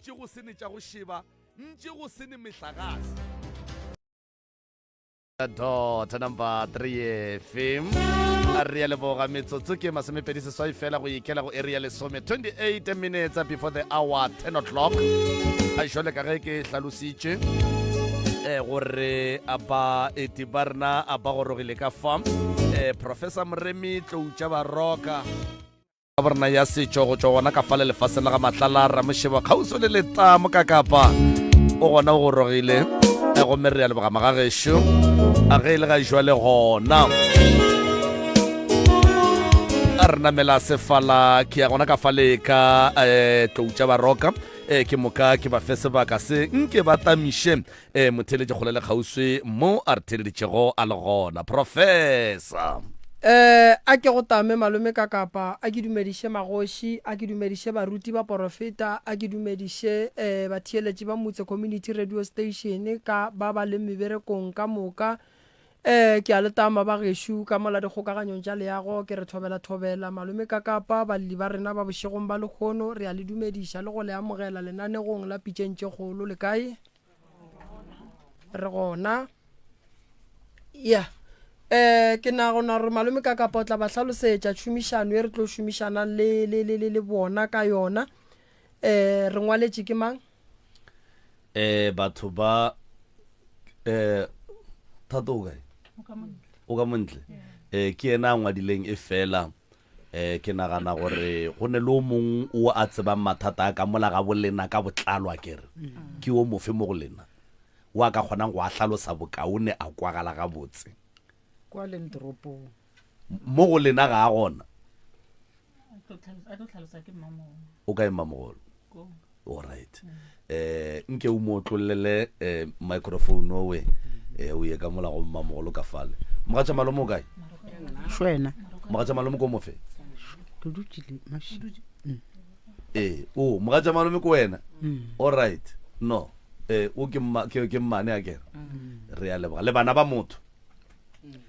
Ntše go se ne tša go šeba, ntše go se ne mehlagase. Dot number 3 efe a re ya leboga metsotso ke masomepedi seswai fela go ikela go area lesome 28 minutes before the hour 10 o'clock a jale ka ge ke hlalositše eh gore a ba eti ba rena a ba gorogile ka fa eh professor Moremi Tloutša Baroka Ka borena ya setšo go tšwa gona ka fale lefaseng la ga Matlala Ramošebo kgauswi le letamo ka Kapa o gona o gorogile eh, gomme re ya leboga magagešo a ge e le ga jwale gona a re namela sefala ke ya gona ka fale ka um tloutša baroka um ke moka ke ba fe sebaka se nke ba tamiše E, motheeletši kgole le kgauswi mo a re theeleditšego a le gona. Professor. Eh, a ke go tame malome ka kapa, a ke dumediše magoši, a ke dumediše baruti baporofeta, a ke dumediše eh, batheeletši ba Motse Community Radio Station ka ba ba leng meberekong ka moka. Eh, ke a le tama ba gešo ka mola dikgokaganyong tša leago, ke re thobela thobela malome ka kapa, balli ba rena ba bošegong ba lehono, re a le dumediša le go le amogela lenanegong la Pitšeng tše Kgolo. Le kae? Re gona. Ya. Eh ke nagana gore malome ka kapa o tla ba hlalosetša tšhomišano e re tlo šomišanang le, le, le, le, le bona ka yona. Eh re ngwaletše ke mang? Eh batho ba eh Thato o kae? O ka montle. Eh ke yena a ngwadileng e fela Eh, ke nagana gore go ne le o mong o a tsebang mathata a ka mola ga bolena ka botlalo a kere ke o mofe mo go lena o a ka kgonang go a hlalosa bokaone a kwagala gabotse kwa leng toropong mo go lena ga a gona o kae mmamogolo Alright. Eh nke o mo otlollele eh microphone owe eh o ye ka mola go mmamogolo ka fale. Mogatša malome o kae? Šwena. Mogatša malome ko mofe? Ke dutše le maši. Eh o mogatša malome ko wena? Alright. No. Eh o ke mma ke ke mmane a kere. Re a leboga. Le bana ba motho.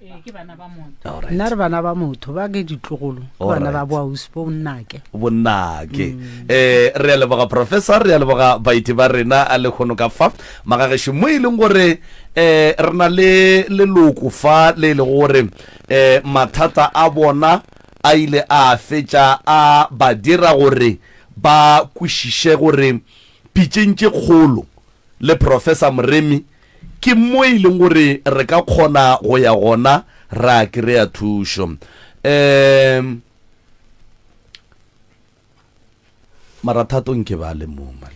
Ee, ke bana ba motho. Nna re bana ba motho, ba ke ditlogolo, ke bana ba boausi bonnake. Bonnake. Um re a leboga professor, re a leboga baeti ba rena a lekgono ka fa magagešo mo e leng gore um re na le leloko fa le e lego gore um mathata a bona a ile a fetša a ba dira gore ba kwešiše gore pitšeng tše kgolo le Professor Moremi ke mo e leng gore re ka kgona go ya gona ra kry-a thušo. Um mara Thato nke ba le mo man.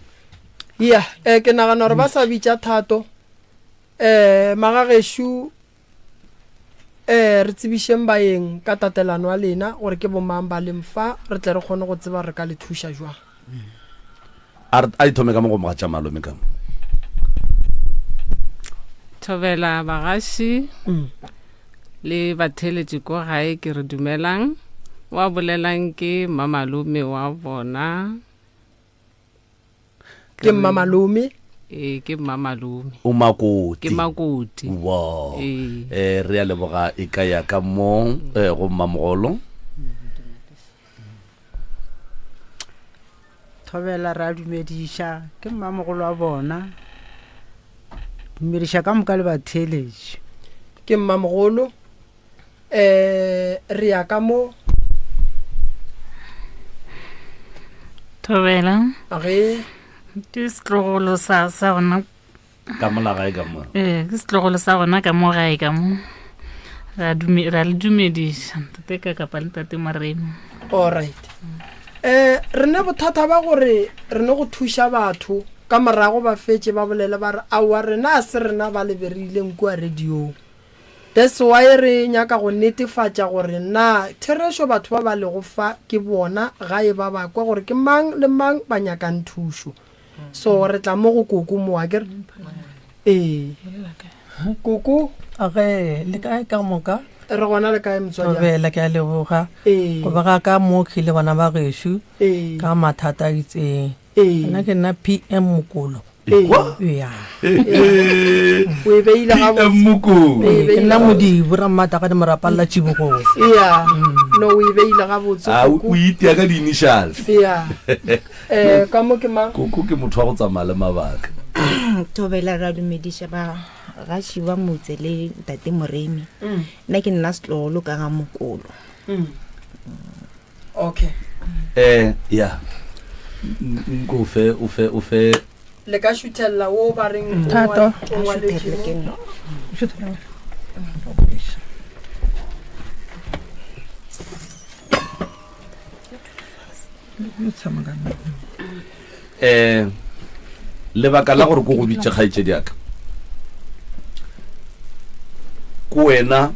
Ya, eh, ke nagana gore ba sa bitša Thato. Eh, magagešo eh, re tsebišeng baeng ka tatelano ya lena gore ke bomang ba leng fa, re tle re kgone go tseba re ka le thuša jwang. A re a ithome ka mo go mogatša malome ka mo. Thobela bagaši le batheeletši ko gae ke re dumelang. Wa bolelang ke mmamalome wa bona. Ke mmamalome. Ee, ke mmamalome. O makoti. Ke makoti. Wow. Ee. Eh, re a leboga e ka ya ka mo eh, go mmamogolo. Thobela re a dumediša ke mmamogolo wa bona. Dumediša ka moka le batheeletši. Ke mmamogolo. Eh, re ya ka mo. Thobela. Ge. Ke setlogolo sa sa gona. Ka mola gae ka mo. Eh, ke setlogolo sa gona ka mo gae ka mo. Ra dume ra le dumediša ntate ka kapa le ntate Moremi. All right. Eh, re ne bothata ba gore re ne go thuša batho ka morago ba fetše ba bolele ba re aowa rena a se rena ba le berileng kua radiong. That's why re nyaka go netefatša gore na therešo batho ba ba lego fa ke bona gae ba ba kwa gore ke mang le mang ba nyakang thušo. So re tla mo go koko mo akere? Ee. Koko. Ge, le kae ka moka? Re gona le kae motswadi? Thobela, ke a leboga. Ee. Go ba ga ka mo ke le bana ba gešo Ee. ka mathata a itseng. Ee. Nna ke nna PM Mokolo. Ekwa? Ya. O e beile gabotse. PM Mokolo. O e Ke beile nna gabotse. Modibo Rammatagadi Morapalla Tšibogong. Ya. No, o e beile gabotse. A Koko. o itia ka di-initials. Ya. Eh, ka mo ke mang? Koko ke motho wa go tsamaya le mabaka. Thobela ra dumediša ba gaši ba motse le ntate Moremi. Nna ke nna setlogolo ka ga Mokolo. Okay. Eh, ya. Nko o fe o fe o fe Le ka šuthella wo ba reng o Thato. ngwa- o ngwaletše Ke mo. nna. Eh lebaka la gore ko go bitše kgaetšedi ya ka ko wena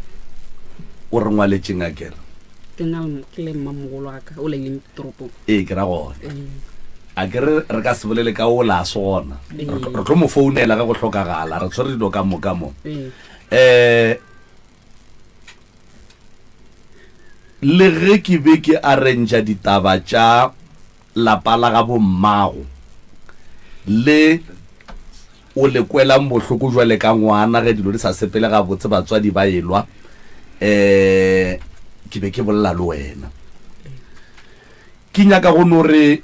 o re ngwaletšeng a kere ke na le- ke le mmamogolo wa ka o laileng toropong ee ke ra gona a ke re re ka se bolele ka o la se gona re tlo- re tlo mo founela ge go hlokagala re tshwere dilo ka moka mo Ee. um le ge ke be ke arrangea ditaba tša lapa la ga bommago le o le kwelang bohloko jwale ka ngwana ge dilo di sa sepele gabotse batswadi ba elwa um ke be ke bolela le wena ke nyaka go no re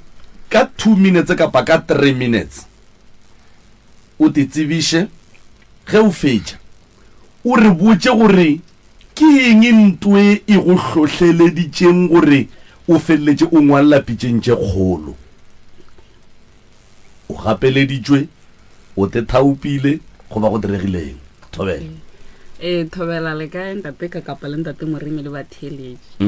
ka 2 minutes kapa ka 3 minutes o te tsebiše ge o fetša o re botše gore ke eng ntwe e go hlohleleditšeng gore o feleletše o ngwalela pitšeng tše kgolo o gapeleditšwe o te thaopile goba go diregileng thobela Ee, thobela le kae ntate ka kapa le ntate Moremi le batheeletši.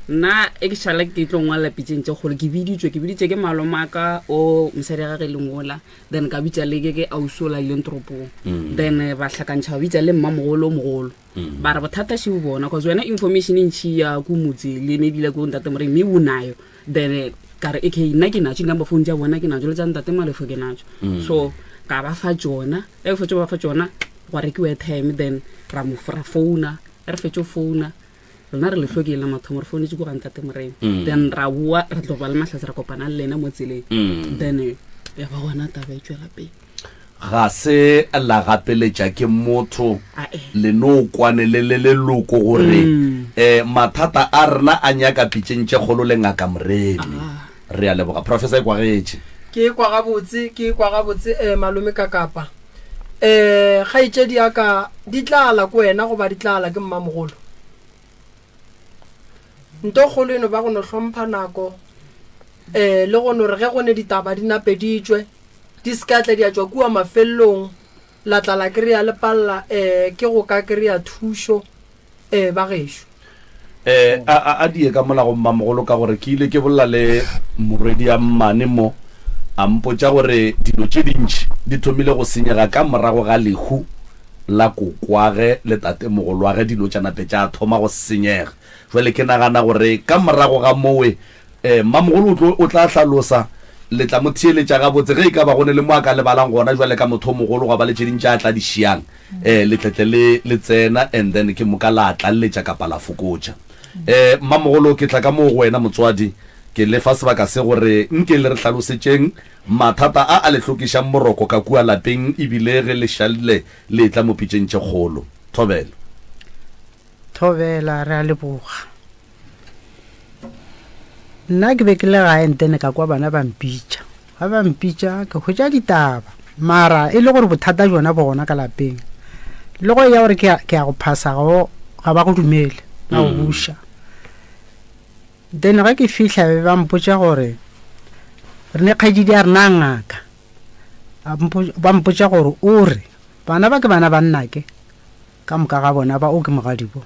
Nna e ke šala ke tlo ngwalela pitšeng tše kgolo ke biditšwe ke biditše ke malomaka o mosadi ya gage e leng ola then ka bitša le ke ke ausi ola ileng toropong then eh, ba hlakantšha ba bitša le mmamogolo o mogolo ba re bothata še bo bona cause wena information e ntšhi ya ko motse le maybe le ko ntate Moremi mme o nayo then eh, ka re okay nna ke natšo di-number phone tša bona ke natšo le tša ntate Malefo ke natšo so ka ba fa tšona e ke fetšo ba fa tšona gwa rekiwa airtime then ra mo ra founa e re fetšo founa rena re lehlokeng la mathomo re founetše ko ga ntate Morena then ra boa re tlo ba le mahlatse ra kopana le lena mo tseleng then eh, ya ba gona taba e tšwela pele Ga se la gapeletša ke motho, Ae. le no kwane le le leloko gore um mathata a rena a nyaka pitšeng tše kgolo le Ngaka Moremi. Re a leboga. Professor e kwagetše. Ke kwa gabotse, ke kwa gabotse eh, malome ka kapa. Eh, kgaetšedi ya ka, di tla la ko wena goba di tla la ke mmamogolo? Nto kgolo e no ba go no hlompha nako eh, le go no re ge go ne ditaba di napeditšwe di se ka tla di a tšwa kua mafelelong la tla la kry-a le palela um ke go ka kry-a thušo um ba gešo. Eh, a, a, a die ka mola go mmamogolo ka gore ke ile ke bolela le morwedi ya mmane mo a mpotša gore dilo tše dintši di thomile go senyega ka morago ga lehu la kokwage le tatemogolwage dilo tša nape tša thoma go senyega jwale ke nagana gore ka morago ga mowe Ee, mmamogolo o tlo, o tla hlalosa. Le tla mo theeletša gabotse. Ge e ka ba go ne le mo a ka lebalang gona bjale ka motho o mogolo, gwa ba le tše ding tše a tla di šiang, ee, le tle tle le, le tsena and then ke moka la tlaleletša kapa la fokotša. Ee, mmamogolo, ke tla ka moo go wena motswadi, ke le fa sebaka se gore nke le re hlalosetšeng mathata a a le hlokišang boroko ka kua lapeng ebile ge le šalile le etla mo pitšeng tše kgolo. Thobela. Thobela, re a leboga. Nna ke be ke le gae ntene ka kwa bana ba mpitša. Ga ba mpitša ke hwetša ditaba mara e le gore bothata bjona bo gona ka lapeng. Le go ya gore ke ya go phasa go ga ba go dumele ba go buša. Then ge ke fihla be ba mpotša gore re ne kgaetšedi ya rena ngaka. Ba mpotša gore o re bana ba ke bana ba nnake ka moka ga bona ba o ke mogadibo.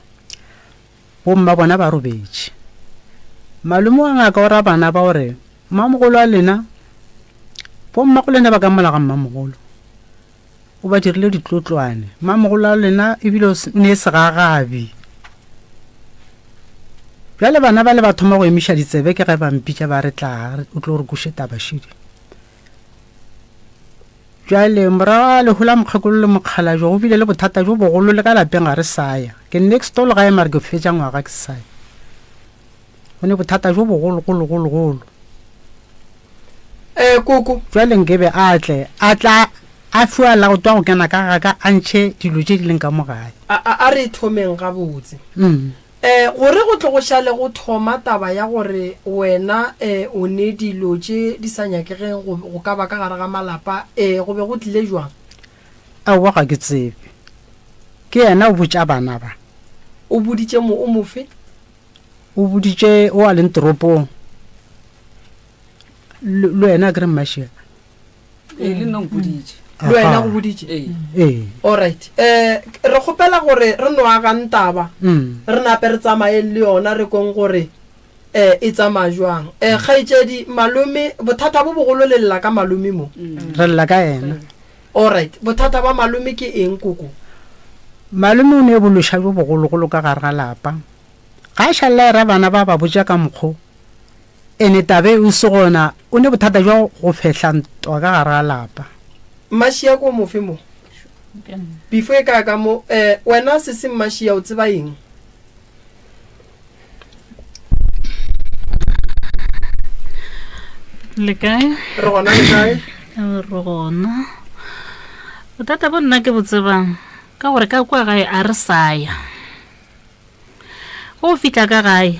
Bomma bona ba robetše. Malome wa ngaka o ra bana ba gore, Mmamogolo wa lena, bommago lena ba ka mola ga mmamogolo. O ba dirile ditlotlwane. Mmamogolo wa lena ebile o ne segagabi. Bjale bana ba le ba thoma go emiša ditsebe ke ge ba mpitša ba re tlaa o tlo re kweše taba šedi. Bjale, morago ga lehu la mokgekolo le mokgalabje, go bile le bothata bjo bogolo le ka lapeng ga re sa ya. Ke next door gae mara ke fetša ngwaga ke sa ya. Go ne bothata bjo bogolo golo golo golo. Eh, koko. Bjale nkebe a tle, a tla a fiwa la go twa go kena ka ga ka a ntšhe dilo tše di leng ka mo gae. A, a, a re thomeng gabotse. Mm. Um gore go tlo go šale go thoma taba ya gore wena um o ne dilo tše di sa nyakegeng go, go ka ba ka gare ga malapa, um go be go tlile jwang? Aowa ga ke tsebe. Ke yena o botša bana ba. O boditše mo, o mofe? O boditše o a leng toropong. Le, le wena akere Mmašia? Ee, le nna o mpoditše. Le wena go boditše? Ee. Ee. Alright. Eh, re kgopela gore re no agang taba. Mm. Re nape re tsamayeng le yona re kweng gore eh e tsamaya jwang. Eh kgaetšedi, malome, bothata bo bogolo le lla ka malome mo. Re lla ka yena. Alright. Bothata ba malome ke eng koko? Malome o ne bološa bjo bogologolo ka gare ga lapa. Ga a šalela era bana ba ba botša ka mokgo Ene taba e o se gona, o ne bothata bja go fehla ntwa ka gare ga lapa. Mmašia ko mofe mo? Before e ka ka mo, eh, wena sesi Mmašia o tseba eng? Le kae? Re gona le kae? Re gona. Bothata bo nna ke bo tsebang ka gore ka kwa gae a re sa ya. Go fihla ka gae,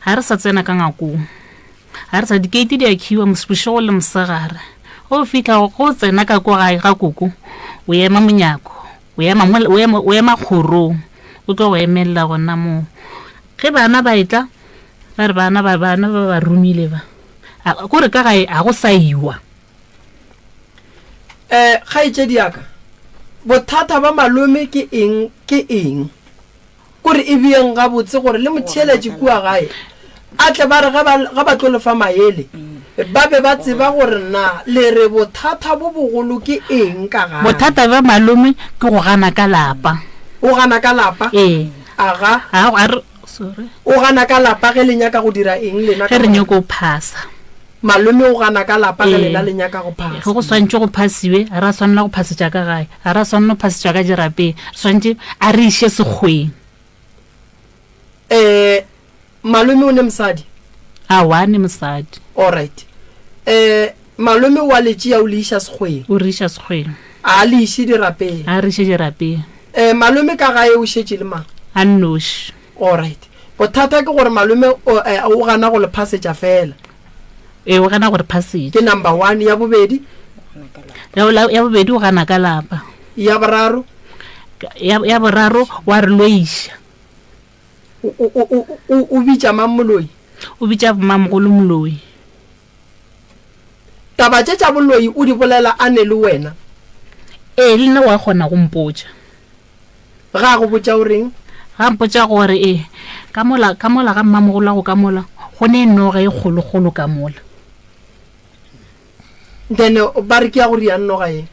ga re sa tsena ka ngakong. Ga re sa dikeiti di a khiwa bošego le mosegare. Go fihla go tsena ka kwa gae ga koko, o ema monyako, o ema o ema o ema kgorong, o tlo go emelela gona moo. Ge bana ba etla, ba re bana ba bana ba ba romile ba. Kore ka gae ga go sa iwa. Um kgaetšedi ya ka, bothata ba malome ke eng ke eng? Kore e beeng gabotse gore le motheeletši kua gae a tle ba re ge ba, ge ba tlo le fa maele, ba be ba tseba gore na le re bothata bo bogolo ke eng ka gae. Bothata bja malome ke go gana ka lapa. O gana ka lapa? Ee. Aga. A, a re, sorry. O gana ka lapa ge le nyaka go dira eng lena ka Ge re nyoko phasa. Malome o gana ka lapa ge lena le nyaka go phasa. Ge go swantšwe go phasiwe, ga ra swanela go phasetša ka gae, ga ra swanela go phasetšwa ka dirapeng, re swantše a re iše sekgweng. Eh, malome o ne mosadi? Aowa, a ne mosadi. Alright. Eh, malome o a le tšea o le iša sekgweng? O re iša sekgweng. A le iše dirapeng? A re iše dirapeng. Eh, malome ka gae o šetše le mang? A nnoši. Alright. Bothata ke gore malome o, eh, o gana go le phasetša fela. Ee, o gana go re phasetša. Ke number one. Ya bobedi? Ya, ya bobedi o gana ka lapa. Ya boraro? Ya, ya boraro wa re loiša. O, o, o, o, o bitša mang moloi? O bitša mamogolo moloi. Taba tše tša boloi o di bolela a ne le wena? Ee, le nna wa kgona go mpotša. Ga a go botša o reng? Ga mpotša gore ee, ka mola, ka mola ga mmamogolo ka mola, go ne noga e kgolokgolo ka mola. Then ba re ke ya go riang noga e?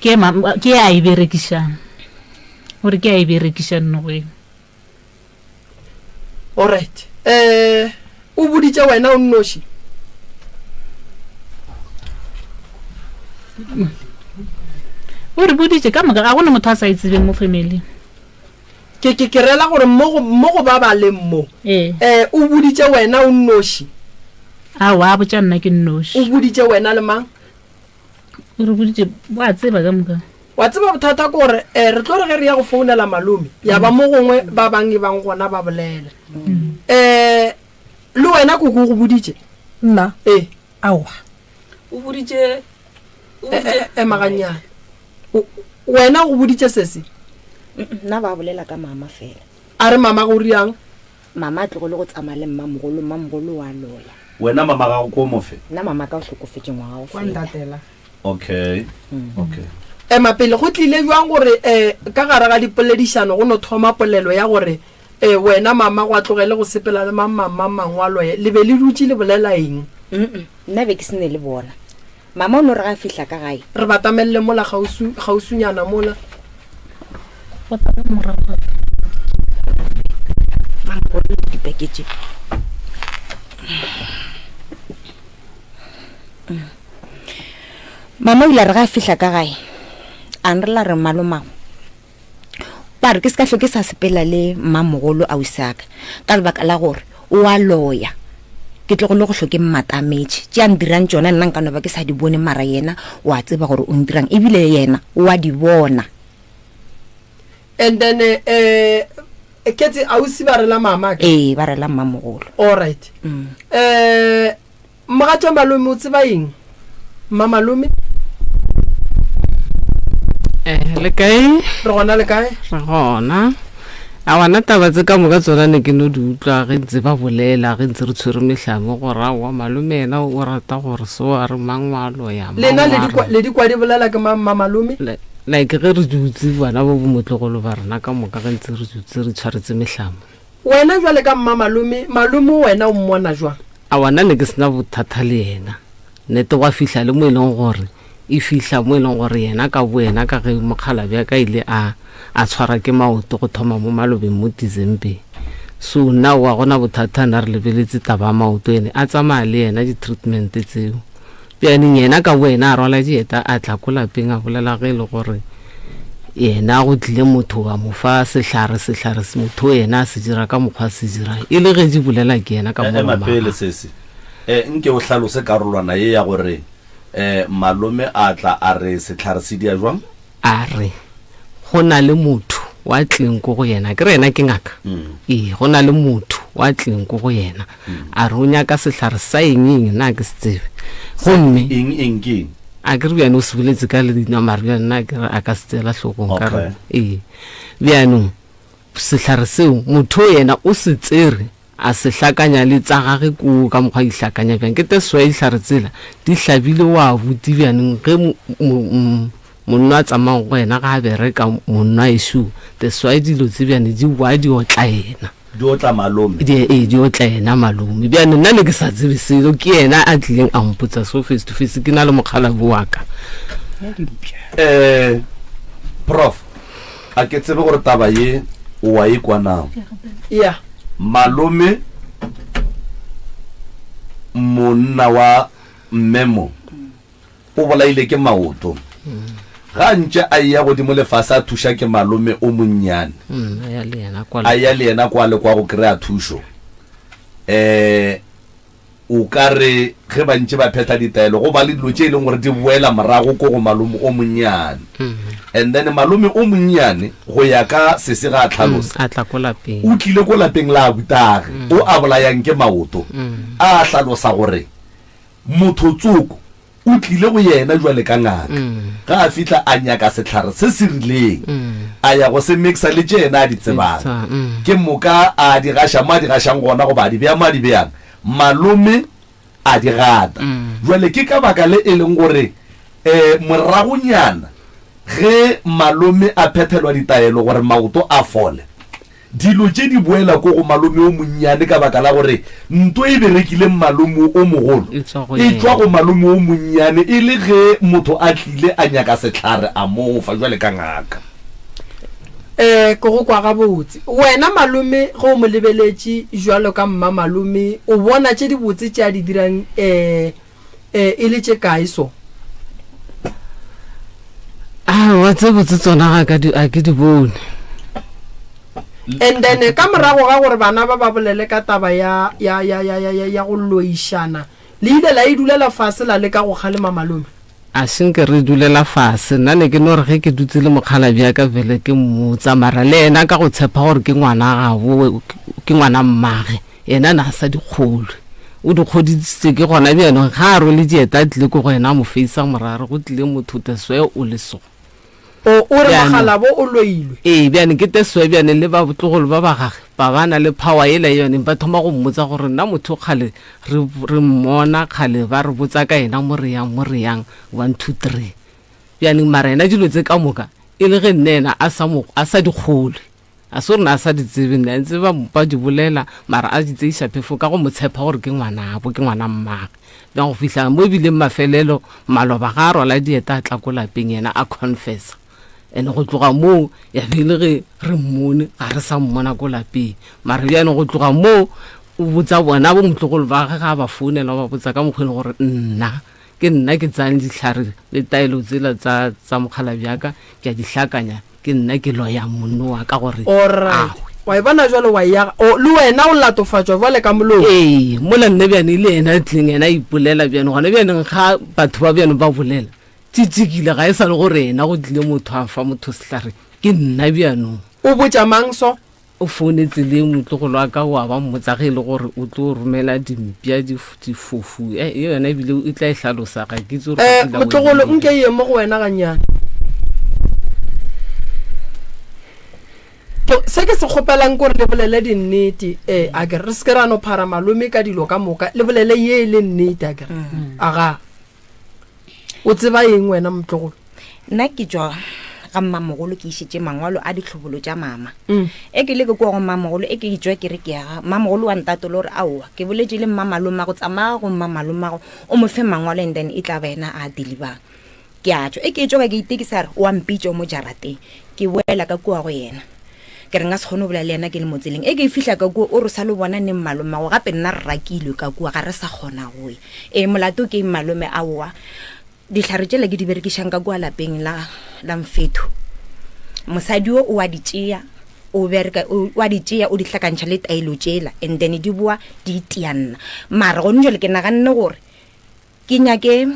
Ke ma, ke a e berekišang. Gore ke a e berekišang noga e. Alright. Eh, o boditše wena o nnoši? O re boditše ka moka, ga go na motho a sa e tsebeng mo family. Ke ke ke rela gore mo go mo go ba ba leng mo. Ee. Eh, o boditše wena o nnoši? Aowa, a botša nna ke nnoši. O boditše wena le mang? O re boditše, wa tseba ka moka. Wa tseba bothata ke gore um re tlo re ge re ya go founela malome ya ba mo gongwe ba bang e bang gona ba bolela. Um le wena koko o go boditše? Nna? Ee. Aowa. O boditše, o boditše. Ema gannyane. Wena o go boditše sesi? Nna ba bolela ka mama fela. A re mama go riang? Mama a tlogele go tsamaya le mmamogolo, mmamogolo o a loya. Wena mama gago ko mofe? Nna mama ka o hlokofetše ngwaga o Kwa feta. ntatela. Okay. Okay. Ema pele, go tlile bjang gore um ka gare ga dipoledišano go no thoma polelo ya gore um wena mama go a tlogele go sepela le mang mang mang mang wa loye? Le be le dutše le bolela eng? Mm-mm, nna be ke se ne le bona. Mama o no re ga a fihla ka gae. Re batamelele mola kgauswi, kgauswinyana mola. Go tla morago. Mamogolo le dipeke tše. Mama o ile a re ga a fihla ka gae, a nrela re malomago ba re ke se ka hlwe ke sa sepela le mmamogolo ausi-aka ka lebaka la gore o a loya. Ke tlogole go hlwe ke mmatametše. Tše a ndirang tšona nna nka no ba ke sa di bone mara yena o a tseba gore o ndirang ebile yena o a di bona. And then eh, Ketse ausi ba rela mama ke? Ee, ba rela mmamogolo. Alright. Um mogatša malome o tseba eng? Mmamalome? Eh, le kae? Re gona le kae? Re gona. A wana taba tse ka moka tsona ne ke no di utlwa ge ntse ba bolela ge ntse re tshwere mehlamo gore aowa malome yena o rata gore so a re mang wa loya mang Lena le wa di kwa re. le di kwa di bolela ke mang mmamalome? Le- Like ge re dutse bana ba bomotlogolo ba rena ka moka ge ntse re dutse re tshwaretse mehlamo. Wena jwale ka mmamalome, malome wena o mmona jwang? Aowa nna ne ke sena bothata le yena. Nnete gwa fihla le mo e leng gore e fihla mo e leng gore yena ka boyena ka ge mokgalabje a ka ile a a tshwara ke maoto go thoma mo malobeng mo December. So nna aowa gona bothata nna re lebeletse taba ya maoto ene a tsamaya le yena di-treatment tseo. Bjaneng yena ka boyena a rwala dieta a tla ko lapeng a bolela ge e le gore yena go tlile motho a mo fa sehlare sehlare se motho yena a se dira ka mokgwa a se dirang e le ge di bolela ke yena ka Eh, ema molomo wa pele gagwe. sesi eh, nke o hlalose karolwana ye ya gore eh, malome a tla a re sehlare se dia jwang A re, Go na le motho wa tleng ko go yena. Ke re yena ke ngaka. Ee, go na le motho wa tleng ko go yena. A re o nyaka sehlare sa eng eng, nna ke se tsebe. Gomme Eng eng ke eng? a ke re bjane o se boletse ka leina mare bjane nna ke re a ka se tseela hlogong ka re Okay. ee. Bjanong sehlare seo motho yena o se tsere A se hlakanya le tsa gage koo ka mokgwa a di hlakanya bjang. Ke teso ya dihlare tsela di hlabile wa buti bjaneng ge monna a tsamayang go yena ga a bereka monna ešo teso ya dilo tse bjane di wa di otla yena. Di otla malome. Di, ee, di otla yena malome. Bjane nna ne ke sa tsebe selo ke yena a tlileng a mpotsa so face to face ke na le mokgalabje wa ka. Eh, Prof, a ke tsebe gore taba ye o wa e kwa na? Yeah. Malome monna wa mme mo o bolaile ke maoto. Ga a ntše a eya godimo le fase a thuša ke malome o monnyane. Mm, a ya le yena kwa A ya le yena kwa le kwa go kry-a thušo. Um O ka re ge ba ntše ba phetha ditaelo go ba le dilo tše e leng gore di boela morago ko go malome o monnyane. And then malome o monnyane go ya ka sese ga a tlhalosa, A tla ko lapeng. o tlile ko lapeng la abutage o a bolayang ke maoto, a hlalosa gore motho tsoko O tlile go yena jwale ka ngaka. Ge a fihla a nyaka sehlare se se rileng, a ya go se mixa le tše yena a di tsebang. Ke moka a di gaša mo a di gašang gona goba a di bea mo a di beang. Malome a di gata. Jwale ke ka baka le e leng gore um moragonyana ge malome a phethelwa ditaelo gore maoto a fole, Dilo tše di boela ko go malome o monnyane ka baka la gore nto e berekileng malome o mogolo E tšwa go e tšwa yena. go malome o monnyane e le ge motho a tlile a nyaka sehlare a mo fa jwale ka ngaka. Ee, ke go kwa gabotse. Wena malome ge o mo lebeletše jwalo ka mmamalome o bona tše dibotse tše a di dirang um e e le tše kae so? Aowa, tse botse tsona ga ka di, a ke di bone. And then ka morago ga gore bana ba ba bolele ka taba ya ya ya ya ya ya, ya go loišana, le ile la e dulela fase la leka go kgalema malome? A se nke re dulela fase, nna ne ke no re ge ke dutse le mokgalabje wa ka bjale ke mmotsa, mara le yena ka go tshepa gore ke ngwana gabo, ke ngwana mmage, Yena na sa di kgolwe. O di kgodisitše ke gona bjano ga a rwele dieta a tlile ko go yena a mo feisa morare go tlile motho teswe o le so. O, o re Bjano, mogalabo o loilwe. ee, bjane ke teswe bjane le batlogolo ba ba gage ba ba na le power yela yone ba thoma go mmotsa gore nna motho kgale re, re mmona kgale ba re botsa ka yena mo re yang mo re yang 1 2 3 bjaneng mara yena dilo tse ka moka e le ge nne yena a sa mo a sa di kgolwe. A se gore ne a sa di tsebe, ne a ntse ba, ba di bolela, mara a di tseiša phefo ka go mo tshepa gore ke ngwanabo, ke ngwana mmagwe. Bjang go fihla mo e bileng mafelelo, maloba ga a rwala dieta a tla ko lapeng yena a confessa. And go tloga moo ya be e le ge re mmone, ga re sa mmona ko lapeng. Mara bjanong go tloga moo o botsa bona bo motlogolo ba gage ga a ba founela o ba botsa ka mokgwa e leng gore nna ke nna ke tsayang dihlare le taelo tsela tsa, tsa mokgalabje wa ka ke a di hlakanya. Ke nna ke loyang monno wa ka gore Alright. a hwe. Wa e bona jwale wa e aga. O, le wena o latofatšwa jwale ka molomo. Ee, mola nna bjane e le yena a tlileng yena a ipolela bjane. Gona bjaneng ga batho ba bjano ba bolela, tšitšikile ga e sa le gore yena go tlile motho a fa motho sehlare, ke nna bjanong. O botša mang so? O founetse le motlogolo wa ka wa ba mmotsa ge e le gore o tlo romela dimpša difofu. E yona ebile o tla e hlalosa ga ke itse gore Eh, motlogolo nke ye mo go wena gannyane. Se ke se kgopelang kore le bolele dinnete eh a kere re se ke ra no phara malome ka dilo ka moka le bolele ye e le nnete a kere mm. aga o tseba eng wena motlogolo nna ke tšwa ga mmamogolo ke išitše mangwalo a ditlhobolo tša mama mm. e ke le ke kua go mmamogolo e ke itswa ke re ke ya ga mmamogolo wa ntatolo gore aowa ke boletše le mmamalommago tsamaya go mmamalommago o mo fe mangwalo and then e tla ba ena a delibang ke a tšwa e ke tšwa ka ke itekisa re o a mpitša mo jarateng ke boela ka kua go yena ke re nka se kgone go bolela le yena ke le mo tseleng e ke e fihla ka kua o re sa lo bona neng malomago gape nna re rakilwe ka kua ga re sa kgona go ya ee molato ke malome aowa dihlare tšela ke di berekišang ka kua lapeng la la mfetho mosadi o o a di tšea o bereka o a di tšea o di hlakantšha le taelo tšela and then di boa di itianna mara gone jale ke naganne gore Ke nyake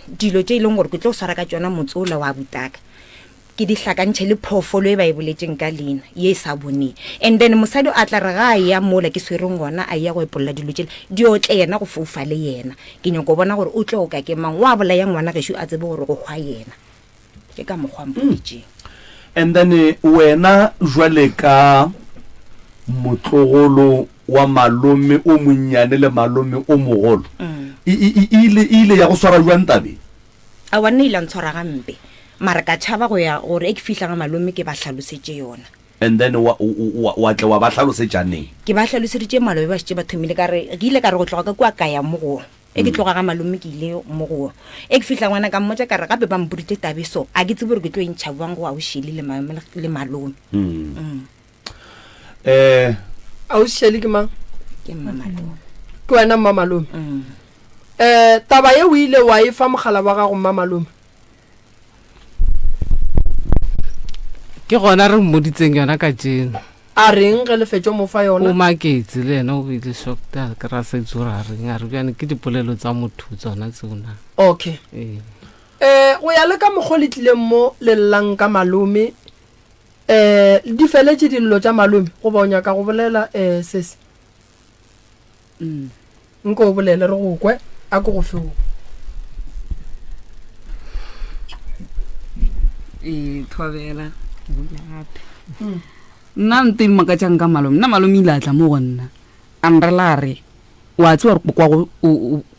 dilo tše e leng gore ke tlo swara ka tšona motse ola wa butaka ke di hlakantšhe le phoofolo e ba e boletseng ka leina ye e sa boneng. And then mosadi a tla re ga a ya mola ke swereng gona a ya go epolla dilo tšela di otle yena go foufale yena. Ke nyako bona gore o tlo oka ke mang wa bolaya ngwana gešo a tsebe gore go hwa yena. Ke ka mokgwa a mpoditšeng. And then wena jwale ka motlogolo wa malome o monnyane le malome o mogolo, e, e, e, e ile, e ile ya go swara jwang tabeng? Aowa, nna e ile ya ntshwara gampe. Mara ka tšhaba go ya gore e ke fihla ga malome ke ba hlalosetše yona. And then wa, wa, wa tle wa ba hlalosetša neng? Ke ba hlaloseditše malobe ba šetše ba thomile ka re, ke ile ka re go tloga ka kua ka ya mo go. E ke tloga ga malome ke ile mo go e ke fihla ngwana ka mmotša ka re gape ba mpoditše tabe so a ke tsebe gore ke tlo e ntšha bjang go aušele le, le malome. Mm. Eh, aušele ke mang? Ke mma malome. Ke wena mma malome? Mm. Eh, taba ye o ile wa e fa mogala wa gago mma malome? Ke gona re mmoditseng yona ka jeno. A reng ge le fetšo mo fa yona? O maketse le yena o bile shocked a ke ra sa itse gore a reng a re bjane ke dipolelo tsa motho tsona tseo na. Okay. Ee. Eh, go ya le ka mokgo le tlileng mo le llang ka malome, eh, di feletše dillo tša malome goba o nyaka go bolela eh sesi? Mm. Nko o bolele re go kwe, a ko go fe o. Ee, thobela ke bula gape. Mm. Nna nto e mmakatšang ka malome, nna malome ile a tla mo go nna a nrela a re wa tsewa gore kokwago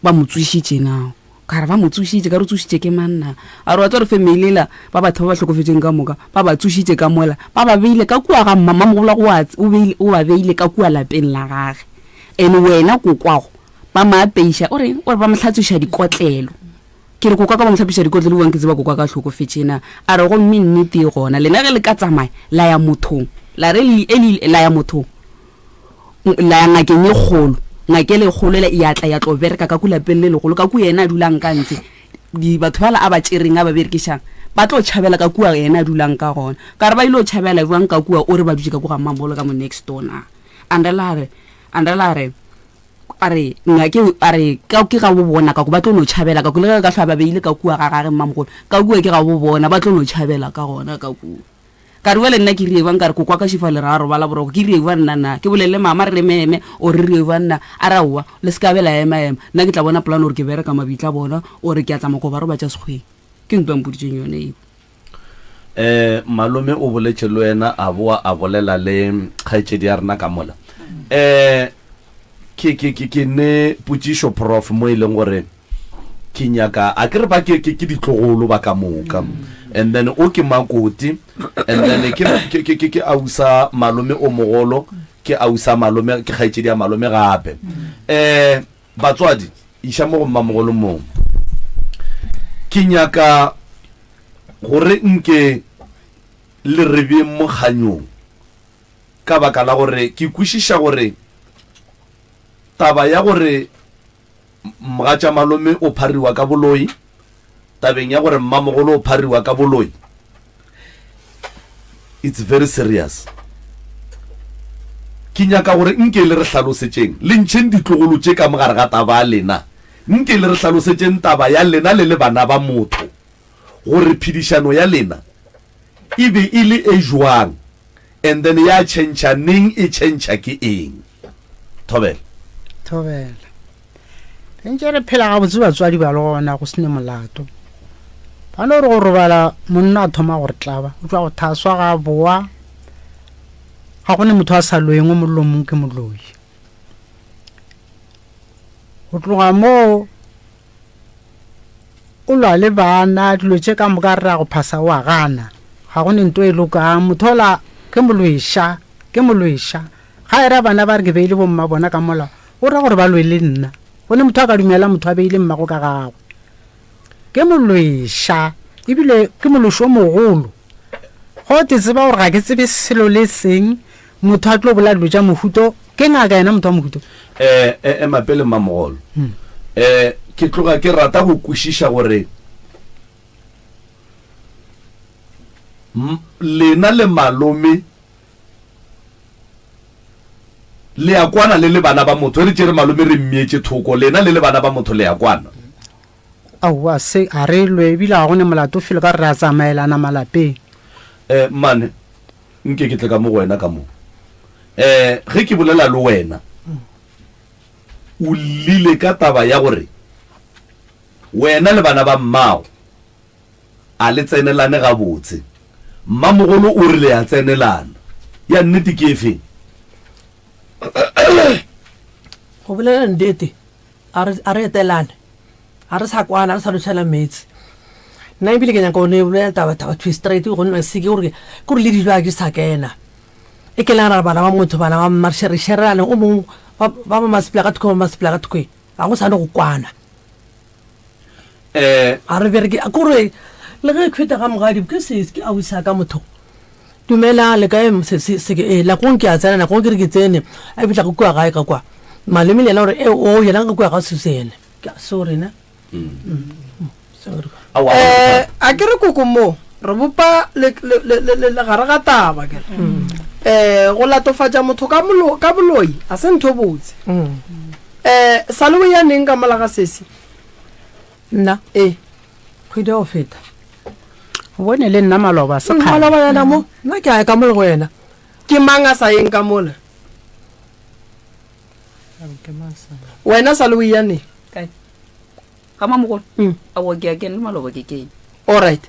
ba mo tsošitše na ka re ba mo tsošitše ka re tsošitše ke mang na a re wa tsewa gore family ela ba batho ba ba hlokofetšeng ka moka ba ba tsošitše ka mola ba ba beile ka kua ga mma mmamogolo wa o ba beile ka kua lapeng la gage and wena kokwago ba mo apeiša o reng o re ba mo hlatswiša dikotlelo ke re kokwa ka ba mo hlapiša dikotlelo bang ke tseba kokwa ka hlokofetše na a re gomme nnete e gona lena ge le ka tsamaya la ya mothong la re la ya mothong la ya ngakeng e kgolo ngake le kgolo ela ya tla ya tlo bereka ka ku lapeng le legolo ka ku yena a dulang ka ntse batho bala a ba tšereng a ba berekišang ba tlo tšhabela ka kua yena a dulang ka gona ka re ba ile go tšhabela jwang ka kua o re ba dutše ka ku ga mmamogolo ka mo next door na andrela a re andrela a re a re ngake a re ka ke ga bo bona ka ko ba tlo no tšhabela ka ko le ge ka hlwa ba beile ka kua ga gage mmamogolo ka kua ke ga bo bona ba tlo no tšhabela ka gona ka kua Ka re bjale nna ke rie bjang? Ka re kokwa ka šifa le ra robala boroko. Ke rie bjang nna na? Ke bolele mama re re meme or re rie bjang nna? A re aowa, le se ka be la ema ema. Nna ke tla bona polane gore ke bereka mabitla a bona or ke a tsamaya ko ba robatša sekgweng. Ke ntwa mpoditšeng yone eo. Eh, malome o boletše le wena a boa a bolela le kgaetšedi ya rena ka mola. Eh, ke ke ke ke ne potšišo prof mo e leng gore ke nyaka a ke re ba ke ke ke ditlogolo ba ka moka and then o ke makoti and then ke ke ke ke ke ausa malome o mogolo ke ausa malome ke kgaetšedi ya malome gape eh batswadi iša mo go mmamogolo moo ke nyaka gore nke le re beng mo kganyong ka baka la gore ke kwešiša gore taba ya gore Mogatšamalome o phariwa ka boloi, tabeng ya gore mmamogolo o phariwa ka boloi, it's very serious. Ke nyaka gore nke le re hlalosetšeng, le ntšheng ditlogolo tše ka mogare ga taba ya lena, nke le re hlalosetšeng taba ya lena le le bana ba motho, gore phedišano ya lena e be e le e jwang. And then ya tšhentšha neng, e tšhentšha ke eng? Thobela. Thobela. Re ntše re phela gabotse batswadi ba le gona go sene molato. Ba no re go robala monna a thoma go re tlaba, o tšwa go thaswa ga boa. Ga go ne motho a sa loeng o mollo mong ke moloi. Go tloga moo o lwa le bana dilo tše ka moka re ra go phasa o a gana. Ga go ne nto e lokang motho ola ke molweša ke molweša. Ga e ra bana ba re ke beile bomma bona ka mola o ra gore ba lwe le nna. Go ne motho a ka dumela motho a beile mmago ka gagwe. Ke molweša ebile ke mološi o mogolo. Go te tseba gore ga ke tsebe selo le seng motho a tlo bola dilo tša mohuto ke ngaka yena motho wa mohuto. Eh, eh, ema pele mmamogolo. Eh, ke tloga ke rata go kwešiša gore lena le malome Le a kwana le le bana ba motho. Re tšere malome re mmeetše thoko. Lena le le bana ba motho le a kwana. Aowa, se a re lwe ebile ga go ne molato felo ka gore re a tsamaelana malapeng. Eh, mmane, nke ke tle ka mo go wena ka mo. Eh, ge ke bolela le wena, o llile ka taba ya gore wena le bana ba mmago A le tsenelane gabotse? Mmamogolo o re le a tsenelana. Ya nnete ke efeng? Go bolela nnete, a re, a re etelane. A re sa kwana, a re sa lotšhela meetse. Nna ebile ke nyaka go ne bolela taba taba thwi straight go nna se ke gore ke gore le dijo a ke sa kena. E ke la ra bana ba motho bana ba mma re sherelane o mongwe ba ba masepela ka thoko ba masepela ka thoko ga go sa le go kwana. Eh. A re bereke a kore le ge khweta ga mogadi ke se ke a wisa ka motho. Dumela le kae se se se ke la gong ke a tsena na gong ke re ke tsene a fihla go kwa gae ka kwa. Malome le yena gore e o yena ka kwa ga Susene. Ke sorry na. Sorry. Eh a ke re koko mo re bopa le le le le gare ga taba ke. Eh go latofatša motho ka molo ka boloi a se ntho botse. Eh sale o ya neng ka mola ga sesi? Nna? Ee. Kgwedi ya go feta. O bone le nna maloba se kgale. Maloba yena mo. Nna ke a ya ka mola go yena. Ke mang a sa yeng ka mola? Wena sa le o ya neng? Kae? Ga mamogolo? Aowa ke a kene le maloba ke kene. Alright.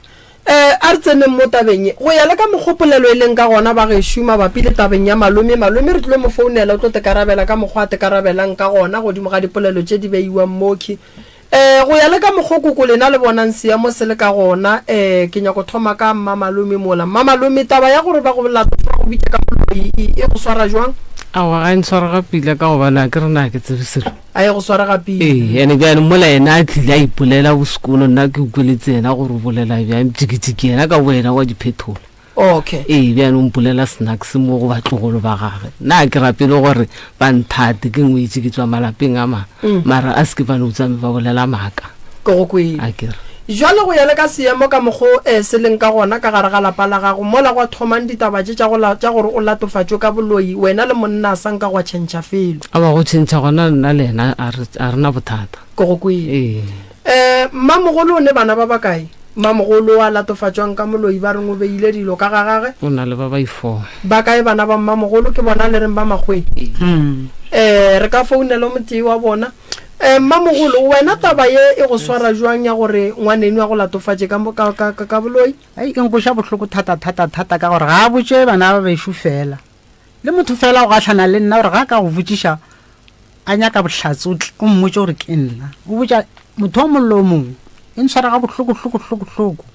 Eh, a re tseneng mo tabeng ye. Go ya le ka mokgo polelo e leng ka gona bagešo mabapi le tabeng ya malome, malome re tlilo mo founela o tlo tekarabelela ka mokgwa a tekarabelang ka gona godimo ga dipolelo tše di beiwang mokhwi. Eh, go ya le ka mokgo koko lena le bonang seemo se le ka gona, eh, ke nyako thoma ka mmamalome mola. Mmamalome, taba ya gore ba go latofa go bitša ka moloi e, e go swara jwang? Aowa, ga e ntshware ga pila ka gobane a ke re na ke tsebe selo. A ye go swara ga pila. Ee, ene bjale mola yena a tlile a ipolela bosekolo, nna ke utlweletse yena gore o bolela bjang, jikijiki yena ka boyena wa di phethola. Okay. Ee, bjale o mpolela snacks mo go batlogolo ba gage. Nna ga ke rapele gore ba nthate, ke ngwetši ke tšwa malapeng a mang, mara a se ke ba no tsame ba bolela maaka. Ke go kwele. A ke re. Jwale go ya le ka seemo ka mokgo um se leng ka gona ka gare ga lapa la gago, mola gwa thomang ditaba tše tša go la, tša gore o latofatšwe ka boloi, wena le monna a sa nka gwa tšhentšha felo. Aowa, go tšhentšha gona nna le yena a re, a re na bothata. Ke go kwele. Ee. Um mmamogolo o ne bana ba bakae? Mmamogolo a latofatšwang ka moloi ba reng o beile dilo ka ga gage? O na le ba ba i-four. Ba kae bana ba mmamogolo? Ke bona le reng ba Makgweng? Ee. Um re ka founela o motee wa bona. Eh, mmamogolo, wena taba ye e go swara jwang ya gore ngwaneno a go latofatše ka, ka, ka, ka, ka boloi? Ai, e nkoša bohloko thata, thata, thata ka gore ga a botše bana ba bešo fela. Le motho fela o gahlana le nna gore ga a ka go botšiša a nyaka bohlatse o tle o mmotše gore ke nna. O botša motho o mongwe le o mongwe. E ntshwara ga bohloko, hloko, hloko, hloko.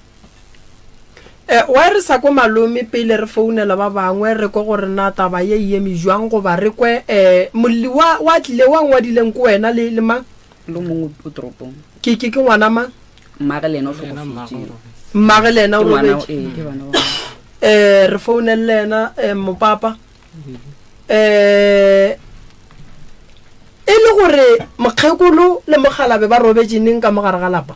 Eh, why re sa kwe malome pele re founela ba bangwe re kwe gore na taba ye e eme jwang goba re kwe eh, molli wa, wa tlile wa ngwadileng ke wena le, le mang? Le mongwe o toropong. Ke, ke, ke ngwana mang? Mmage le yena o hlokofetše. Mmage le yena o Ke ngwana, robetše. ee, ke bana ba. Eh, re founele le yena eh, mopapa. Eh, e le gore mokgekolo le mokgalabe ba robetše neng ka mo gare ga lapa?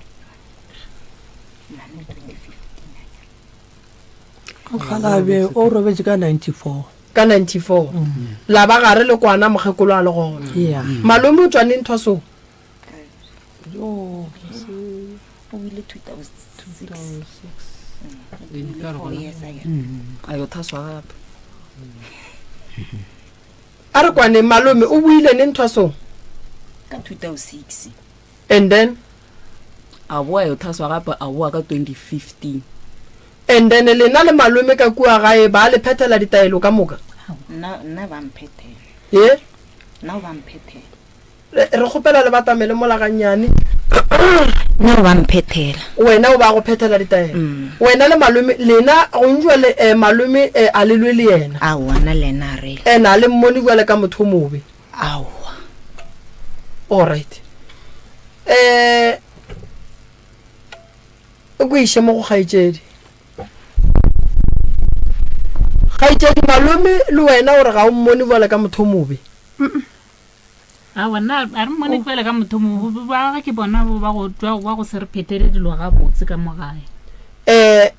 Mokgalabje o robetše ka 94. Ka 94. La ba gare le kwana mokgekolo a le gona. Yeah. Malome o tšwa neng thwasong? O ile 2006. A yo thaswa gape. A re kwaneng, malome o boile neng thwasong? Ka 2006. And then? A boa yo thaswa gape a boa ka 2015. And then lena le malome ka kua gae ba le phethela ditaelo ka moka? Nna, nna ba mphethela. Ye? Nna o ba mphethela. Re, re kgopela le batamele mola gannyane. Nna o ba mphethela. Wena o ba go phethela ditaelo. Mm. Wena le malome, lena gong jwale eh, malome eh, a le lwe le yena. Aowa, nna le yena a re. And a le mmone jwale ka motho o mobe. Aowa. Alright. Eh, o ko iše mo go kgaetšedi. Kgaetšedi malome le wena o re ga o mmone jwale ka motho o mobe. Aowa, nna a re mmone fela ka motho mo ba ga ke bona ba go ba go se re phethele dilo gabotse ka mo gae. Eh,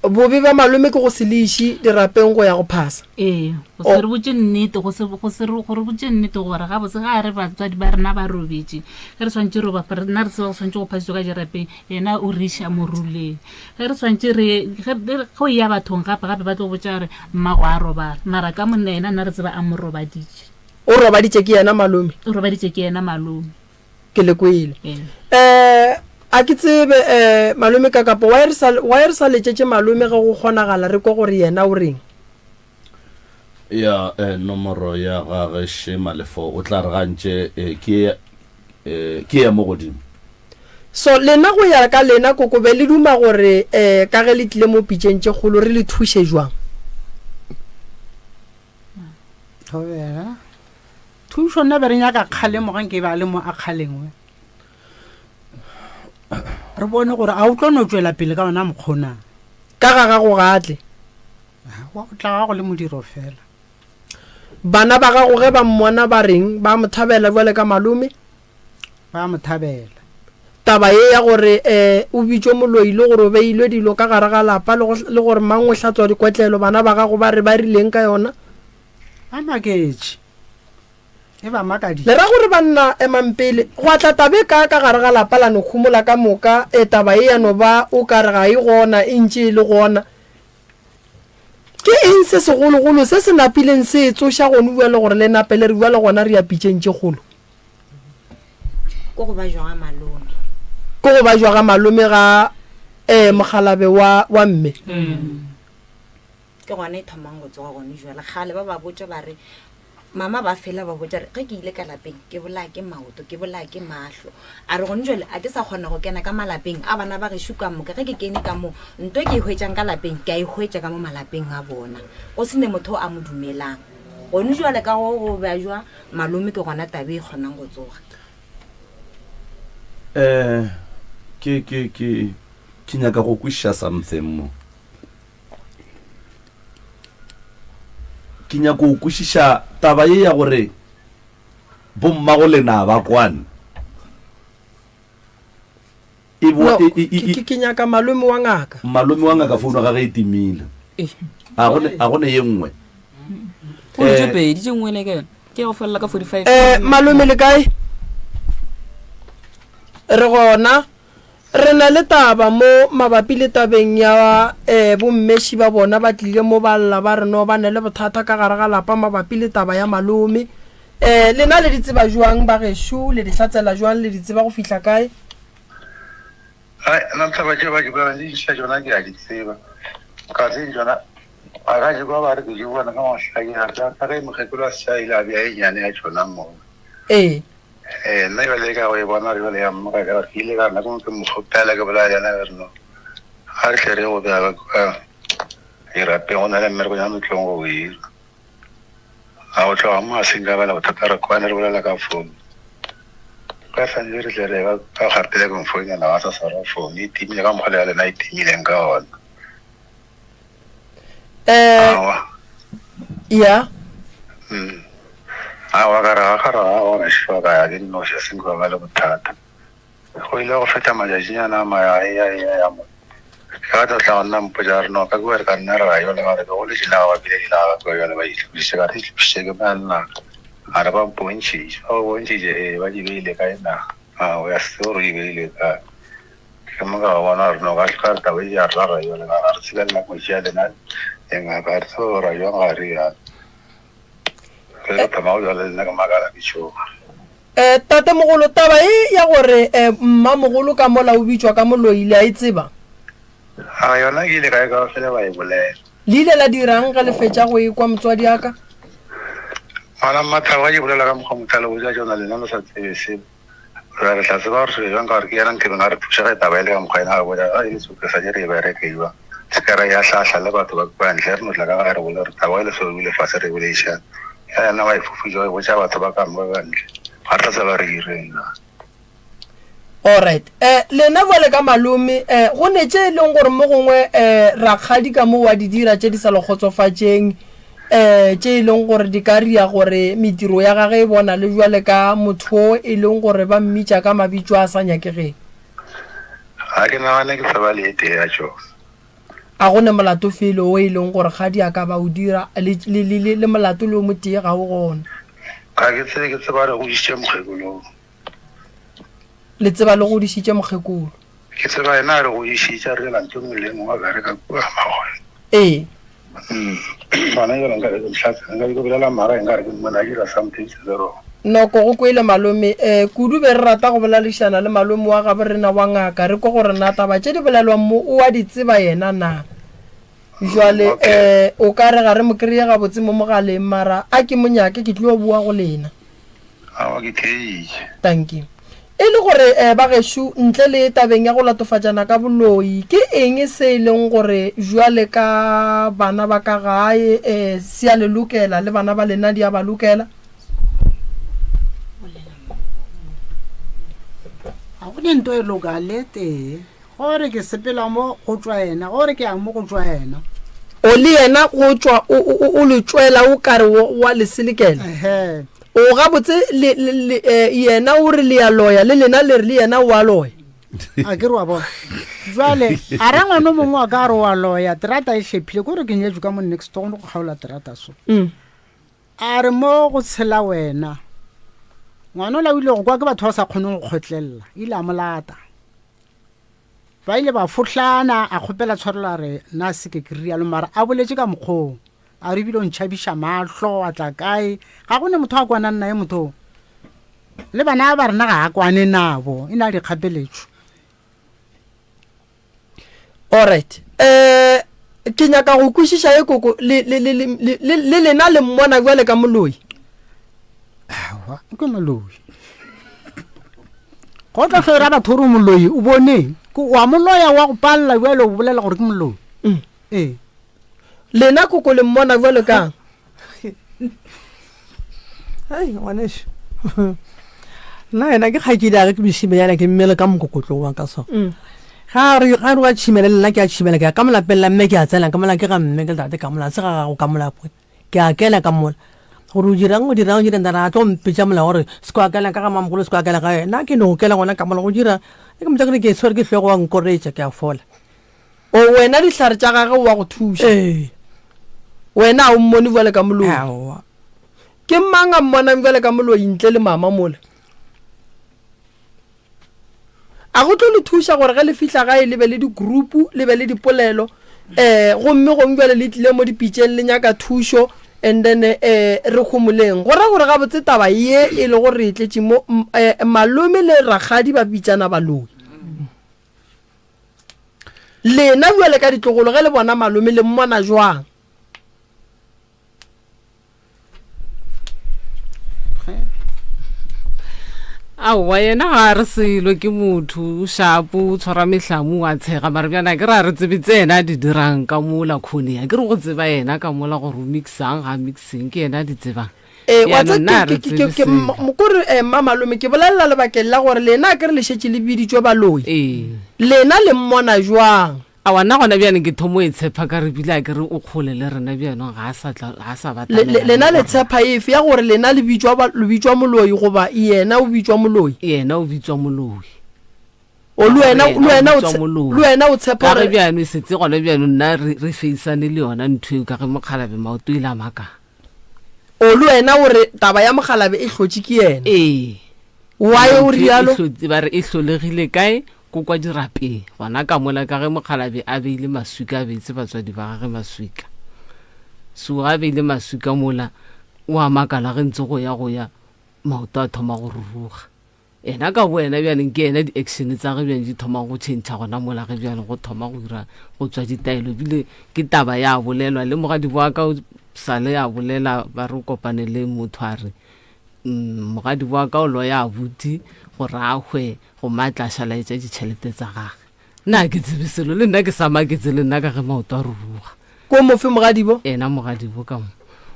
bobe ba malome ke go se le iše dirapeng go ya go phasa. Ee, go se re botše nnete, go se go se go re botše nnete gore gabotse ga re batswadi ba rena ba robetše, ge re swanetše re ba rena re tseba go swanetše go phasiswa ka dirapeng, yena o re iša moruleng. Ge re swanetše re ge go ya bathong gape gape ba tlo botša gore mmago a robala, mara ka monna yena nna re tseba a mo robaditše. O robaditše ke yena malome? O robaditše ke yena malome. Ke le kwele. Eh, a ke tsebe eh malome ka kapo why re sa why re sa letšetše malome ge go kgonagala re kwe gore yena o reng? Ya eh, nomoro ya gage še Malefo o tla re gantše eh, ke eh, ke ya mo godimo. So lena go ya ka lena koko be le duma gore eh ka ge le tlile mo pitšeng tše kgolo re le thuše jwang? Thobela. Thušo nna be re nyaka kgalemo ga nke e ba le mo a kgalengwe. Re bone gore a o tlo no tšwela pele ka ona mokgona. Ka ga gago ga a tle. Wa go tla gago le modiro fela. Bana ba gago ge ba mmona ba reng? Ba mo thabela bjale ka malome? Ba mo thabela. Taba ye ya gore um o bitšwe moloi le gore o beilwe dilo ka gare ga lapa le go, le gore mang o hlatswa dikotlelo, bana ba gago ba re ba rileng ka yona? Ba maketše. E ba makaditše. Le ra gore banna emang pele. Gwa tla taba e kaa ka gare ga lapa la no khumola ka moka, e taba ye ya no ba o ka re ga e gona, e ntše e le gona. Ke eng se segologolo se se napileng se e tsoša gonu bjale gore le nape le re bjale gona re ya pitšeng tše kgolo? Ko go ba jwa ga malome. Ko go ba jwa ga malome ga eh mokgalabe wa wa mme. Ke gona e thomang go tsoga gone jwale. Kgale ba ba botša ba re mama ba fela ba botša re ge ke ile ka lapeng ke bolaya ke maoto ke bolaya ke mahlo. A re gone jwale a ke sa kgona go kena ka malapeng a bana ba gešo ka moka. Ge ke kene ka mo nto ke e hwetšang ka lapeng ke a e hwetša ka mo malapeng a bona. Go se ne motho a mo dumelang. Gone jwale ka go go bjajwa malome ke gona tabe e kgonang go tsoga. Eh, ke ke ke ke nyaka go kwešiša something mo. Ke nyaka go kwešiša taba ye ya gore bommago lena ba kwane. E bo, No, e, e, e, ke, ke nyaka malome wa ngaka. Malome wa ngaka founu ga ge e timile. A go ne, a go ne ye nngwe. O tše pedi tše nngwe le ke yona. Ke ya go felela ka 45. Eh, malome le kae? Re gona. Re na le taba mo mabapi le tabeng ya eh bommeši ba bona ba tlile mo ba lla ba re no ba ne le bothata ka gare ga lapa mabapi le taba ya malome. Eh, lena le di tseba jwang ba gešo? Le di hlatsela jwang? Le di tseba go fihla kae? Hai, nna taba tše ba ke ba di ntšha tšona ke a di tseba. Ka tse tšona a ka je kwa ba re ke di bona ka mahlaki ga ka ka ge mokgekolo a sa ile a bea e nyane ya tšona mo. Ee. Eh, nna jwale ka go e bona jwale ya mmoka ka ke ile ka nako ke mo kgopela ke bolaya le yena ka re no. A re tle re go bea ka kwa dirapeng go na le mmereko ya metlong go o ira. A go tloga mo a seng ka bala bothata re kwane re bolela ka phone. Ka santse re tle re ba ka gapele ke mfounela wa sa swara phone e timile ka mokgwa le ya lena e timileng ka ona. Eh, Aowa. ya. Aowa ka re ga ga re ga gona šwa ka ya ke nnoši a seng ka ba le bothata. Go ile go feta matšatšinyana a maya a eya eya ya mo. Ke ga tla tla go nna mpotša a re no ka kua re ka nna ra ya jwale ka re ke goletše naga ba bile dinaga ka kua jwale ba itlhokišitše ka re itlhokišitše ke mang na? A re ba mpontšhitše, ba go bontšhitše ee ba di beile kae na? A o ya se tsebe gore o di beile kae. Ke mo ka bona gore no ka hloka taba e ya rara yone ga re tsebe nako tšea lena e ngaka re tsebe gore jwang ga re ya re thoma go jala lena ka makala ke tšhoga. Eh, tatemogolo, taba e ya gore eh, mmamogolo ka mola o bitšwa ka moloi le a e tseba? A yona ke ile ka e kwa fela ba e bolela. Le ile la dirang ge le fetša go e kwa motswadi a ka? Ngwana Mmathabo, ga ke bolela ka mokgwa motho a le botša tšona lena le sa tsebe selo. Re re tla tseba gore selo jwang ka gore ke yena Nkebeng a re thuša ge taba e le ka mokgwa yena a re botša ga e le so ke sa je re e bereke jwang. Se ka ra ya hlahla le batho ba kwa ntle re no tla ka gae re bolela gore taba e le so e bile fase re boleišane. Ya yena wa e fufutša wa e botša batho ba ka moka ka ntle. Ga re tla tseba re direng na. Alright. Eh, lena bjale ka malome, eh, go ne tše e leng gore mo gongwe eh, rakgadi ka mo wa di dira tše di sa le kgotsofatšeng, eh, tše e leng gore di ka ria gore mediro ya gage e bona le bjale ka motho o e leng gore ba mmitša ka mabitšo a sa nyakegeng. Ga ke nagane ke sa ba le e tee ya tšona. A go ne molato felo o e leng gore kgadi a ka ba o dira, le, le, le, le, le molato le o motee ga o gona. Ga ke tsebe, ke tseba re godišitše mokgekolo. Le tseba le godišitše mokgekolo. Ke tseba yena a re godišitše, a re dira ntho e nngwe le e nngwe, a bereka kua Magole. Ee. Gona jwale nka be ke mhlatse, nka be ke bolela mara nka re ke mmone a dira something se se wrong. Noko go kwele malome. Eh, kudu be re rata go bolelišana le malome wa gabo rena wa ngaka, re kwe gore na taba tše di bolelwang mo o a di tseba yena na. Jwale, eh, o ka re ga re mo kry-e gabotse mo mogaleng, mara a ke mo nyake, ke tlo boa go lena. Aowa, ke theeditše. Tanki. E le gore eh, ba gešo, ntle le tabeng ya go latofatšana ka boloi, ke eng se e leng gore bjale ka bana ba ka gae eh, se a le lokela le bana ba lena di a ba lokela? Ga go ne nto e loka le tee. Gore ke sepela mo go tšwa yena, gore ke ya mo go tšwa yena. O le yena go tšwa o, o, o le tšwela o ka re wa le selekela. Ehe. O gabotse le, le, le, eh, yena o re le ya loya le lena le re le yena o a loya. A ke re wa bona. Jwale a ra ngwana o mongwe wa ka a re wa loya, terata e hlephile, ke gore ke nyetšwe ka mo next door go kgaola terata so. A re mo go tshela wena. Ngwana ola o ile go kwa ke batho ba sa kgoneng go kgotlelela, ile a mo lata. Ba ile ba fohlana, a kgopela tshwarelo a re, Na se ke ke rialo, mara a boletše ka mokgoo. A re ebile o ntšhabiša mahlo, a tla kae? Ga go ne motho a kwanang naye motho o. Le bana ba rena ga a kwane nabo, e na dikgapeletšo. Alright. Eh, ke nyaka go kwešiša e koko le, le, le, le, le, le lena le mmona bjale ka moloi. Aowa, ke moloi. Go tlo hlo ra batho gore moloi o boneng. Ke wa moloya wa go palela bjale o bolela gore ke moloi. Mm. Ee. Lena koko le mmona bjalo kang? Hei, ngwanešu. Nna yena ke kgaetšedi ya ge ke mošimenyana ke mmele ka mokokotlo wa ka so. Mm. Ga re ga re wa tšhimela le nna ke a tšhimela ke ya ka molapeng la mme ke a tsena ka mola ke ga mme ke tate ka mola se ga gago ka mola ke a kena ka mola gore o dirang o dirang o dirang tara a tlo mpetša mola gore se kwa kena ka ga mamogolo se kwa kena ga nna ke no kena gona ka mola go dira ke motsa ke ke tshwere ke hlogo wa nkoretša ke a fola O wena dihlare tša gage o wa go thuša. Ee. Wena a o mmone bjale ka moloi. Aowa. Ke mang a mmonang bjale ka moloi ntle le mama mola? A go tlo le thuša gore ge le fihla gae le be le di-group, le be le dipolelo, eh, gomme gong bjale le tlile mo dipitšeng le nyaka thušo, and then eh, re homoleng. Go ra gore gabotse taba ye e le gore re e tletše mo, eh, malome le rakgadi ba bitšana baloi. Lena bjale ka ditlogolo ge le bona malome le mmona jwang? Aowa yena ga a re selo ke motho o shapo o tshwara mehlamu wa tshega mare bjana ke re a re tsebe tse yena a di dirang ka mola khone ya ke re go tseba yena ka mola gore o mixang ga mixeng ke yena a di tsebang Ee, wa Bjalo tse nna ke re ke ke tsebe ke selo. kore eh, mma malome ke bolelela lebakeng la gore lena a ke re le šetše le biditšwe baloi. Ee. Lena le mmona jwang? Aowa nna gona bjane ke thomo e tshepa ka re bile a ke re o kgole le rena bjanong ga a sa tla ga a sa Le, le, batamela lena le le tshepa efe ya gore lena le bitšwa ba, le bitšwa moloi goba yena o bitšwa moloi? Yena o bitšwa moloi. O le wena, Yena le wena o bitšwa tshe- moloi. le wena o tshepa Ka ge gore bjano e setse gona bjano nna re re feisane le yona ntho eo ka ge mokgalabe maoto ile a maka. O le wena o re taba ya mokgalabe e hlotše ke yena. Ee. Why o Ntho e rialo? hlotse, ba re e hlolegile kae? Ko kwa dirapeng, gona ka mola ka ge mokgalabje a beile maswika a beetse batswadi ba gage maswika. So ga a beile maswika mola, o a makala ge ntse go ya go ya maoto a thoma go ruruga. Yena ka boyena bjaneng ke yena di-action tsa ge bjang di thoma go tšhentšha gona mola ge bjale go thoma go ira go tswa ditaelo ebile ke taba ya bolelwa le mogadi wa ka o sale a bolela ba re o kopane le motho a re mm, mogadi wa ka o loya abuti gore a hwe Gomme a tla šala etša ditšhelete tsa gage. Nna ga ke tsebe selo, le nna ke sa maketse le nna ka ge maoto a ruruga. Ko mofe mogadibo? Ena mogadibo ka mo.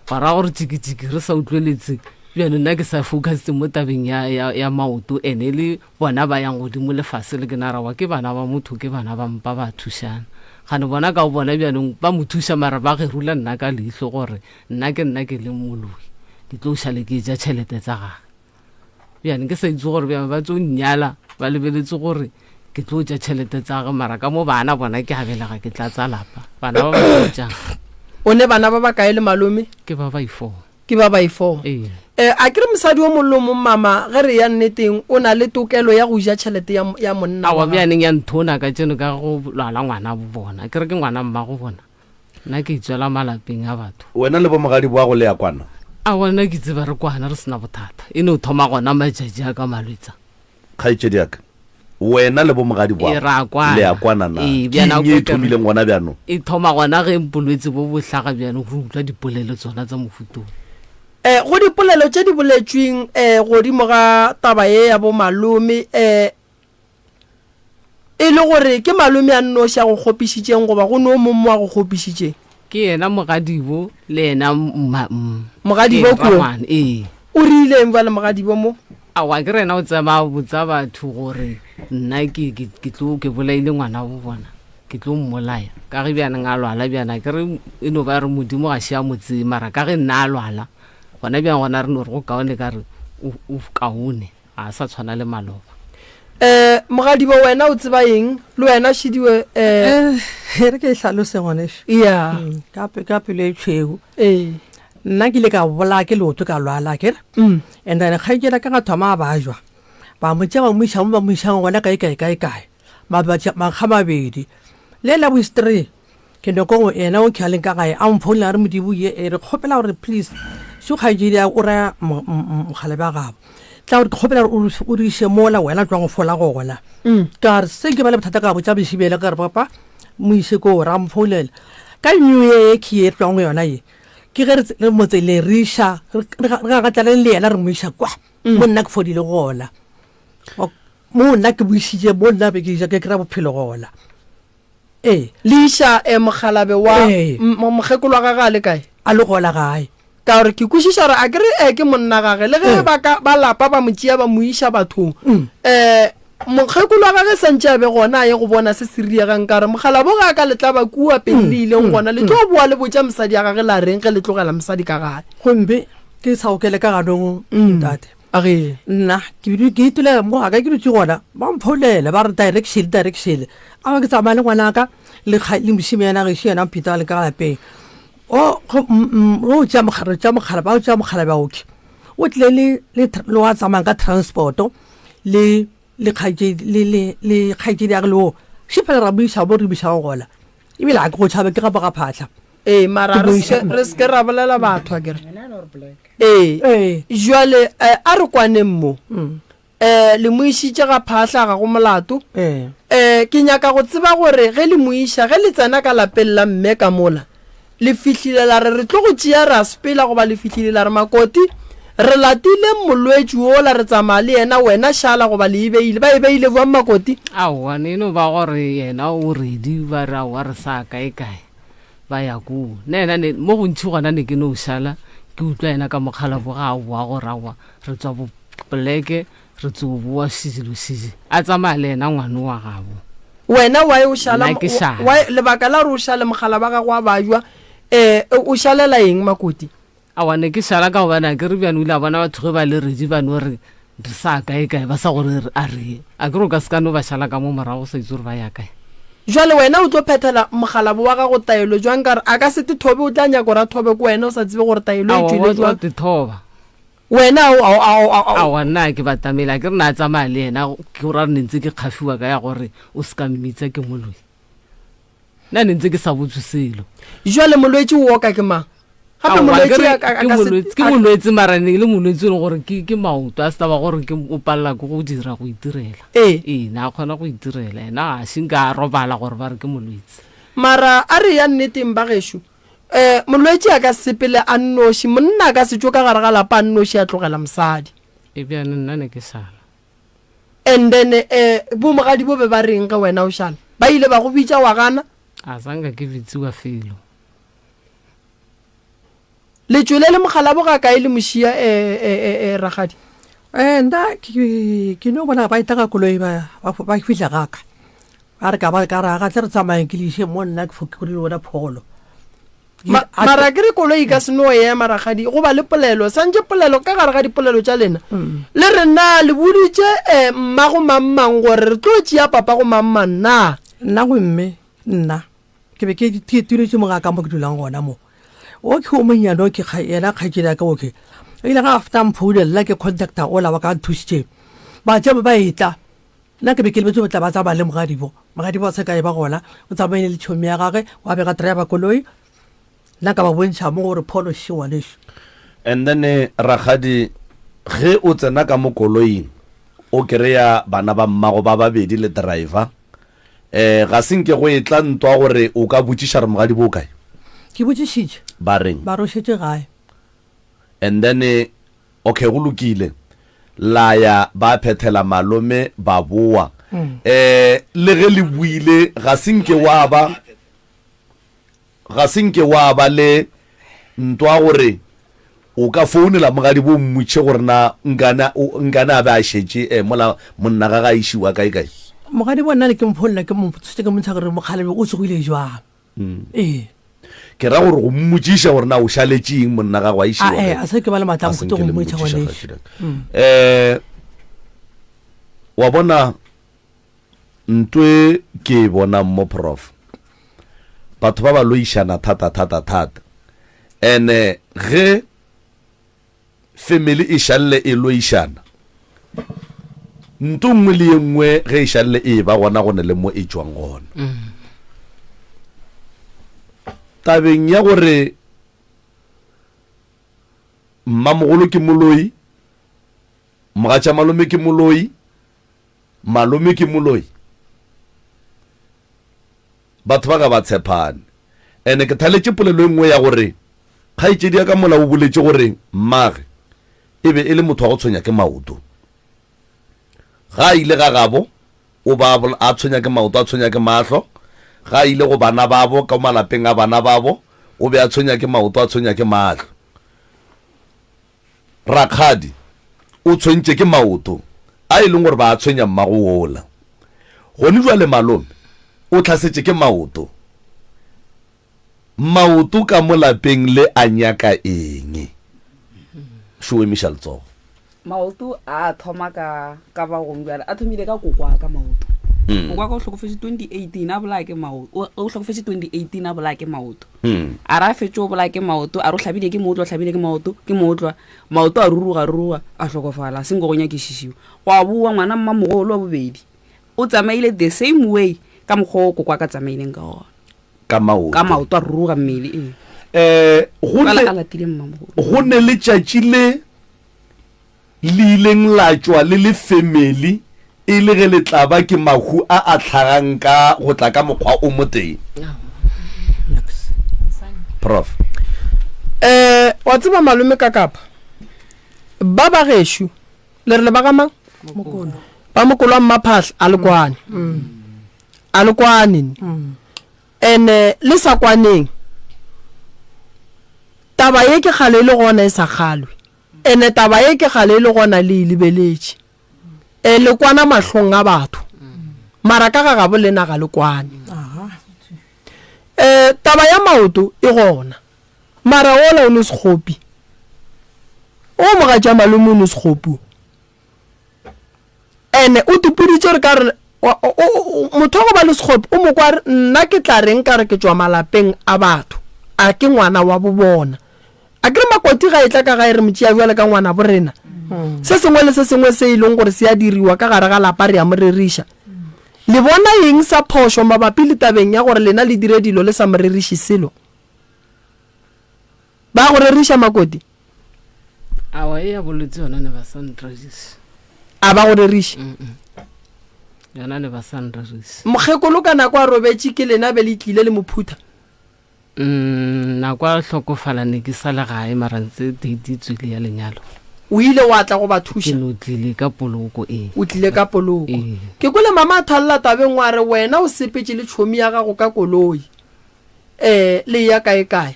Gwa ra gore tšikitšiki re sa utlweletse. Bjalo nna ke sa focusitse mo tabeng ya, ya, ya maoto, ene e le bona ba yang godimo le fase le ke na rawa ke bana ba motho, ke bana ba mpa ba thušana. Gane bona ka go bona bjanong ba mo thuša mara ba gerula nna ka leihlo gore nna ke nna ke leng moloi, ke tlo šale ke ja tšhelete tsa gage. Bjane ke sa itse gore bjang ba tso nnyala ba lebeletse gore ke tlo ja tšhelete tsa ge mara ka mo bana bona ke a belega ke tlatsa lapa bana ba ba jang. O ne bana ba ba kae le malome? Ke ba ba i-four. Ke ba ba i-four. Ee. Eh, a ke re mosadi o mong le o mong mama ge re ya nneteng o na le tokelo ya go ja tšhelete ya, ya monna Aowa wa gagwe. bjaneng ya nthona ka tseno ka go lwala ngwana bo bona ke re ke ngwana mmago bona. Nna ke itswela malapeng a batho. Wena le bomogadi boago le ya kwana? Aowa, nna ke tseba re kwana re se na bothata. E no thoma gona matšatši a ka malwetsa. Kgaetšedi ya ka, wena le bomogadi boago Ee, ra kwana. le ya kwana na? Ee, Ke bjana eng ye e ko ke re- thomileng gona bjanong? E thoma gona ge bolwetse bo bo hlaga bjanong, re utlwa dipolelo tsona tsa mofutong. Eh, go dipolelo tše di boletšweng eh, godimo ga taba ye ya bomalome eh, E le gore ke malome a nnoši a go kgopišitšeng goba go ne o mong mo a go kgopišitšeng? Ke yena mogadibo le yena mma, mm, Mogadibo ee, koo? rangwane, ee. O rileng bjale mogadibo mo? Aowa, ke re yena o tseba a botsa batho gore nna ke, ke, ke tlo, ke bolaile ngwana bo bona, ke tlo mmolaya. Ka ge bjaneng a lwala bjana, ke re e no ba re Modimo ga še a mo tsee, mara ka ge nna a lwala, gona bjang gona re no re go kaone ka re o, o kaone. Ga a sa tshwana le maloba. Eh, mogadibo wena o tseba eng? Le wena Šidiwe eh. Eh, re ke e hlalose ngwanešu. Yeah. Mm, ka pe- ka pelo e tšhweu. Ee. Nna ke ile ka bolaya ke leoto ka lwala ke re. Mm. And then kgaetšedi ka ga thoma a bajwa. Ba mo tšea ba mo iša mo ba mo išang gona kae kae kae kae. Mabatša makga mabedi. Le la bo three Ke nyoko go yena o ke a leng ka gae a mphounela a re Modibo ye e re kgopela gore please šo kgaetšedi ya o raya mogala bja gabo tla gore ke kgopela gore o re iše mola wena tswang go fola gona ka re se ke ba le bothata ka botša bešibele ka re papa mo ise ko ra mphounela ka new year ye ke ye tswang go yona ye ke ge re mo tseleng re iša re gagatlaneng le yena re mo iša kwa mo nna ke fodile gona mo nna ke boisitše mo nna be ke ke kry-a bophelo gona Ee. Le iša eh, mokgalabe wa Ee. m- mo- mokgekolo wa gage a le kae? A le gola gae. Ka gore ke kwešiša gore a ke re eh, ke monna gage le ge Ee. ba ka ba lapa ba mo tšea ba mo iša bathong Mm. eh mokgekolo wa gage santše a be gona a ye go bona se se riegang ka gore mokgalabo ge a ka le tlaba kua pele le ileng gona le tlo boa le botša mosadi ya gage la reng ge le tlogela mosadi ka gae Gomme ke sa okele ka ganong ntate. A re. Nna ke be ke itulela mo ga ka ke dutše gona, ba mphounela ba re direction direction. A ba ke tsamaya le ngwanaka le le mošemanyana gešo yena Peter a le ka lapeng. O o tšea mogala re tšea mogala ba o tšea mogala baoki o tlile le le le wa tsamayang ka transport-o le le kgaetšedi le le le kgaetšedi ya ge le o še fela ra mo iša mo re mo išago gona ebile ga ke go tšhabe ke ga bogaphahla. Ee, mara Ke re mo se iša re se ke ra bolela batho akere. Ee, Ee. jwale eh, a re kwaneng mo. Mm. Eh, le mo išitše ga Phahla ga go molato. Ee. Eh, ke nyaka go tseba gore ge le mo iša, ge le tsena ka lapeng la mme ka mola, le fihlile la re re tlo go tšea ra sepela goba le fihlile la re Makoti, re latile molwetši wola re tsamaya le yena, wena šala goba le e beile. Ba e beile bjang Makoti? Aowa, ne e no ba gore yena o ready, ba re aowa re sa kae kae. Ba ya koo. Nna yena ne, mo gontši gona ne ke no šala ke utlwa yena ka mokgalabo ga a boa gore aowa re tswa bo poleke re tso boa šidilo šidi. A tsamaya le yena ngwano wa gabo. Wena why o šala, Nna ke šala. why, lebaka la gore o šale mogala ba gago a bajwa, eh, o šalela eng Makoti? Aowa, ne ke šala ka gobane a ke re bjane o ile a bona batho ge ba le ready ba no re re sa kae kae ba sa gore re a re ye. A ke re o ka se ka no ba šala ka mo morago o sa itse gore ba ya kae. Jwale wena o tlo phethela mokgalabo wa gago taelo jwang ka gore a ka se te thobe o tla nyaka gore a thobe ko wena o sa tsebe gore taelo e Aowa, tšwile wa jwang. te thoba. Wena o, o, o, o, o. Aowa, nna ga ke batamele, a ke re na tsamaya le yena, ke go ra re ne ntse ke kgafiwa ka ya gore o se ka mmitsa ke moloi. Nna ne ntse ke sa botswe selo. Jwale molwetši o oka ke mang? Gape Aowa, molwetši ke re a ka- a ke ka se- molwetši, ke a- molwetši mara ne e le molwetši e leng gore ke, ke maoto a se taba gore ke o palela ke go dira go itirela. Ee. Ee, na a kgona go itirela, yena ga se nka a robala gore ba re ke molwetši. Mara a re ya nneteng ba gešo, um molwetši a ka se sepele a nnoši, monna a ka se tšwe ka gare ga lapa a nnoši a tlogela mosadi. E bjane nna ne ke šala. And then um bomogadi bo be ba reng ge wena o šala? Ba ile ba go bitša wa gana? A sa nka ke bitsiwa felo. Le tšwele le mokgalabo ga kae le mošia um um um rakgadi? Um nna ke ke no bona ba etla ka koloi ba ba fihla ga ka. Ba re ka ba ka ra ga tle re tsamayeng ke le iše mo nna ke fo- ke le bona pholo. Ke- Ma- a- mara ke re koloi e ka se no ema rakgadi go ba le polelo santše polelo ka gare ga dipolelo tša lena le re na le boditše um mmago mangmang gore re tlo tšea papa go mangmang na nna go mme nna ke be ke ke tuletše mo ga ka mo ke dulang gona mo okay o monnyane okay kga- yena kgaetšedi ya ka okay o ile ga after mphounela ke contacta ola wa ka a nthusitšeng ba tšea ba etla Nna ke be ke lebetše go tla ba tsamaya le mogadibo. Mogadibo a se ka e ba gona, o tsamaile le tšhomi ya gage, wa bega driver koloi. Nna ka ba bontšha mo gore pholo še ngwanešu. And then rakgadi ge o tsena ka mo koloing o kereya bana ba mmago ba babedi le driver eh ga se nke go etla ntwa gore o ka botšiša re mogadibo o kae? Ke botšišitše. Ba reng? Ba re o šetše gae. And then Okay, go lokile. La ya ba phethela malome ba boa. Eh, le ge le buile ga se nke wa ba ga se nke wa ba le ntwa gore o ka founela mogadi bo mmutše gore na nkane nkane a be a šetše eh, mola monna ga ga išiwa kae kae. Mogadi bo nna le ke mpholla ke mo ke mo ntsha gore mokgalebe o tsogile jwang. Ee. Ke ra gore go mmotšiša gore na o šaletše eng monna gago a išiwa A, eh, a se ke ba le matla a A se mohuta nke go le mmotšiša mmotšiša ngwanešu. kgaetšedi. Eh, wa bona ntwe ke e bonang mo prof batho ba ba loišana thata thata thata ene ge Family e šalle e loišana. Nto nngwe le ye nngwe ge e šalle e eba gona go ne le mo e tšwang gona. Tabeng ya gore mmamogolo ke moloi, mogatšamalome ke moloi, malome ke moloi, Batho ba ga ba tshepane. Ene ke thaletše polelo e nngwe ya gore kgaetšedi ya ka mola o boletše gore mmage e be e le motho wa go tshwenya ke maoto. Ga a ile ga gabo o ba a tshwenya ke maoto, a tshwenya ke mahlo. Ga a ile go bana babo, ka malapeng a bana babo, o be a tshwenya ke maoto, a tshwenya ke mahlo. Rakgadi o tshwentše ke maoto a e leng gore ba a tshwenya mmago wola. Gone jwale malome o hlasetše ke maoto. Maoto ka mo lapeng le a nyaka eng? Šo emiša letsogo. Maoto a thoma ka ka ba gong bjale a thomile ka koko wa ka maoto. Koko wa ka o hlokofetše 2018 a bolaya ke maoto. O hlokofetše 2018 a bolaya ke maoto. A re a fetše o bolaya ke maoto, a re o hlabile ke mootlwa, o hlabile ke maoto, ke mootlwa. Maoto a ruruga, ruruga, a hlokofala, a se nko go nyakišišiwa. Gwa bowa ngwana mmamogolo wa bobedi, o tsamaile the same way ka mokgwa o koko wa ka tsamaileng ka gona. Ka maoto. Ka maoto a ruruga mmele, ee. Eh, go Jwale ne, a latile mmamogolo. go ne letšatši le le ileng la tšwa le le family e le ge le tla ba ke mahu a a hlagang ka go tla ka mokgwa o motee. Prof. Eh, wa tseba malome ka kapa ba ba gešo le re le ba ga mang ba mokolo wa mmaphahla a le kwane a le kwane ene le sa kwaneng taba ye ke kgale e le gona e sa kgalwe Ene taba ye ke kgale e le gona le e lebeletše. E, le kwana mahlong a batho. Mara ka ga gabo lena ga le kwane. E, taba ya maoto e gona. Mara wola o no sekgopi. O mogatša malome o no sekgopi o. Ene o tipoditše gore ka re motho wa go ba le sekgopi o mo kwa re nna ke tla reng ka re ke tšwa malapeng a batho. A ke ngwana wa bobona. A ke re makoti ga e tla ka gae re mo tšea bjale ka ngwanabo rena. Se sengwe le se sengwe se e leng gore se a diriwa ka gare ga lapa re a mo reriša. Le bona eng sa phošo mabapi le tabeng ya gore lena le dire dilo le sa mo reriše selo? Ba go reriša makoti? Awa e ya bolwetse yona ne ba sa nreriše. A ba go reriše? Yona ne ba sa nreriše. Mokgekolo ka nako a robetše ke lena be le tlile le mo phutha? Mm, nako a hlokofala ne ke sa le gae mara ntse date e tswile ya lenyalo. O ile wa tla go ba thuša? Ke no tlile ka poloko ee. O tlile ka poloko. Ee. Ke kwele mama a thalela tabeng wa re wena o sepetše le tšhomi ya gago ka koloi um le eya kae kae?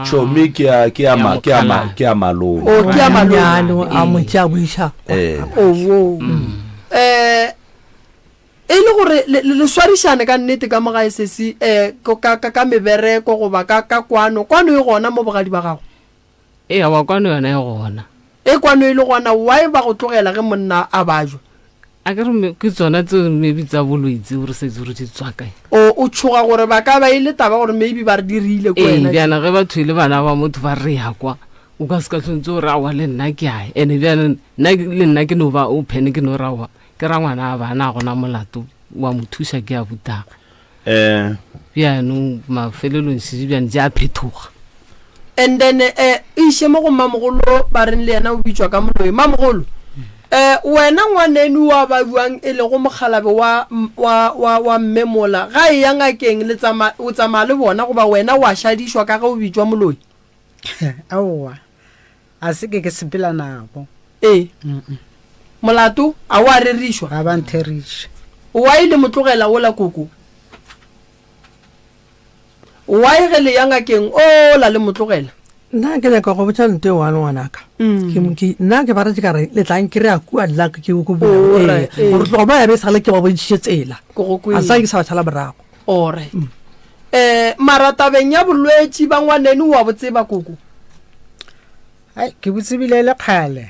Tšhomi ke ya ke ya ma ke ya ma ke ya malome. O ke ya malome. A mo tšea boiša. Eh. Owo. Eh e le gore le, le, le swarišane ka nnete ka mo gae sesi eh ka, ka, ka mebereko goba ka, ka kwano. Kwano e gona mo bogadi ba gago? Ee, aowa kwano yona e gona. E kwano e le gona, why ba go tlogela ge monna a bajwa? A ke re ke tsona tseo maybe tsa boloi tseo re sa itse gore di tswa kae. O, o tšhoga gore ba ka ba e le taba gore maybe ba re di rile ko Ee, wena. bjana ge batho e le bana ba motho ba re ya kwa, o ka se ka tshwanetse gore aowa le nna ke ae. Ene bjana nna le nna ke no ba open ke no re aowa ke ra ngwana a bana a gona molato wa mo thuša ke a butaga. Eh. Bjanong mafelelong šedi bjane di a phethoga. And then eh iše mo go mmamogolo ba reng le yena o bitšwa ka moloi. Mmamogolo, eh wena ngwaneno wa ba bjang e lego mokgalabe wa wa wa wa mme mola ga e ya ngakeng le tsama o tsamaya le bona goba wena wa šadišwa ka ge o bitšwa moloi? Aowa, a se ke ke sepela nabo. Ee. Molato a wa rerišwa? Ga ba ntheriše. Why le mo tlogela wola koko? Why ge le ya ngakeng ola le mo tlogela? Nna ke nyaka go botša nto e one ngwanaka. Ke nna ke baretše ka re le tla nkry-a kua nna ke ko bula. Ee, gore tloga mo ya be e sale ke ba bontšhitše tsela. A sa ke sa ba šala morago. Alright. Eh, mara tabeng ya bolwetši ba ngwaneno wa bo tseba koko? Ai, ke bo tsebile e le kgale.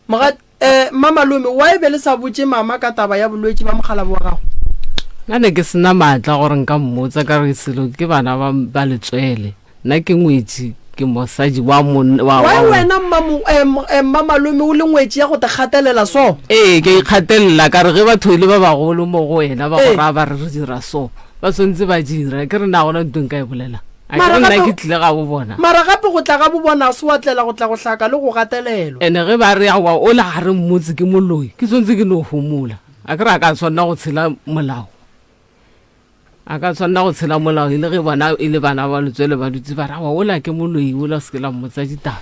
Moga, eh, mmamalome, why be le sa botše mama ka taba ya bolwetši ba mokgalabo wa gago? Nna ne ke sena maatla gore nka mmotsa ka re selo ke bana ba, ba letswele. Nna ke ngwetši, ke mosadi wa monna, wa, Why wa, wena mmamu, eh, eh, mmamalome o le ngwetši ya go te gatelela so? Ee, ke ikgatelela ka re ge batho e le ba bagolo mo go wena ba go Ee. raya ba re re dira so, ba tshwanetse ba dira. Ke re na gona ntho e nka e bolela? A ke Mara re nna gape- ke tlile ga bo bona. Mara gape go tla ga bo bona a se wa tlela go tla go hlaka le go gatelelwa. Ene ge ba re aowa ola ga re mmotse ke moloi, ke tshwanetse ke no homola. A ke re a ka tshwanela go tshela molao. A ka tshwanela go tshela molao e le ge bona e le bana ba letswele ba dutse ba re aowa ola ke moloi ola se ke la mmotsa ditaba.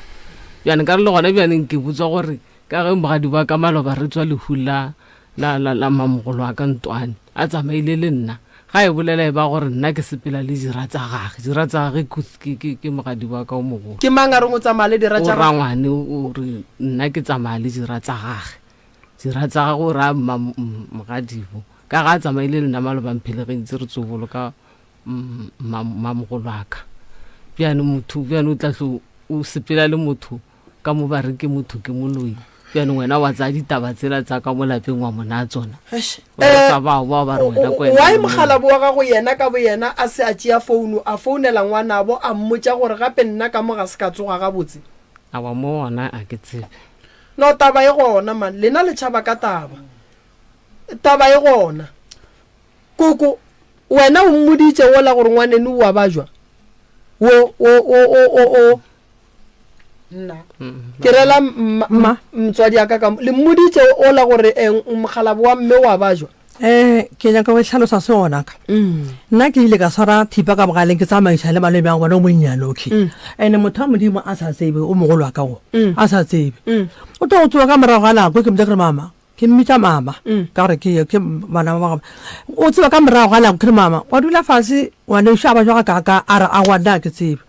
Bjane ka re le gona bjaneng ke botswa gore ka ge mogadi wa ka maloba re tswa lehu la la la la mamogolo wa ka ntwane a tsamaile le nna ga e bolela e ba gore nna ke sepela le dira tsa gage dira tsa gage ke ke ke mogadi wa ka o mogolo Ke mang a reng o tsamaya le dira o tša gagwe? rangwane o re nna ke tsamaya le dira tsa gage dira tsa gage o raya mma mogadibo ka ga a tsamaile le nna maloba mphelegeditse re tsobolo ka mamogolo wa ka bjane motho bjane o tla tlo o sepela le motho Ka mo ba re ke motho ke moloi. Bjanong wena wa tsaya ditaba tsela tsa ka mo lapeng wa mo naya tsona. Eish. O Eh, sa bao bao ba re wena ke wena why moloi. mokgalabo wa gago yena ka boyena a se a tšea founu a founela ngwanabo a mmotša gore gape nna ka mo ga se ka tsoga gabotse? Awa mo gona a ke tsebe. No taba e gona man, lena le tšhaba ka taba. Taba e gona. Koko, wena o mmoditše wola gore ngwaneno o a bajwa? Wo, wo, wo, wo, wo, o. Nna. Ke rela mma, motswadi ya ka ka mo. Le mmoditše ola gore eh, mokgalabo wa mme wa bajwa? Eh, ke nyaka go hlalosa se gona ka. Nna ke ile ka swara thipa ka bogaleng ke tsamaiša le malome a gona o monnyane okay. Ene motho wa Modimo a sa tsebe o mogolo wa ka go. A sa tsebe. O tlo go tsoga ka morago ga nako ke mmotša ke re mama, ke mmitša mama ka gore ke ke bana ba gagwe. O tseba ka morago ga nako ke re mama, wa dula fase ngwanešu a bajwa ga kaaka a re aowa nna ga ke tsebe.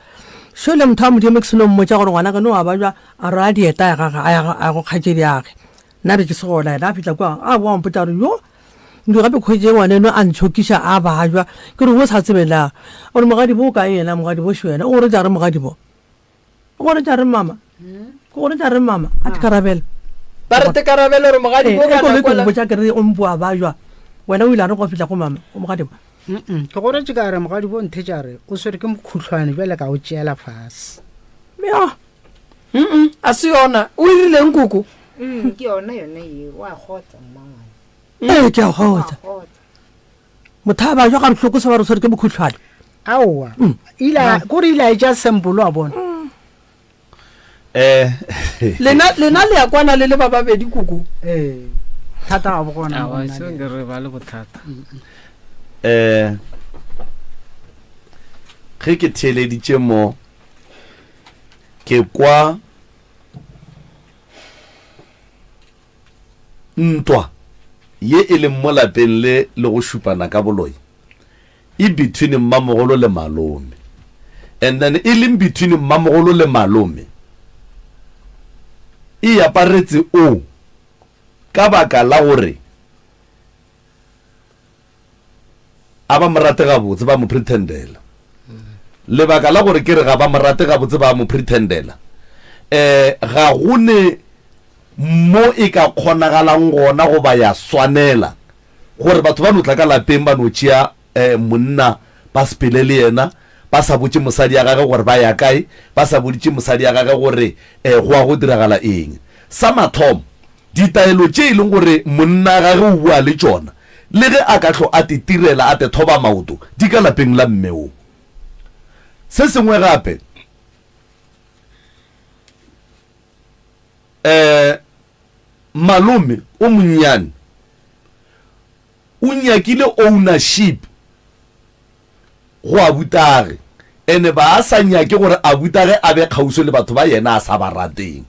Šole motho wa Modimo ke seno mmotša gore ngwana ka no a bajwa a rwala dieta ya gage a ya a ya go kgaetšedi yage. Nna be ke se gona yena a fihla kua a boa a mpotša gore yo ndu gape khwetše ngwaneno a ntšhokiša a bajwa ke re o sa tsebe na o re mogadibo o kae yena mogadibo šo yena o gore tša re mogadibo o gore tša re mama ke gore tša re mama a tekarabele Ba re tekarabele gore mogadibo Eh, ka e ko nako ke la- botša ke re o mpoa bajwa wena o ile a re go fihla go mama go mogadibo. Mm-mm, ke goretše ka re mogadi bo nthetša re o swere ke mokhuhlwane bjale ka o tšeela fase. Ya. Mm-mm, a se yona. O e rileng koko? Mm, ke yona yone ye o a kgotsa mmangwane. Ee, ke a kgotsa. Motho a ba jwa ga bohloko se ba re o swere ke mokhuhlwane. Aowa. Ile a kore ile a etša sample wa bona. Eh. Lena lena le ya kwana le le ba babedi koko. Ee. Thata ga bo gona. Aowa, seo ke re ba le bothata. Eh. Ge ke theeleditše mo ke kwa ntwa ye e leng mo lapeng le le go šupana ka boloi e between mmamogolo le malome and then e leng between mmamogolo le malome e aparetse o ka baka la gore a ba mo rate gabotse ba mo pretendela lebaka la gore ke re ga ba mo rate gabotse ba mo pretendela um ga go ne mo e ka kgonagalang gona goba ya swanela gore batho ba no tla ka lapeng ba no tšea um monna ba sepele le yena ba sa botše mosadi ya gage gore ba ya kae ba sa boditše mosadi ya gage gore um go ya go diragala eng sa mathomo Ditaelo tše e leng gore monna gage o bua le tšona, le ge a ka hlo a te tirela a te thoba maoto, di ka lapeng la mme wo. Se sengwe gape, um malome o monnyane o nyakile ownership go abutage, ene ba a sa nyake gore abutage a be kgauswi le batho ba yena a sa ba rateng.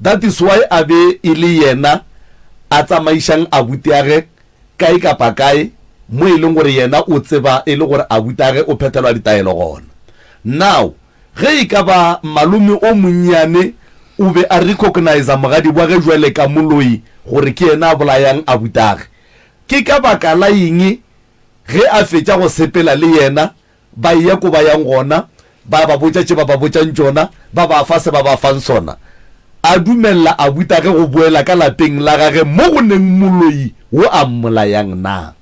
That is why a be e le yena a tsamaišang abutiage kae kapa kae mo e leng gore yena o tseba e le gore abutage o phethelwa ditaelo gona. Now ge e ka ba malome o monnyane o be a recognizer mogadi wa ge jwale ka moloi gore ke yena a bolayang abutage, ke ka baka la eng Ge a fetša go sepela le yena, ba eya ko ba yang gona, ba ba botša tše ba ba botšang tšona, ba ba fa se ba ba fang sona. A dumelela abutage go boela ka lapeng la gage mo go neng moloi wo a mmolayang na.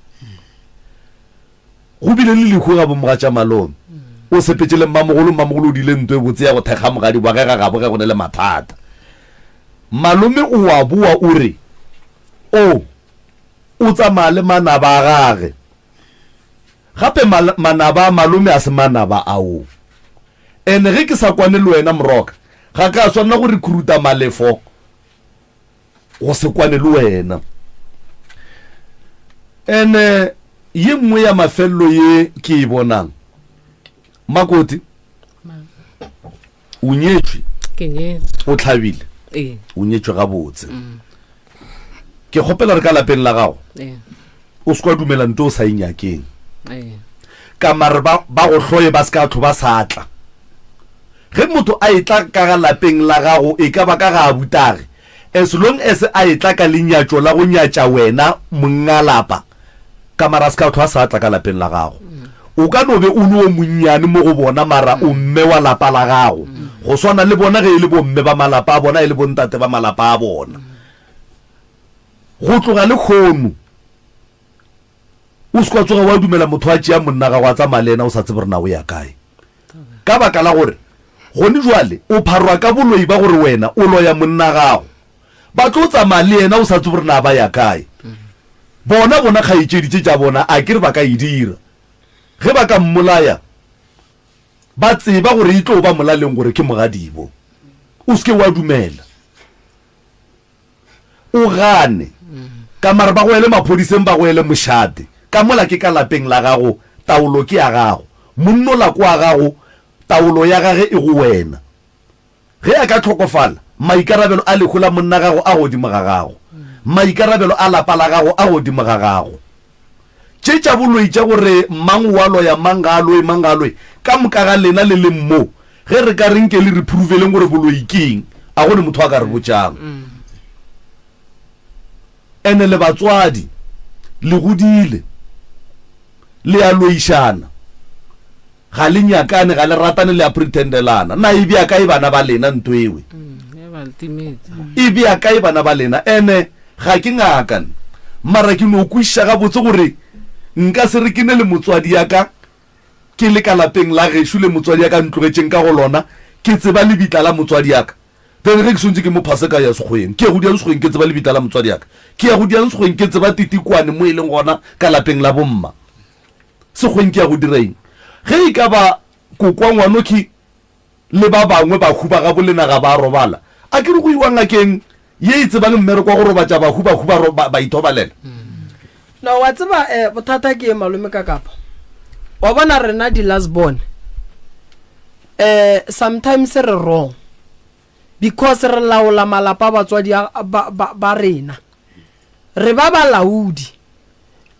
Go bile le lehu ga bomogatša malome. O sepetše le mmamogolo, mmamogolo o diile nto e botse ya go thekga mogadi wa ge ga gabo ge go ne le mathata. Malome o a boa o re, O. O tsamaya le manaba a gage. Gape manaba a malome a se manaba ao. Ene ge ke sa kwane le wena Moroka, ga ka swanela go recruita Malefo go se kwane le wena. Ene ye nngwe ya mafelelo ye ke e bonang, Makoti, o nyetšwe ke nyetswe o tlhabile ee o nyetšwe gabotse mm. ke kgopela re ka lapeng la gago ee o se kwa dumela nto o sa inyakeng ee ka mare ba ba go hloye ba se ka tlo ba sa tla ge motho a etla ka ga lapeng la gago e ka ba ka ga abutage as long as a etla ka lenyatšo la go nyatša wena monga lapa Ka mara a se ka hlwa a sa tla ka lapeng la gago. O ka no be o le o monnyane mo go bona, mara o mme wa lapa la gago, go swana le bona ge e le bomme ba malapa a bona, e le bontate ba malapa a bona. Go tloga lehono, o se ka tsoga wa dumela motho a tšea monna gago a tsamaya le yena o sa tsebe gore na o ya kae. Ka baka la gore gone jwale o pharwa ka boloi ba gore wena o loya monna gago. Ba tlo tsamaya le yena o sa tsebe gore na ba ya kae. Bona, bona kgaetšedi tše tša bona, a ke re ba ka e dira. Ge ba ka mmolaya, ba tseba gore e tlo ba molaleng gore ke mogadibo. O se ke wa dumela. O gane. Ka mare ba go ele maphodiseng, ba go ele mošate. Ka mola ke ka lapeng la gago, taolo ke ya gago. Monnola ke wa gago, taolo ya gage e go wena. Ge a ka hlokofala, maikarabelo a lehu la monna gago a godimo ga gago. Maikarabelo a lapa la gago a godimo ga gago. Tše tša boloi tša gore mang o a loya, mang ga a loye, mang ga a loye, ka moka ga lena le leng mo, ge re ka re nke le re phurufeleng gore boloi ke eng, a go ne motho a ka re botšang. Ene le batswadi, le godile, le a loišana. Ga le nyakane, ga le ratane, le a pretendelana. Na e bea kae bana ba lena nto ewe? E bea kae bana ba lena? Ene ga ke ngaka nna, mara ke no kwešiša gabotse gore Nka se re ke ne le motswadi ya ka ke le ka lapeng la gešo le motswadi ya ka ntlogetšeng ka go lona, ke tseba lebitla la motswadi ya ka. Then ge ke swantše ke mo phase ka ya sekgweng, ke ya go diang sekgweng ke tseba lebitla la motswadi ya ka. Ke ya go diang sekgweng ke tseba titikwane mo e leng gona ka lapeng la bomma. Sekgweng ke ya go dira eng? Ge e ka ba kokwa ngwanokhi le ba bangwe bahu ba gabo lena ga ba robala, a ke re go iwa ngakeng ye e tsebang mmereko wa go robatša bahu, bahu ba, ba, ba ithobalela. No, wa tseba eh, bothata ke malome ka kapa. Wa bona rena di last born. Eh, sometimes re wrong. Because re laola malapa a batswadi ba, ba, ba rena. Re ba balaodi.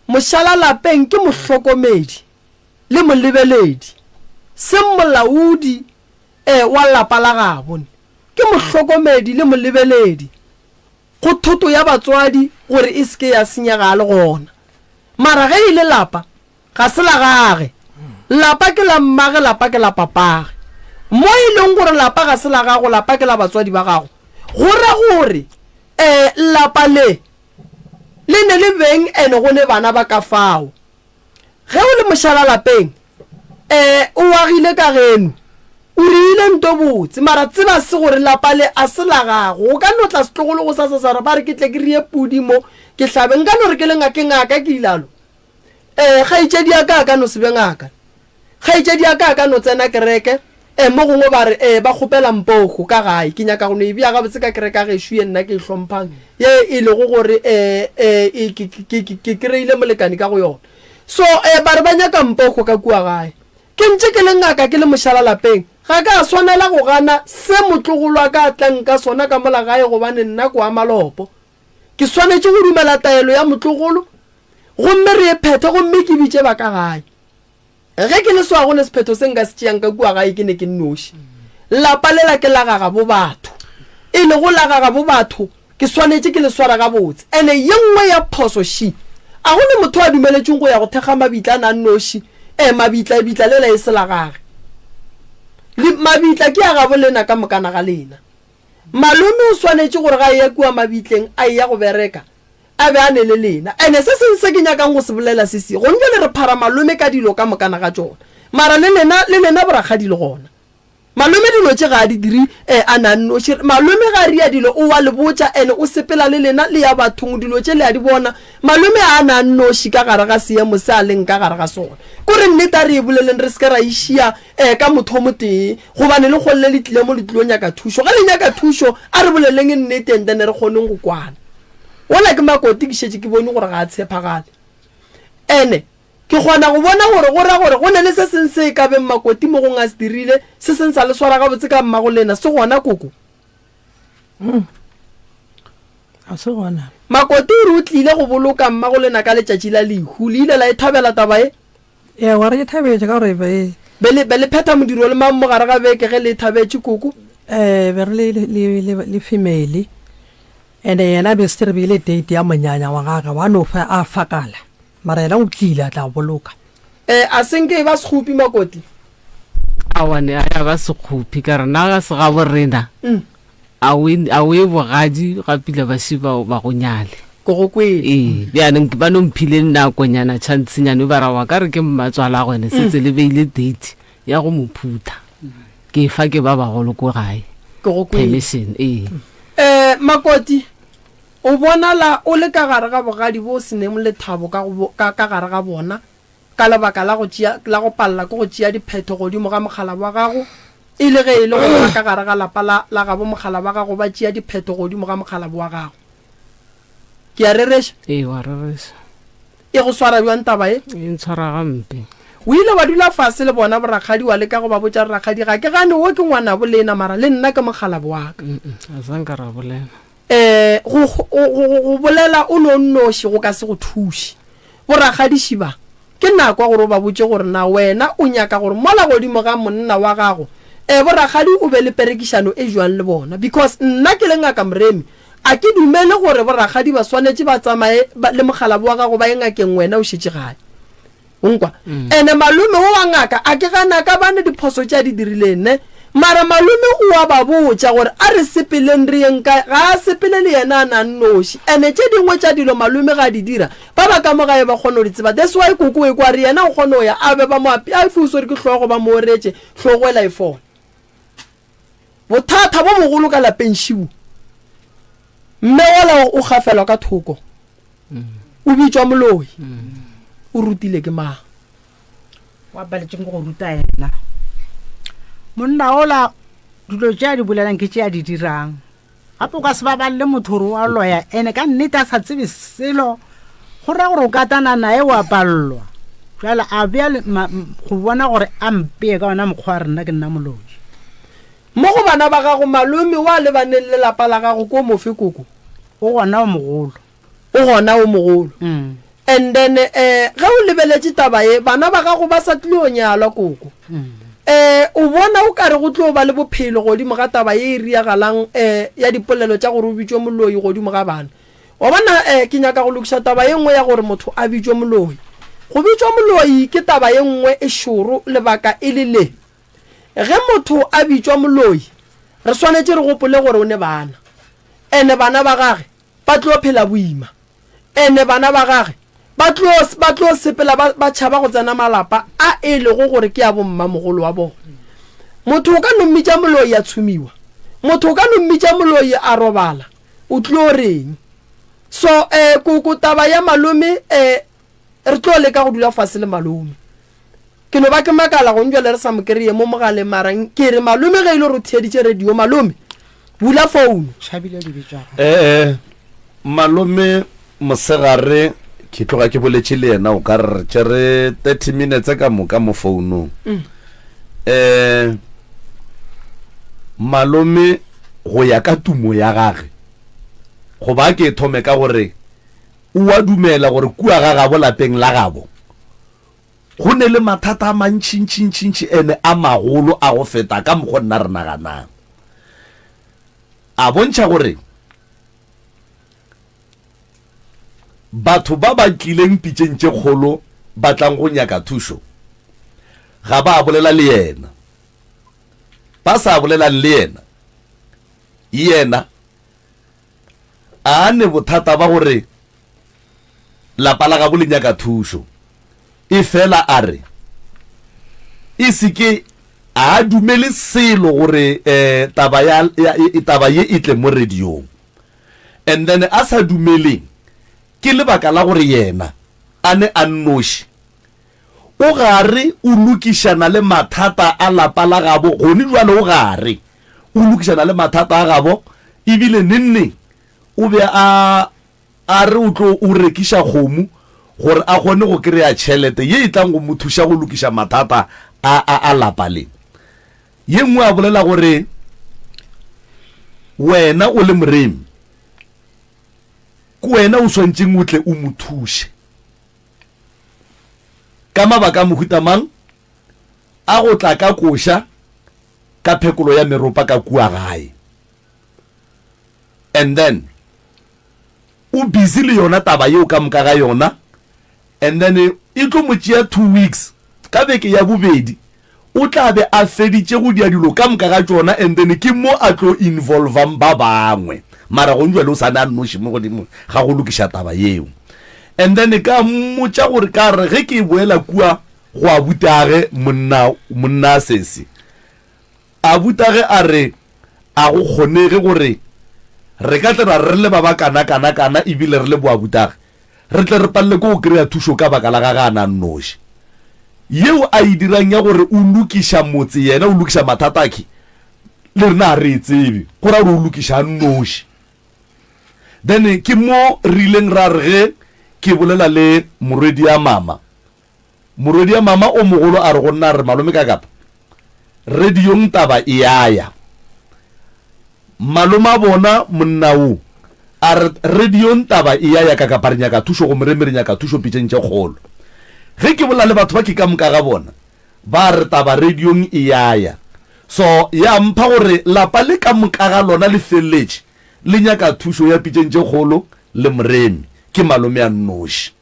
Mošala lapeng ke mohlokomedi. le molebeledi, seng molaodi e, wa lapa la gabo, ke mohlokomedi le molebeledi go thoto ya batswadi gore e se ke ya senyega a le gona. Mara ge e le lapa, ga se la gage. Lapa ke la mmage, lapa ke la papage. Mo e leng gore lapa ga se la gago, lapa ke la batswadi ba gago, go ra gore e, lapa le, le ne le beng ene go ne bana ba ka fao. Ge o le mošala lapeng, ee, o agile ka geno, o riile nto botse, mara tseba se gore lapa le a se la gago. O ka no tla setlogolo go sasa sa re ba re ke tle ke rie pudi mo ke hlabe. Nka no re ke le ngaka, ke ngaka ke ilalo. Ee, kgaetšedi ya ka a ka no se be ngaka. Kgaetšedi ya ka a ka no tsena kereke, ee, mo gongwe ba re, ee, ba kgopela mpogo ka gae. Ke nyaka go no e bea gabotse ka kereke ya gešo ye nna ke e hlomphang, ye e lego gore, ee, ee, e, ke, ke, ke, ke, ke kry-ile molekani ka go yona. So, ee, ba re ba nyaka mpogo ka kua gae. Ke ntše ke le ngaka, ke le mošala lapeng, ga ka swanela go gana se motlogolo wa ka a tlang ka sona ka mola gae gobane nna ke wa malopo. Ke swanetše go dumela taelo ya motlogolo gomme re e phethe gomme ke bitše ba ka gae. Ge ke le so ga go ne sephetho se nka se tšeang ka kua gae ke ne ke nnoši. Lapa lela ke la gagabo batho. E lego la gagabo batho ke swanetše ke le swara gabotse. Ene ye nngwe ya phoso še, a go ne motho a dumeletšweng go ya go thekga mabitla a na nnoši, ee mabitla, ebitla lela e se la gage. Le, mabitla ke a gabo lena ka mokana ga lena. Malome o swanetše gore ga a eya kua mabitleng a eya go bereka, a be a ne le lena. Ene se seng se ke nyakang go se bolela se se, gong bjale re phara malome ka dilo ka mokana ga tšona. Mara le lena, le lena borakgadi le gona. Malome dilo tše ga a di dire eh, a na nnoši. Malome ga a ria dilo, o wa le botša, ene o sepela le lena, le ya bathong, dilo tše le a di bona. Malome a na nnoši ka gare ga seemo se a leng ka gare ga sona. Ko re nnete a re e boleleng, re se ke ra e šia eh, ka motho o motee, gobane le kgole le tlile mo le tlilo nyaka thušo. Ge le nyaka thušo, a re boleleng nnete and then re kgoneng go kwana. Wola ke Makoti ke šetše ke bone gore ga a tshepagale. Ene ke kgona go bona gore go ra gore go ne le se seng se e ka beng Makoti mo gongwe a se dirile, se seng sa le swara gabotse ka mmagolena. Se gona, Koko? Ga se gona. Makoti o re o tlile go boloka mmagolena ka letšatši la lehu. Le ile la e thabela taba ye? Ewa, re e thabetše ka gore be e. Be le, be le phetha modiro le mang mo gare ga beke ge le e thabetše, Koko? Eh, be re le, le, le, le female. Ene yena be se re beile date ya monyanya wa gage, wa no fa a fakala. Mara yena o tlile a tla boloka. Eh, a se nke e ba sekgopi, Makoti? Aowa, ne a ya ba sekgopi, ka re na ga se gabo rena. Mm. A o e, a o e bogadi ga pila ba še ba, ba go nyale. Ko go kwele. Ee, bjanong ba no mphile nakonyana, chancenyana, ba ra wa ka re ke mmatswalagwe, ene setse le beile date ya go mo phutha. Ke fa ke ba bagolo ko gae. Ke go kwele. Permission, ee. Eh, Makoti, o bonala o le ka gare ga bogadi bo se neng lethabo ka go, ka, ka gare ga bona, ka lebaka la go tšea, la go palela ke go tšea diphetho godimo ga mokgalabje wa gago, e le ge e le gore ba ka gare ga lapa la, la gabo mokgalabje wa gago ba tšea diphetho godimo ga mokgalabje wa gago. Ke a rereša? Ee, wa rereša. E go swara bjang taba ye? E ntshwara gampe. O ile wa dula fase le bona borakgadi wa leka go ba botša re, Rakgadi, ga ke gane wo ke ngwanabo lena, mara le nna ke mokgalabje wa ka. A sa nka ra bolela. Um go, go, go, go bolela o le o nnoši go ka se go thuše. Borakgadiši ba, ke nako ya gore o ba botše gore na wena o nyaka gore mola godimo ga monna wa gago, um borakgadi o be le perekišano e bjang le bona. Because nna ke le Ngaka Moremi, A ke dumele gore borakgadi ba swanetše ba tsamaye ba, le mokgalabo wa gago ba ye ngakeng wena o šetše gae. O nkwa? Ene malome wo wa ngaka a ke gana ka bane diphoso tše a di dirileng ne. Mara malome o a ba botša gore a re sepeleng re yeng kae, ga a sepele le yena a na nnoši. Ene tše dingwe tša dilo malome ga a di dira, ba ba ka mo gae ba kgona go di tseba. That's why koko o ekwa a re yena o kgona go ya a be ba mo ape, a fe o swere ke hlogo ba mo oretše, hlogo ela e fola. Bothata bo bogolo ka lapeng šibu, mme wola o gafelwa ka thoko, o bitšwa moloi, o rutile ke mang? Wa paletšeng ke go ruta yena. Monna ola dilo tše a di bolelang ke tše a di dirang. Gape o ka se babalele motho gore wa loya ene ka nnete a sa tsebe selo go ra gore o katana naye wa palelwa. Jale a bea go bona gore a mpeye ka ona mokgwa wa rena ke nna moloi. Mo go bana ba gago malome wa lebaneng le lapa la gago ko mofe koko? O gona o mogolo. O gona o mogolo. And then eh ge o lebeletše taba ye bana ba gago ba sa tlilo nyalwa koko. Eh o bona o kare go tlo ba le bophelo godimo ga taba ye e riagalang eh ya dipolelo tša gore o bitšwe moloi godimo ga bana. Wa bona eh ke nyaka go lokiša taba ye nngwe ya gore motho a bitšwe moloi. Go bitšwa moloi ke taba ye nngwe e šoro lebaka e le le. Ge motho a bitšwa moloi re swanetše re gopole gore o ne bana. Ene bana ba gage ba tlo phela boima. Ene bana ba gage ba tlo, ba tlo sepela ba, ba tšhaba go tsena malapa a e lego gore ke a bommamogolo wa bona. Motho o ka no mmitša moloi a tshumiwa. Motho o ka no mmitša moloi a robala. O tlo reng? So, eh, koko taba ya malome, eh, re tlo leka go dula fase le malome. Ke no ba ke makala gong bjale re sa mo kereye mo mogaleng mara ke re malome ge e le gore o theeditše radio malome bula founu. Tšhabile dibe tša gago. Ee, malome mosegare ke tloga ke boletše le yena o ka re re tšere 30 minutes ka moka mo founong. Um malome go ya ka tumo ya gage goba a ke thome ka gore o a dumela gore kua ga gabo lapeng la gabo Go ne le mathata a mantšintšintšintši ene a magolo a go feta ka mokgo nna re naganang. A bontšha gore batho ba ba tlileng pitšeng tše kgolo ba tlang go nyaka thušo ga ba bolela le yena. Ba sa bolelang le yena, yena a ne bothata ba gore lapa la gabo le nyaka thušo. Efela a re e se ke a dumele selo gore um taba ya, ya, taba ye e tle mo radiong. And then a sa dumeleng ke lebaka la gore yena a ne a nnoši o gare o lokišana le mathata a lapa la gabo gone jwale o gare o lokišana le mathata a gabo ebile nenneng o be a A re o tlo o rekiša kgomo gore a kgone go kry-a tšhelete ye e tlang go mo thuša go lokiša mathata a, a, a lapa le. Ye nngwe a bolela gore wena o le moremi, ke wena o swantšeng o tle o mo thuše. Ka mabaka a mohuta mang? A go tla ka koša ka phekolo ya meropa ka kua gae. And then o busy le yona taba yeo ka moka ga yona and then e tlo mo tšea 2 weeks ka beke ya bobedi o tla be a feditše go dia dilo ka moka ga tšona and then ke mo a tlo involvang ba bangwe mara gong jwale o sa ne a nnoši mo godimo ga go lokiša taba yeo and then ka mmotša gore ka re ge ke boela kua go abutage monna monna sesi Abutage a re, A go kgonege gore re ka tle ra re le ba ba kana-kana-kana e bile re le boabutage, re tle re palele ke go kry-a thušo ka baka la gage a na nnoši. Yeo a e dirang ya gore o lokiša motse yena o lokiša mathata akhe, le rena ga re e tsebe, go ra gore o lokiša a nnoši. Then ke mo re ileng ra re ge ke bolela le morwedi'a mama, Morwedi'a mama o mogolo a re go nna, a re, Malome Kakapa, radiong taba e a ya. Malome a bona monna wo, a re, Radiong taba e a ya Kakapa, re nyaka thušo go Moremi, re nyaka thušo pitšeng tše kgolo. Ge ke bolela le batho ba ke ka moka ga bona, ba re taba radiong e a ya. So ya mpha gore lapa le ka moka ga lona le feleletše le nyaka thušo ya pitšeng tše kgolo le Moremi, ke malome a nnoši.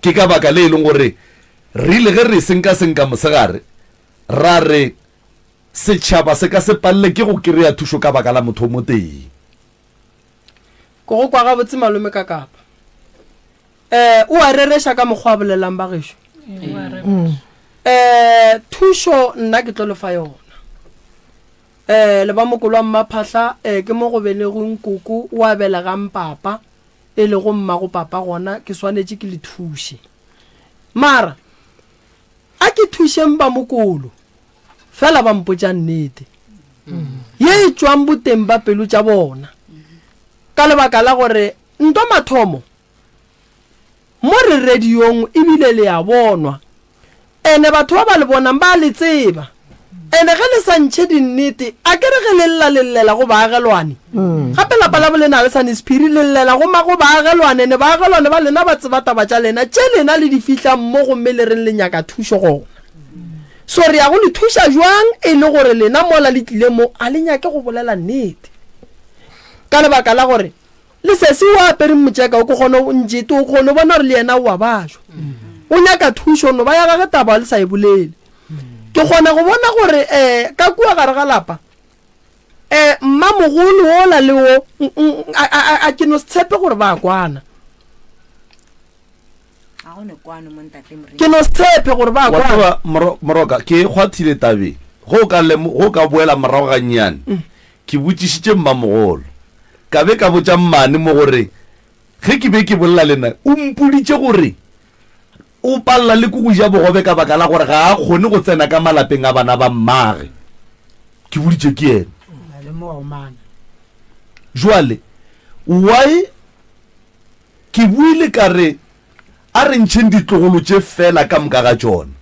Ke ka baka le e leng gore re ile ge re senkasenka mosegare ra re. Setšhaba se ka se palele ke go kry-a thušo ka baka la motho o motee. Ke go kwa gabotse malome ka kapa. Eh, o a rereša ka mokgwa a bolelang ba gešo. Eh, thušo nna ke tlo le fa yona. Eh, le ba mokolo wa mmaphahla, eh, ke mo go belegweng koko o a belegang papa, e lego mmago papa gona ke swanetše ke le thuše. Mara, a ke thušeng ba mokolo, fela ba mpotša nnete ye e tšwang boteng ba pelo tša bona. Ka lebaka la gore ntwa mathomo mo re radiong ebile le a bonwa, ene batho ba ba le bonang ba a le tseba. Ene ge le sa ntšhe dinnete, a ke re ge le lla le llela go baagelwane. Gape lapa la bolena ga le sa ne sephiri, le llela go ma go baagelwane, ene baagelwane ba lena ba tseba taba tša lena, tše lena le di fihlang mo gomme le reng le nyaka thušo gona. So re ya go le thuša bjang e le gore lena mola le tlile mo a le nyake go bolela nnete? Ka lebaka la gore le sesi o apereng motšeka o ke kgone njete o kgone bona gore le yena o a bajwa. O nyaka thušo no ba ya gage taba le sa e bolele. Ke kgona go bona gore um ka kua gare ga lapa um mmamogolo ola le o a ke no se tshepe gore ba kwana. Ke no se tshepe gore ba kwana. Wa tseba Moroka, ke e kgwathile tabeng. Ge o ka lemo, ge o ka boela morago gannyane, ke botšišitše mmamogolo. Ka be ka botša mmane mo gore ge ke be ke bolela le na, o mpoditše gore o palela le ke go ja bogobe ka baka la gore ga a kgone go tsena ka malapeng a bana ba mmage. Ke boditše ke yena. Jwale, why Ke buile ka re, A re ntšheng ditlogolo tše feela ka moka ga tšona,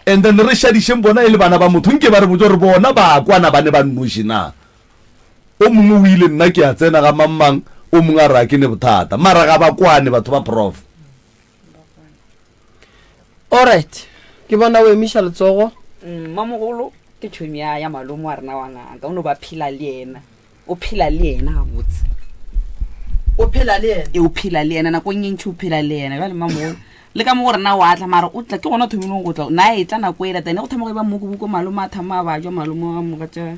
and then re šadišeng bona e le bana ba motho, nke ba re botše gore bona ba kwana ba ne ba nnoši na. O mongwe o ile, nna ke a tsena ga mang-mang, o mongwe a re a ke ne bothata. Mara ga ba kwane batho ba Prof. Alright, ke bona o emiša letsogo. Mmamogolo ke tšhomi ya, ya malome wa rena wa ngaka, o no ba phela le yena. O phela le yena gabotse. O phela le yena? E, o phela le yena nakong e ntši o phela le yena. Bjale mmamogolo le ka mo go rena wa tla mara o tla ke gona o thomileng go tla na e tla nako e latane go thoma go e ba mmokobuko malome a thoma a bajwa malome wa mogatša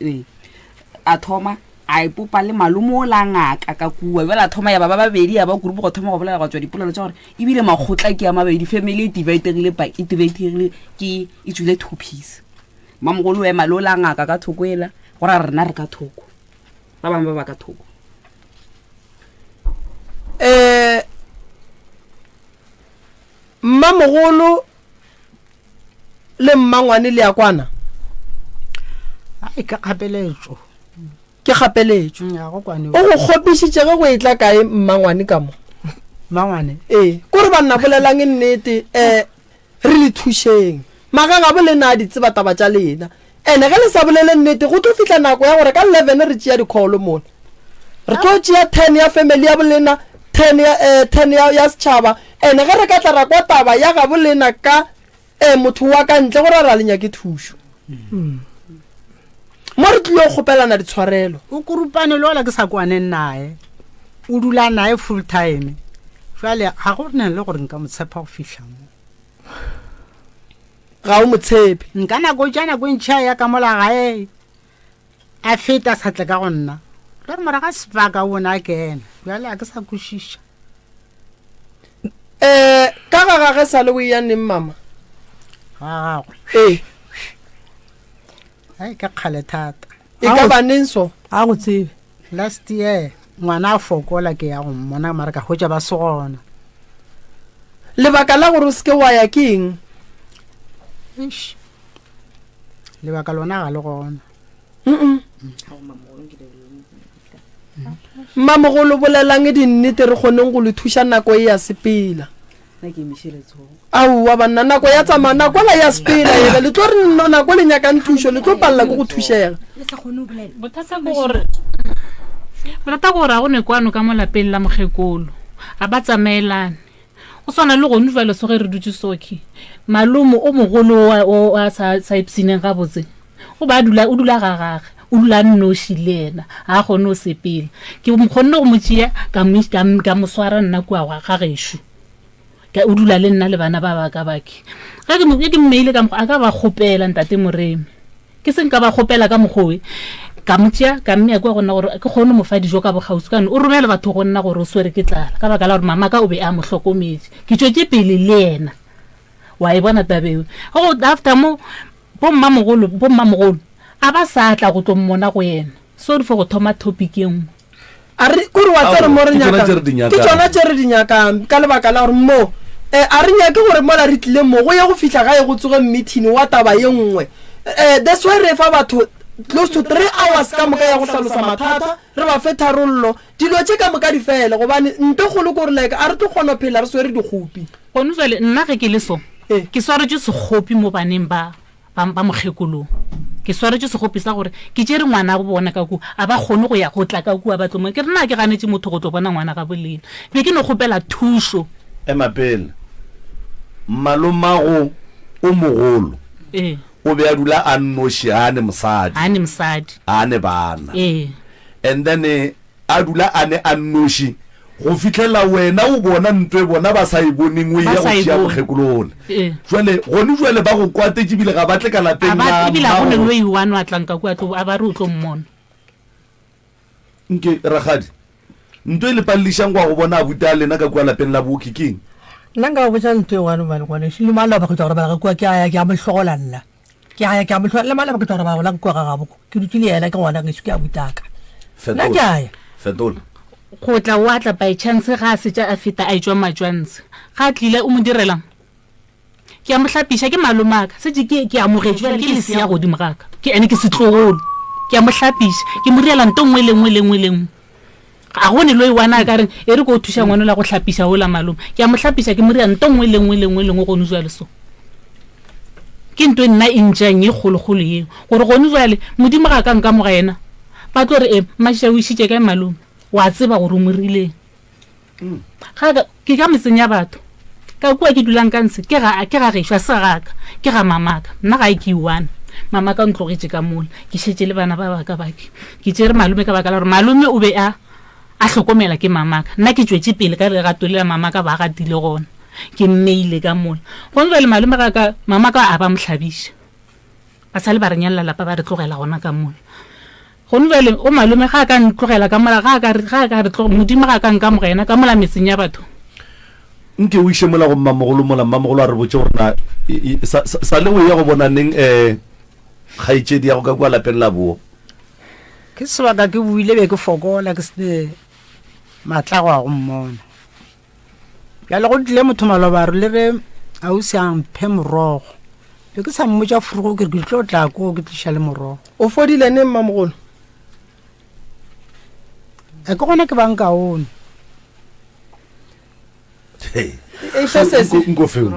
ee a thoma a ipopa le malome o la ngaka ka kua bjale a thoma ya ba ba babedi ya ba kurupu go thoma go bolela go tswa dipolelo tša gore ebile makgotla ke a mabedi family e dividegile e dividegile ke e tswile two piece Mamogolo o ema le o la ngaka ka thoko ela, go ra rena re ka thoko. Ba bangwe ba ba ka thoko. Eh Mmamogolo le mmangwane le ya kwana? Ai ka kgapeletšo. Ke kgapeletšo. Mm, go kwane. O go kgopišitše ge go etla kae mmangwane ka mo? Mmangwane. Ee, kore banna bolelang nnete eh Re le thušeng. Magagabo lena a di tseba taba tša lena. Ene ge le sa bolele nnete go tlo fihla nako ya gore ka 11 re tšea di-call mola. Re tlo tšea turn ya family ya bolena, turn ya, eh, turn ya, ya setšhaba. Ene ge re ka tla ra kwa taba ya gabo lena ka, eh, motho wa ka ntle go ra ra le nyake thušo. Mo re tlilo kgopelana ditshwarelo. O kurupane le ola ke sa kwaneng naye. O dula naye full time. Jwale ga go ne le gore nka mo tshepa go fihla mo. Ga o mo tshepe. Nka nako tša nako e ntšha ya ka mola gae a feta sa tle ka go nna. Re mora ga sebaka o bona a kena. Jwale a ke sa kwešiša. Eh, ka ga gage sa le o eya neng mama? Ga gagwe. Ee. Ai ka kgale thata. E ka ba neng so? A go tsebe. Last year ngwana a fokola ke ya go mmona mara ka hwetša ba se gona. Lebaka la gore o seke wa ya ke eng? Eish. Lebaka lona ga le gona. Mm. Mmamogolo bolelang dinnete re kgoneng go le thuša nako e ya sepela. Aowa banna nako ya tsamaya nako la ya sepela ebe le tlo re nako le nyakang thušo le tlo palela ke go thušega. Bothata ke gore bothata ke gore ga go ne kwano ka mo lapeng la mokgekolo ga ba tsamaelane go swana le gone jale so ge re dutse soki malome o mogolo o a sa sa ipsineng gabotse o ba dula o dula ga gage o dula nnoši le yena ga a kgone go sepela ke kgonne go mo tšea ka mo ka mo swara nna kua ga gešo ka o dula le nna le bana ba ba ka bake ge ke mo ke mmeile ka a ka ba kgopela ntate moremi. Ke se nka ba kgopela ka mokgowe ka mo tšea ka mmea kua go nna gore ke kgone mo fa dijo ka bokgauswi ka o romele batho go nna gore o swere ke tlala ka baka la gore mama ka o be a mo hlokometše. Ke tšwetše pele le yena. Wa e bona tabeo. Go after mo bommamogolo bommamogolo a ba sa tla go tlo mmona go yena. Sorry for go thoma topic ye nngwe. A re, kore wa tsere mo re Ke tšona tše re di nyakang. Ke nyakang. tšona tše re di nyakang, ka lebaka la gore mo, eh, a re nyake gore mola re tlile mo, go ye go fihla gae go tsoge mmithini wa taba ye nngwe. Eh, that's why re fa batho close to 3 hours ka moka ya go hlalosa mathata, re ba fe tharollo, dilo tše ka moka di fele, gobane nto kgolo ke gore like a re tlo kgona go phela re swere dikgopi. Gone jwale nna ge ke le so, ke swaretšwe sekgopi mo baneng ba. ba, ba mokgekolong. Ke swaretšwe sekgopi sa gore ke tšere ngwana go bona ka kua, a ba kgone go ya go tla ka kua ba tlo mo. Ke re na ke ganetše motho go tlo bona ngwana ga bolena. Be ke no kgopela thušo. Ema pele. Malomago o mogolo Ee. o be a dula a nnoši, a ne mosadi. A ne mosadi. A ne bana. Ee. And then a dula a ne a nnoši go fihlela wena o bona nto e bona ba sa e boneng o Ba eya go sa e tšea bone. mokgekolo ole. Ee. Jwale gone jwale ba go kwatetše ebile ga ba tle ka A lapeng ba la ebile a go ne mmago. lo e one wa tlang ka kua tlo a ba re o tlo mmona. Nke rakgadi nto e le palelišang go ya go bona abuti a lena ka kua lapeng la booki keng? Nna nka go botša nto e one bane ngwanešu le maloba ke tšwa go robala ka kua ke a ya ke a mo hlogola nna. Ke a ya ke a mo hlola le maloba ke tšwa go robala gona kua ga gabo ke dutše le yena ke ngwana gešo ke abutaka. Nna ke a ya. Fetola. Go tla o a tla by chance ga a setša a feta a etšwa matšwantshe. Ga a tlile o mo direlang? Ke a mo hlapiša ke malomaka setše ke ke amogetše bjale ke lesea godimo ga ka ke ene ke setlogolo. Ke a mo hlapiša ke mo direla nto nngwe le nngwe le nngwe le nngwe. Ga go ne lo e one a ka reng e re ko thuša ngwana la go hlapiša ola malome. Ke a mo hlapiša ke mo dira nto nngwe le nngwe le nngwe le nngwe gone jwale so. Ke nto e nna e ntšang e kgolokgolo yeo gore gone jwale Modimo ga a ka nkamoga yena ba tlo re e Mmašia o išitše kae malome wa tseba gore o mo rileng. Ga ka ke ka metseng ya batho ka kua ke dulang ka ntshe ke ga ke ga gešo a se ga ka ke ga mamaka nna ga e ke one mama ka ntlogetše ka mola ke šetše le bana ba baka bake ke tšere malome ka baka la gore malome o be a a hlokomela ke mamaka nna ke tšwetše pele ka lerato le la mamaka ba gatile gona ke mmeile ka mola gone jale malome ga ka mamaka a ba mo hlabiša Ba sa le ba re nyalela lapa ba re tlogela gona ka mola. Gone bjale o malome ga a ka ntlogela ka mola, ga a ka re, ga a ka re tlo, Modimo ga a ka nkamoga yena ka mola metseng ya batho. Nke o iše mola go mmamogolo mola, mmamogolo a re botše gore na e, e, sa, sa, sa le o eya go bona neng um kgaetšedi ya go ka kua lapeng la boo. Ke sebaka ke buile be ke fokola ke sene maatla go ya go mmona. Bjale go tlile motho maloba a re le ge ausi a mphe morogo be ke sa mmotša furugo ke re ke tlo tla koo ke tliša le morogo. O fodile neng mmamogolo? A ke gona ke bang kaone. Nko feo.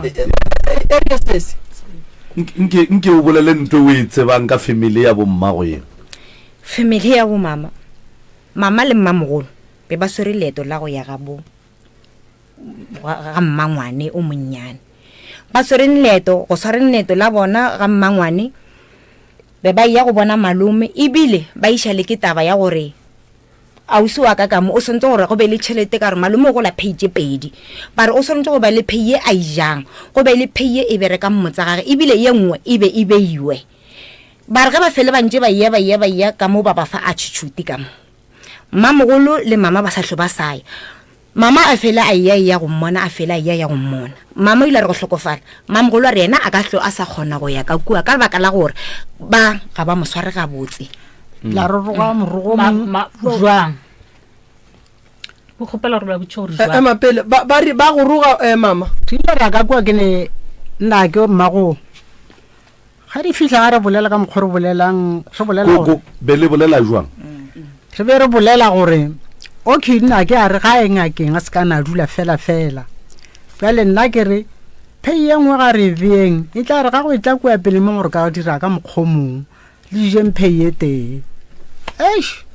Nke nke o bolele nto o e tsebang ka family ya bommago ye. Family ya bomama, mama le mmamogolo be ba swere leeto la go ya ga bo ga mmangwane o monnyane. Ba swereng leeto, go swareng leeto la bona ga mmangwane, be ba eya go bona malome, ebile ba iša le ke taba ya gore ausi wa ka ka mo o swanetše gore go be le tšhelete ka gore malome o gola pay tše pedi. Ba re o swanetše go ba le pay ye a e jang, go be le pay ye e berekang motsa gage, ebile ye nngwe e be e beiwe. Ba re ge ba fele ba ntše ba eya ba eya ba eya ka mo ba ba fa attitude ka mo. Mmamogolo le mama ba sa hlwe ba sa ya. Mama a fela a eya eya go mmona, a fela a eya ya go mmona. Mama o ile a re go hlokofala, mmamogolo a re yena a ka hlo a sa kgona go ya ka kua ka lebaka la gore ba ga ba mo sware gabotse. La re roga morogo Ma, mong. ma, jwang? O kgopela gore ba botše gore Eh, jwang? Ema pele, ba, ba re ba go roga eh, mama. Re ile ra ka kua ke ne nna ke mmago Ga re fihla ga re bolela ka mokgwa re bolelang, re bolela gore Koko, be le bolela jwang? re be re bolela gore okay nna ke a re ga ye ngakeng a se ka na dula fela fela. Bjale nna ke re pay ye nngwe ga re e beeng e tla re ga go e tla kua pele mo gore ka dira ka mokgwa o mongwe le jeng pay ye tee. Eish!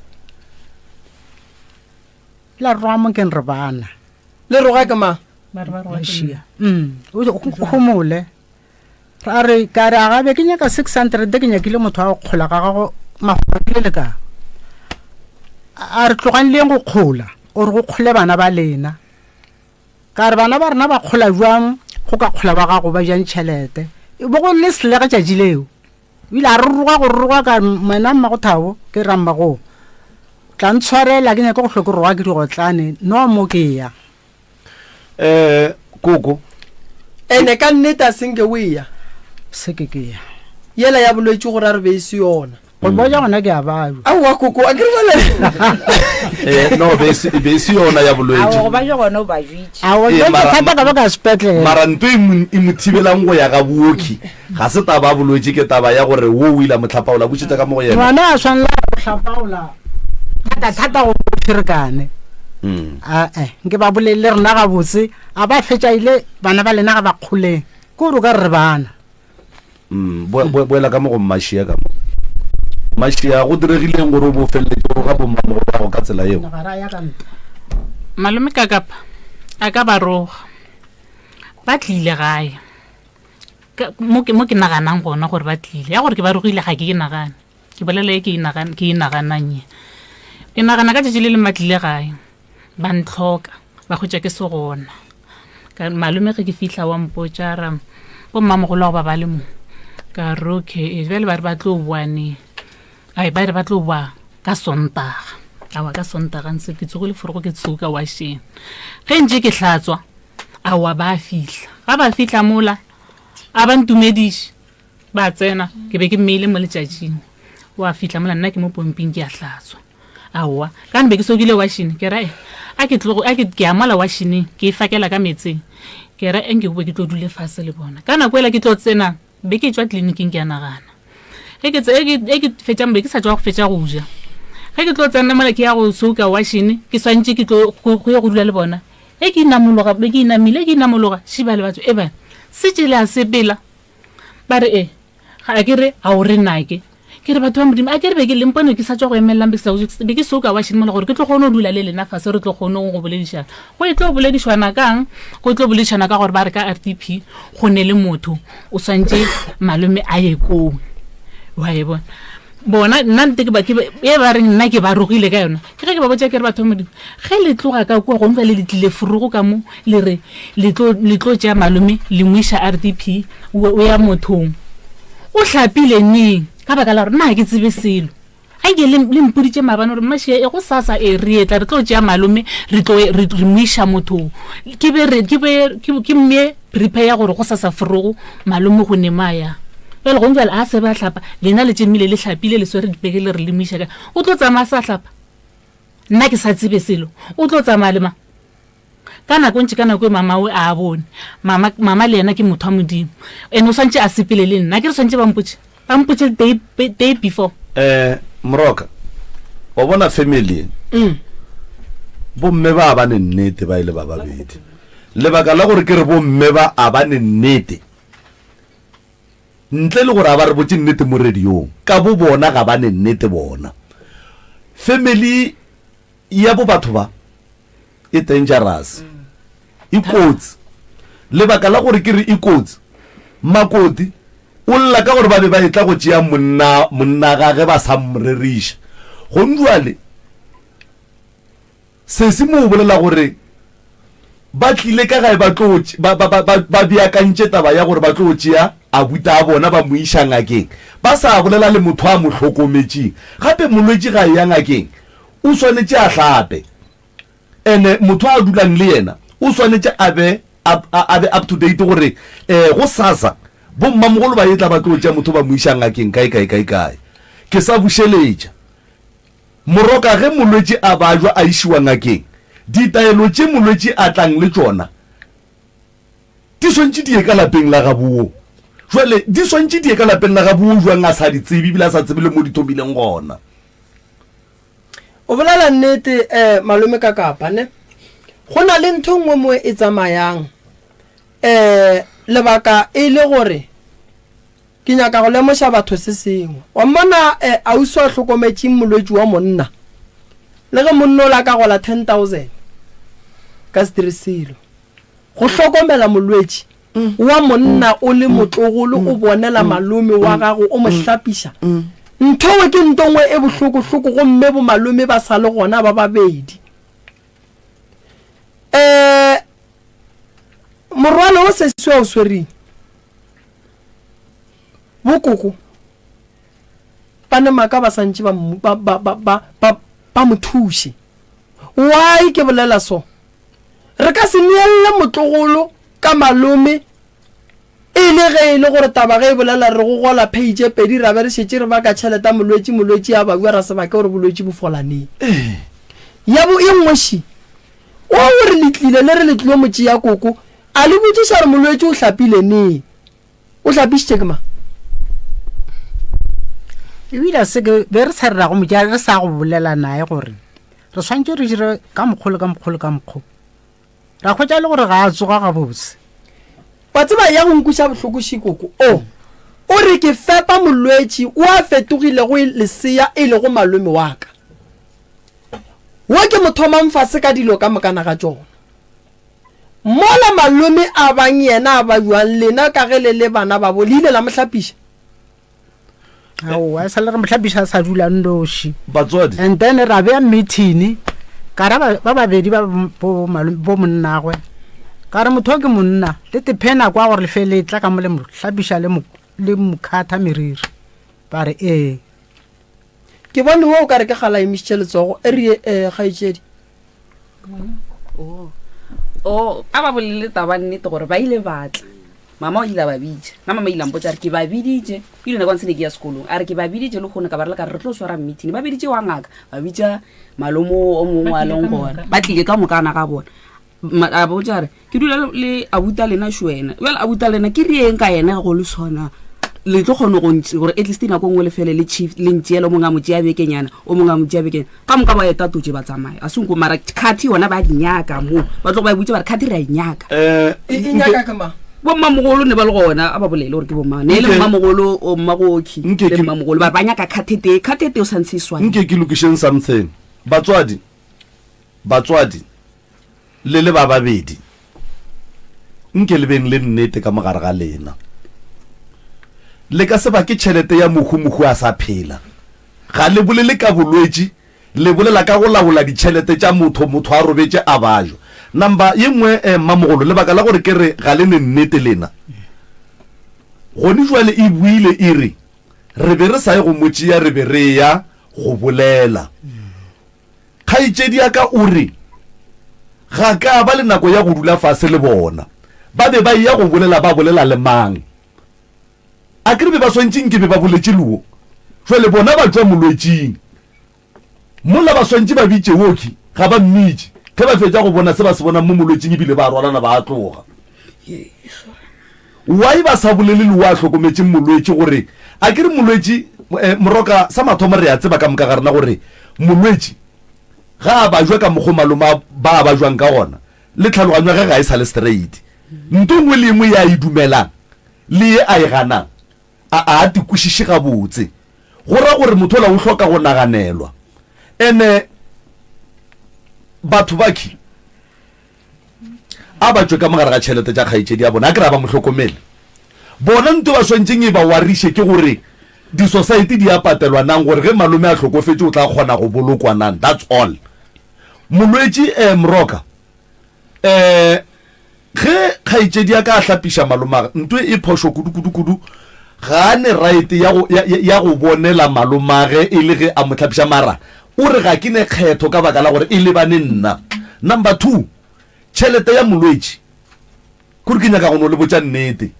La roga mo keng re bana. Le roga ke mang? Ba re ba roga ke Mašia. Mm. O o homole. A re, ka re, a gabe ke nyaka 600, ke nyakile motho wa go kgola ga gago magola ke le le ka. A re, tlogang le yeng go kgola, o re go kgole bana ba lena. Ka re, bana ba rena ba kgola jwang go ka kgola ba gago ba jang tšhelete? E bo go le selege tšatši leo. O ile a re roga go roga ka wena Mmagothabo ke ra mmago tla ntshwarela ke nyake go hlwe ke roga ke digotlane no mo ke ya. Eh koko. Ene ka nnete a senke o eya. Se ke ke ya. Yela ya bolwetši gore a re be e se yona. Go boja gona ke a bajwa. Aowa koko a ke re bale. Eh no be se be se yona ya bolwetši. Aowa go baja gona o bajwitše. Aowa Eh, ke mara- thata ka ba ka sepetlele. Mara nto e mo e mo thibelang go ya ga booki ga se taba ya bolwetši ke taba ya gore wo o ile a mo hlapaola bušetša ka mo go yena. Ngwana a swanela go hlapaola thata thata go pherekane. Mm. Ae nke ba bolele le rena gabotse a ba fetša ile bana ba lena ga ba kgoleng ke gore o ka re re bana. Mm, boela ka mo go Mmašia ka mo. Mmašia, go diregileng gore o bo feleletše o roga bommamogolo ka tsela yeo? Malome Kakapa a ka ba roga. Ba tlile gae. Mo ke mo ke naganang gona gore ba tlile. Ya gore ke ba rogile ga ke ke nagane. Ke bolela e ke e ke e naganang ye. Ke nagana ka tšatši le leng ba tlile gae. Ba ntlhoka, ba hwetša ke se gona. Ka malome ge ke fihla wa mpotša ra bo mmamogolo wa go ba ba le mo. Ka re okay, e bjale ba re ba tlo boa neng? Ai ba re ba tlo boa ka Sontaga. Aowa ka Sontaga ntse ke tsogile forogo ke tsoka washeng. Ge ntše ke hlatswa, aowa ba fihla. Ga ba fihla mola a ba ntumediše. Ba tsena, ke be ke mmeile mo letšatšing. Wa fihla mola nna ke mo pomping ke a hlatswa. Aowa, ka be ke sokile washene, ke ra a ke tlogo a ke ke a mola washeneng, ke e fakela ka meetseng. Ke ra enke bobe ke tlo dule fase le bona. Ka nako ela ke tlo tsena, be ke tšwa tleliniking ke a nagana. Ge ke tse e ke fetša be ke sa tšwa go fetša go ja. Ge ke tlo tsena mola ke ya go soka washene, ke swantše ke tlo go ye go dula le bona. E ke inamologa, be ke inamile, ke inamologa, šiba le batho e ba se tšele a sepela. Ba re, E, ga ke re ga o re nake. Ke re, Batho ba Modimo, a ke re be ke le mpone ke sa tšwa go emelelang, be ke sa be ke soka wa šedimola gore ke tlo kgone go dula le lena fase re tlo kgone go boledišana. Go e tlo boledišwana kang? Go tlo boledišana ka gore ba re ka RDP go ne le motho o swantše malome a ye koo. Wa e bona? Bona nna nte ke ba ke e ba reng nna ke ba rogile ka yona. Ke ge ke ba botša ke re batho ba Modimo, ge le tloga ka kua gongwe le le tlile forogo ka mo le re le tlo le tlo tšea malome le mo iša RDP o o ya mothong o hlapile neng ka baka la gore nna ga ke tsebe selo a nke le le mpoditše maabane gore mmašia e go sasa e re etla re tlo tšea malome re tlo re re mo iša mothong ke be re ke be ke ke mme prepare ya gore go sasa forogo malome go ne mo a yang jale gongwe jale a se ba hlapa lena le tšemile le hlapile le swere dipeke le re le mo iša ka o tlo tsamaya sa hlapa nna ke sa tsebe selo o tlo tsamaya le mang Ka nako ntši ka nako e mama o a bone. Mama, mama le yena ke motho wa Modimo. And o swantše a sepele le nna. Ke re swantše ba mpotše. Ba mpotše day, day before. Eh, Moroka, wa bona family mm. bomme ba a ba ne nnete ba ile ba babedi. Lebaka la gore ke re bomme ba a ba ne nnete ntle le gore a ba re botše nnete mo radiong ka bo bona ga ba ne nnete bona. Family ya bo batho ba e dangerous e kotsi lebaka la gore ke re e kotsi makoti o lla ka gore ba be ba etla go tšea monna monna gage ba sa mmreriša gong jwale sesi mo o bolela gore ba tlile ka gae ba tlo ba ba ba ba beakantše taba ya gore ba tlo tšea abuta a bona ba mo iša ngakeng ba sa bolela le motho a mo hlokometšeng gape molwetši ga e ya ngakeng o swanetše a hlape Ene motho a dulang le yena o swanetše a be a be up to date gore um go sasa bommamogolo ba etla ba tlo tšea motho ba mo iša ngakeng kae kae kae kae. Ke sa bušeletša. Moroka ge molwetši a bajwa a išiwa ngakeng, ditaelo tše molwetši a tlang le tšona di swantše di ye ka lapeng la gaboo. Jwale di swantše di ye ka lapeng la gaboo jwang a sa di tsebe ebile a sa tsebe le mo di thomileng gona. O bolela nnete eh malome ka kapa ne. Go na le ntho nngwe mo e tsamayang eh lebaka e le gore ke nyaka go lemoša batho se sengwe. Wa mmona eh ausi a hlokometšeng molwetši wa monna le ge monna o la ka gola 10000 ka se dire selo. Go hlokomela molwetši wa monna o le motlogolo o bonela malome wa gago o mo hlapiša, nthowe ke nto nngwe e bohlokohloko gomme bomalome ba sa le gona ba babedi. Um morwalo wo sesi a o swereng, bokoko. Ba ne maaka ba sa ntše ba, ba, ba, ba, ba, ba, ba mo thuše. Why ke bolela so? Re ka se neelle motlogolo ka malome e le ge e le gore taba ge e bolela re go gola pay tše pedi ra be re šetše re baka tšhelete ya molwetši, molwetši a babja ra se bake gore bolwetši bo fola neng. Ya bo e nngwe še, o o re le tlile le re le tlilo mo tšea koko, a le botšiša gore molwetši o hlapile neng? O hlapišitše ke mang? Ebile se ke be re sa re ra go mo tšea re sa go bolela naye gore re swantše re dire ka mokgwa le ka mokgwa le ka mokgwa. Ra hwetša e le gore ga a tsoga gabotse. Wa tseba ya go nkweša bohloko Šikoko o o re ke fepa molwetši o a fetogilego lesea e lego malome wa ka. Wo ke mo thomang fase ka dilo ka mokana ga tšona. Mola malome a bang yena a ba bjang lena ka ge le le bana babo le ile la mo hlapiša? Aowa, e sa le re mo hlapiša a sa dula nnoši. Batswadi. And then ra bea meeting ka ra ba babedi ba bo malome bo monnagwe ka re motho o ke monna le tephe nako ya gore le fe le tla ka mo le mo hlapiša le mo le mo khatha meriri ba re ee. Ke bone wo o ka re ke kgale a emišitše letsogo e re ee kgaetšedi. Oh. Oh, a ba bolele taba nnete gore ba ile ba tla. Mama o ile a ba bitša. Nna mama ile a mpotša a re ke ba biditše. Ebile nako ntse ne ke ya sekolong. A re ke ba biditše le kgone ka ba re le ka re re tlo swara meeting. Ba biditše wa ngaka, ba bitša malomo o mongwe a leng gona. Ba tlile ka mokana ga bona. A botša re ke dula le abuta lena šo wena jale abuta lena ke rieng ka yena go le sona le tlo kgone go ntse gore at least nako nngwe le fele le chief le ntšeele o mongwe a mo tšea bekenyana o mongwe a mo tšea bekenyana ka moka ba eta totse ba tsamaya a senko mara khathi yona ba di nyaka mo ba tlo ba butse ba re khathi re a e nyaka eh, e, e nyaka ke mang bommamogolo ne ba le gona a ba bolele gore ke bomang ne e le mmamogolo o mmagoki le mmamogolo ba ba nyaka khathete khathete o santse e swane nke ke lokišeng something batswadi batswadi Le le ba babedi, nke le beng le nnete ka mo gare ga lena. Le ka se bake tšhelete ya mohu mohu a sa phela. Ga le bolele ka bolwetši, le bolela ka go laola ditšhelete tša motho motho a robetše a bajwa. Number ye nngwe eh, mmamogolo, lebaka la gore ke re ga le ne nnete lena, gone jwale e buile e re, re be re sa ye go mo tšea re be re eya go bolela. Kgaetšedi ya ka o re, Ga ka ba le nako ya go dula fase le bona. Ba be ba eya go bolela ba bolela le mang? A ke re be ba swantše nke be ba boletše le wo. Jwale bona ba tšwa molwetšing. Mola ba swantše ba bitše woki, ga ba mmitše. Ge ba fetša go bona se ba se bonang mo molwetšing ebile ba rwalana ba a tloga. Why ba sa bolele le wo a hlokometšeng molwetši gore a ke re molwetši eh, moroka sa mathomo re a tseba ka moka ga rena gore molwetši ga a bajwa ka mokgo malome a ba a bajwang ka gona le tlhaloganyo ya gage ga e sa le straight nto nngwe le engwe ye a e dumelang le ye a e ganang a a te kwešiše gabotse go ra gore motho ola o hloka go naganelwa ene batho bakhi A ba tšwe ka mo gare ga tšhelete tša kgaetšedi ya bona, a ke re a ba mo hlokomele. Bona nto ba swantšeng e ba wariše ke gore disosaete di a patelwa nang gore ge malome a hlokofetše o tla kgona go bolokwa nang. That's all. Molwetši eh Mroka eh ge kgaetšedi ya ka a hlapiša malomage nto e phošo kudu kudu kudu ga a ne right ya go ya, ya, ya go bonela malomage e le ge a mo hlapiša mara O re ga ke ne kgetho ka baka la gore e lebane nna. Number 2, tšhelete ya molwetši. Kore ke nyaka go no le botša nnete.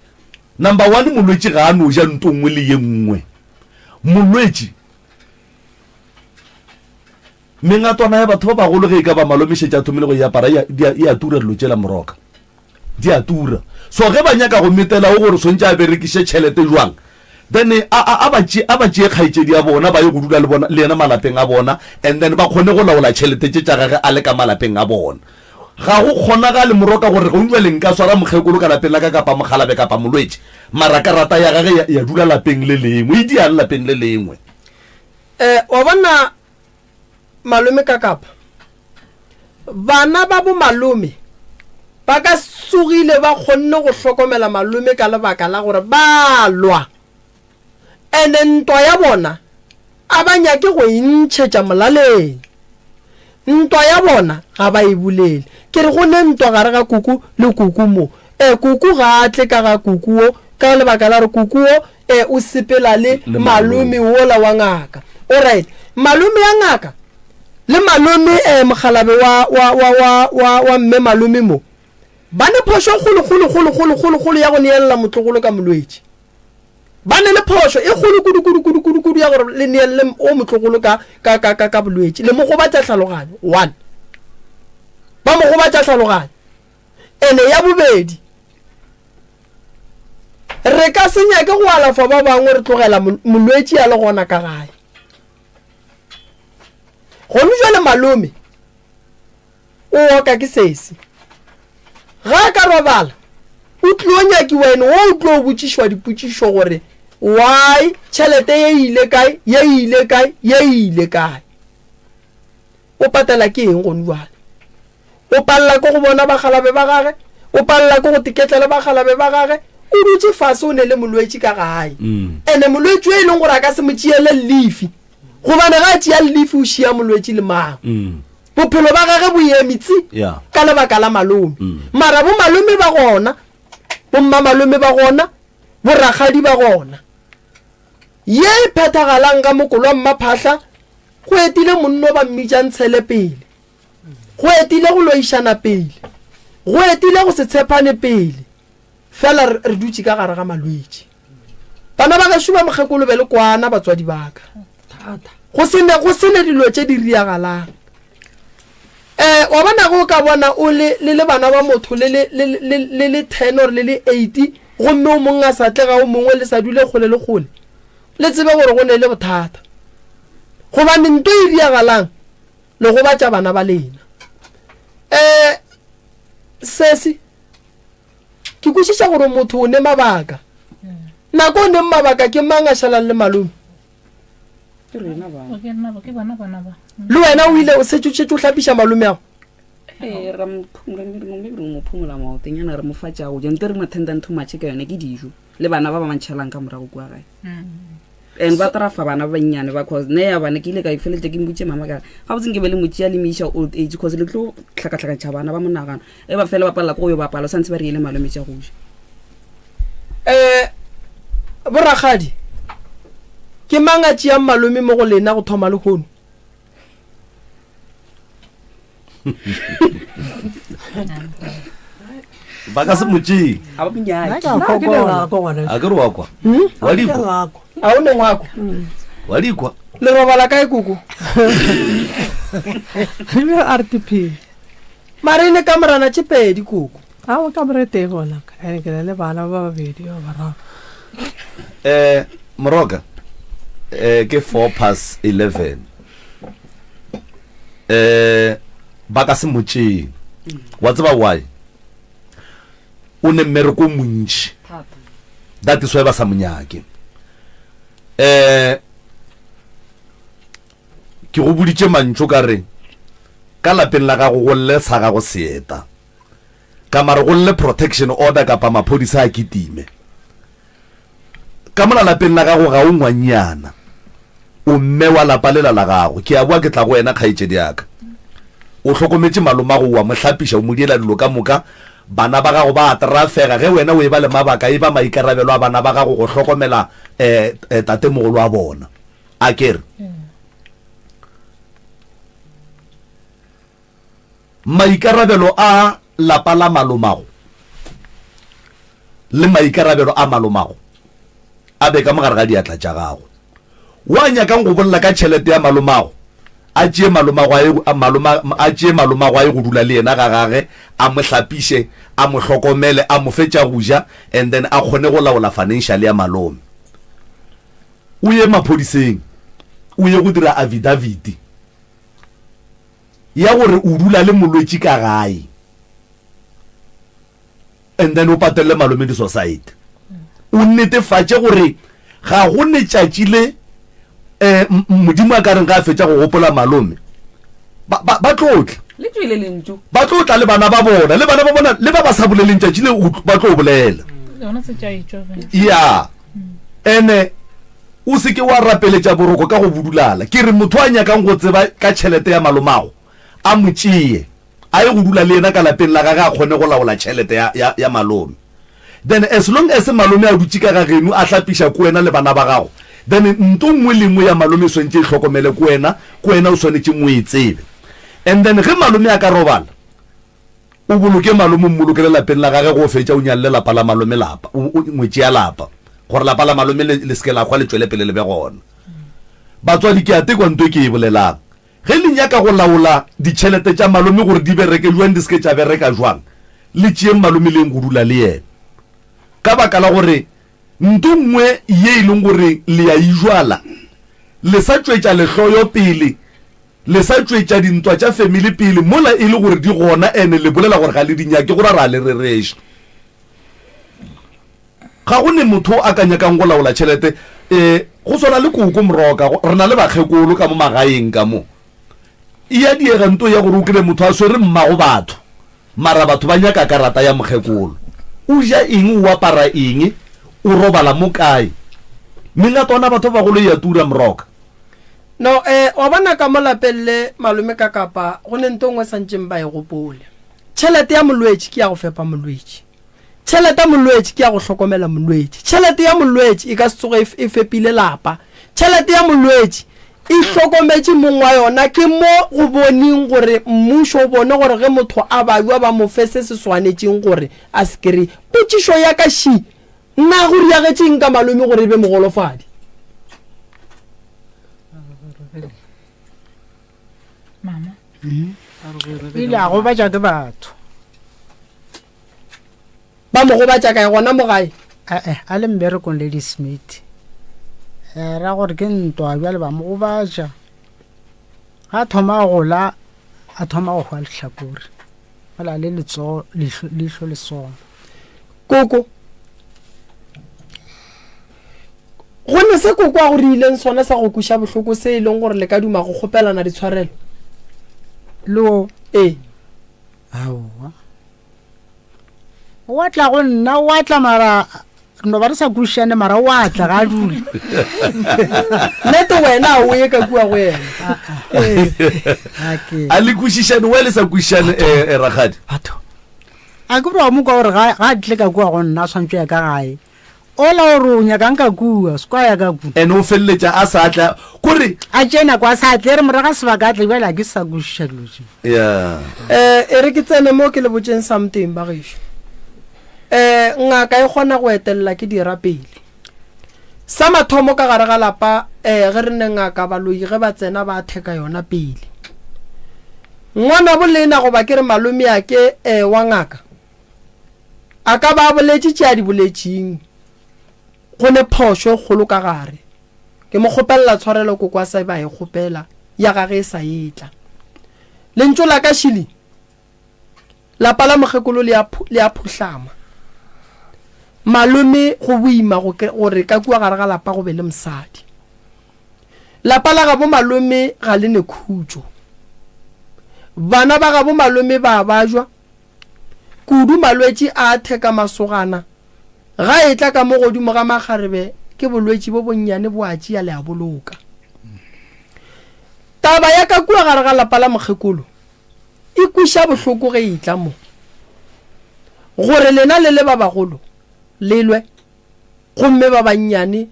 Number 1, molwetši ga a no ja nto nngwe le ye nngwe. Molwetši, mengatwana ya batho ba bagolo ge e ka ba malome šetše a thomile go e apara, e a, e a tura dilo tšela moroka. Di a tura. So ge ba nyaka go metela o gore swantše a berekiše tšhelete jwang, then a, a, a ba tšee, a ba tšee kgaetšedi ya bona ba ye go dula le bona, le yena malapeng a bona, and then ba kgone go laola tšhelete tše tša gage a le ka malapeng a bona. Ga go kgonagale moroka gore gong jwale nka swara mokgekolo ka lapeng la ka kapa mokgalabe kapa molwetši, mara karata ya gage ya, ya dula lapeng le lengwe. E diang lapeng le lengwe? Eh, wa bona malome ka kapa bana ba bomalome ba ka tsogile ba kgonne go hlokomela malome ka lebaka la gore ba lwa ene ntwa ya bona a ba nyake go e ntšhetša molaleng ntwa ya bona ga ba e bolele ke re go ne ntwa gare ga kuku le kuku mo e kuku ga a tle ka ga kuku wo ka lebaka la gore koko wo e o sepela le Le malome wola wa ngaka. Alright, malome ya ngaka le malome eh, mokgalabe wa, wa, wa, wa, wa, wa mme malome mo ba ne phošo e kgolo kgolo kgolo kgolo kgolo kgolo ya go neelela motlogolo ka molwetši. Ba ne le phošo e kgolo kudu kudu kudu kudu kudu ya gore le neelele o motlogolo ka, ka, ka, ka, ka bolwetši. Le mo gobatša tlhaloganyo, one. Ba mo gobatša tlhaloganyo. Ene ya bobedi, re ka se nyake go alafa ba bangwe re tlogela molwetši a le gona ka gae. Gone jwale malome o oka ke sesi. Ga a ka robala, o tlilo nyakiwa ene wo o tlo botšišwa dipotšišo gore why tšhelete ye e ile kae, ye e ile kae, ye e ile kae. O patela ke eng gone jwale? O palela ke go bona bakgalabe ba gage, o palela ke go teketla le bakgalabe ba gage, o dutše fase o ne le molwetši ka gae. Ene molwetši yo e leng gore a ka se mo tšeele llifi, gobane ga a tšea llifi o šia molwetši le mang. Bophelo ba gage bo eme tsi ka lebaka la malome. Mara bo malome ba gona, bo mmamalome ba gona, bo rakgadi ba gona. Ye e phethagalang ka mokolo wa Mmaphahla, go etile monno ba mmitša Ntshele pele. Go etile go loišana pele. Go etile go se tshepane pele. Fela re, re dutše ka gare ga malwetši. Bana ba gešo ba mokgekolo be le kwana, batswadi ba ka. Go se ne, go se ne dilo tše di riagalang. Eh, wa bona ge o ka bona o le, le le bana ba motho le le, le, le, le le ten or le le eight, gomme o mongwe a sa tle ga o mongwe le sa dule kgole le kgole, le tsebe gore go ne le bothata. Gobane nto e riagalang, le gobatša bana ba lena. Eh, sesi, ke kwešiša gore motho o ne mabaka. Nako o neng mabaka ke mang a šalang le malome? Ke rena ba. O ke nna ba, ke bona bana ba. Le wena o ile o šetše o šetše o hlapiša malome ago? Ee, ra mo phumula, mme re mo- mme re mo phumula maotonyana re mo fa tša go ja. Nte re mo attendang too much ka yone ke dijo. Le bana ba ba mantšhelang ka morago kua gae. And ba trafa bana ba bannyane ba cause ne ya bana ke ile ka ifeletša ke mbutše mama ka re gabotse nke be le mo tšea le mo iša old age cause le tlo hlakahlakantšha bana ba monagano ge ba fela ba palela ke go yo bapala o santse ba re ele malome tša go ja. Um borakgadi ke mang a tšeang malome mo go lena go thoma lehono? Ba ka se mo tšee. Ga ba mo nyake. Nna ke a fokola. A ke re wa kwa? Wa di kwa? A o ne ngwako? Wa di kwa? Le robala kae koko? Re RTP. Mara e ne kamorana tše pedi koko. Aowa kamora e tee gona ka. Ene ke na le bana ba babedi ba bararo. Eh Moroka eh ke 4 past 11. Eh ba ka se mo tšee. Wa tseba why? O ne mmereko o montši. That is why ba sa mo nyake. Eh ke go boditše mantšu ka re ka lapeng la gago go lle sa gago seeta. Ka mare go lle protection order kapa maphodisa a kitime. Ka mola lapeng la gago ga o ngwannyana. O mme wa lapa lela la gago. Ke a boa ke tla go wena kgaetšedi ya ka. O hlokometše malomago o a mo hlapiša o mo diela dilo ka moka. Bana ba gago ba a trafega ge wena o eba le mabaka e ba maikarabelo a bana ba gago go hlokomela um tatemogolo wa bona. A ke re? Maikarabelo a lapa la malomago le maikarabelo a malomago a be ka mo gare ga diatla tša gago. Wa nyakang go bolela ka tšhelete ya malomago, a tšee malomago a ye, maloma, a tšee malomago a ye go dula le yena ga gage, a mo hlapiše, a mo hlokomele, a mo fe tša go ja, and then a kgone go laola financial ya malome. O ye maphodiseng, o ye go dira affidavit. ya gore o dula le molwetši ka gae and then o patelele malome di-society o netefatše gore ga go letšatši le um modimo a ka reng ga a fetša go gopola malome ba, ba, ba tlo tla Le tšwele lentšu. ba tlo tla le bana ba bona le bana ba bona le ba ba sa boleleng tšatši le ba tlo bolela Yona se tša etšwa ge. ya Ene o se ke wa rapeletša boroko ka go budulala. Ke re motho a nyakang go tseba ka tšhelete ya malomago, a mo tšee, a ye go dula le yena ka lapeng la gage a kgone go laola tšhelete ya, ya, ya malome. Then as long as malome a dutše ka ga geno a hlapiša ko wena le bana ba gago, then nto nngwe le nngwe ya malome e swanetše e hlokomele ko wena, ko wena o swanetšeng o e tsebe. And then ge malome a ka robala, o boloke malome o mmolokele lapeng la gage, ge o fetša o nyalle lapa la malome lapa, o, o, ngwetši ya lapa, gore lapa la malome le, le se ke la hwa le tšwele pele le be gona. Batswadi, ke a tekwa nto e ke e bolelang. Ge le nyaka go laola ditšhelete tša malome gore di bereke bjang di se ke tša bereka jwang, le tšeeng malome le yeng go dula le yena. Ka baka la gore nto nngwe ye e leng gore le a ijwala, le sa tšwetša lehloyo pele, le sa tšwetša dintwa tša family pele mola e le gore di gona ene le bolela gore ga le di nyake, go ra ra le rereša. Ga go ne motho a ka nyakang go laola tšhelete. E, go swana le koko Moroka, re na le bakgekolo ka mo magaeng ka mo. E ya diega nto ya gore o kry motho a swere mmago batho, mara batho ba nyaka karata ya mokgekolo. O ja eng, o apara eng, o robala mo kae? Mengatwana batho ba bagolo e ya tura Moroka. No, eh, wa bona ka mo lapeng le malome ka kapa go ne nto nngwe santšeng ba e gopole. Tšhelete ya molwetši ke ya go fepa molwetši. Tšhelete ya molwetši ke ya go hlokomela molwetši. Tšhelete ya molwetši e ka se tsoge e fepile lapa. Tšhelete ya molwetši e hlokometše mong wa yona. Ke mo go boneng gore mmušo o bone gore ge motho a babja ba mo fe se se swanetšeng gore a se kry-e. Potšišo ya ka še, Na go riagetše eng ka malome gore e be mogolofadi? Mama. O ile a gobatša ke batho. Ba mo gobatša kae gona mo gae? Ee, a le mmerekong Lady Smith. Eh, ra gore ke ntwa bjale ba mo gobatša. Ga a thoma a gola, a thoma go hwa lehlakore. Mola le letsogo, leihlo, leihlo le sona. Koko. Go ne se koko a go riileng sona sa go kweša bohloko se e leng gore le ka duma go kgopelana ditshwarelo? Leo? Ee. Aowa. O a tla go nna, o a tla mara re no ba re sa kwešišane mara o a tla ga a dule. Nnete wena a o ye ka kua go yena. A le kwešišane, wa le sa kwešišane eh, eh, rakgadi? Batho. A ke bro mo kwa gore ga ga tle ka kua go nna a swantšwe ya ka gae. Ola gore o nyakang ka kua, se kwa ya ka kua. And o feleletša a sa tla, kore. A tšee nako a sa tle, e re morago ga sebaka a tle, bjale a ke sa kwešiša dilo tše. Yeah. Eh, e re ke tsene mo ke le botšeng something ba gešo. Eh, ngaka e kgona go etelela ke dira pele. Sa mathomo ka gare ga lapa, eh, ge re ne ngaka baloi ge ba tsena ba theka yona pele. Ngwanabo lena goba ke re malomeake eh, wa ngaka, A ka ba a boletše tše a di boletšeng. Go ne phošo e kgolo ka gare. Ke mo kgopelela tshwarelo koko a sa ba e kgopela, ya gage e sa etla. Lentšu la ka šele, lapa la mokgekolo le a, le a phuhlama. Malome go boima go, gore ka kua gare ga lapa go be le mosadi. Lapa la gabo malome ga le ne khutšo. Bana ba gabo malome ba a bajwa, Kudu malwetši a theka masogana. Ga etla ka mo godimo ga makgarebe ke bolwetši bo bonnyane bo a tšea le a boloka. Taba ya ka kua gare ga lapa la mokgekolo e kweša bohloko ge e etla mo. Gore lena le le ba bagolo le lwe gomme ba bannyane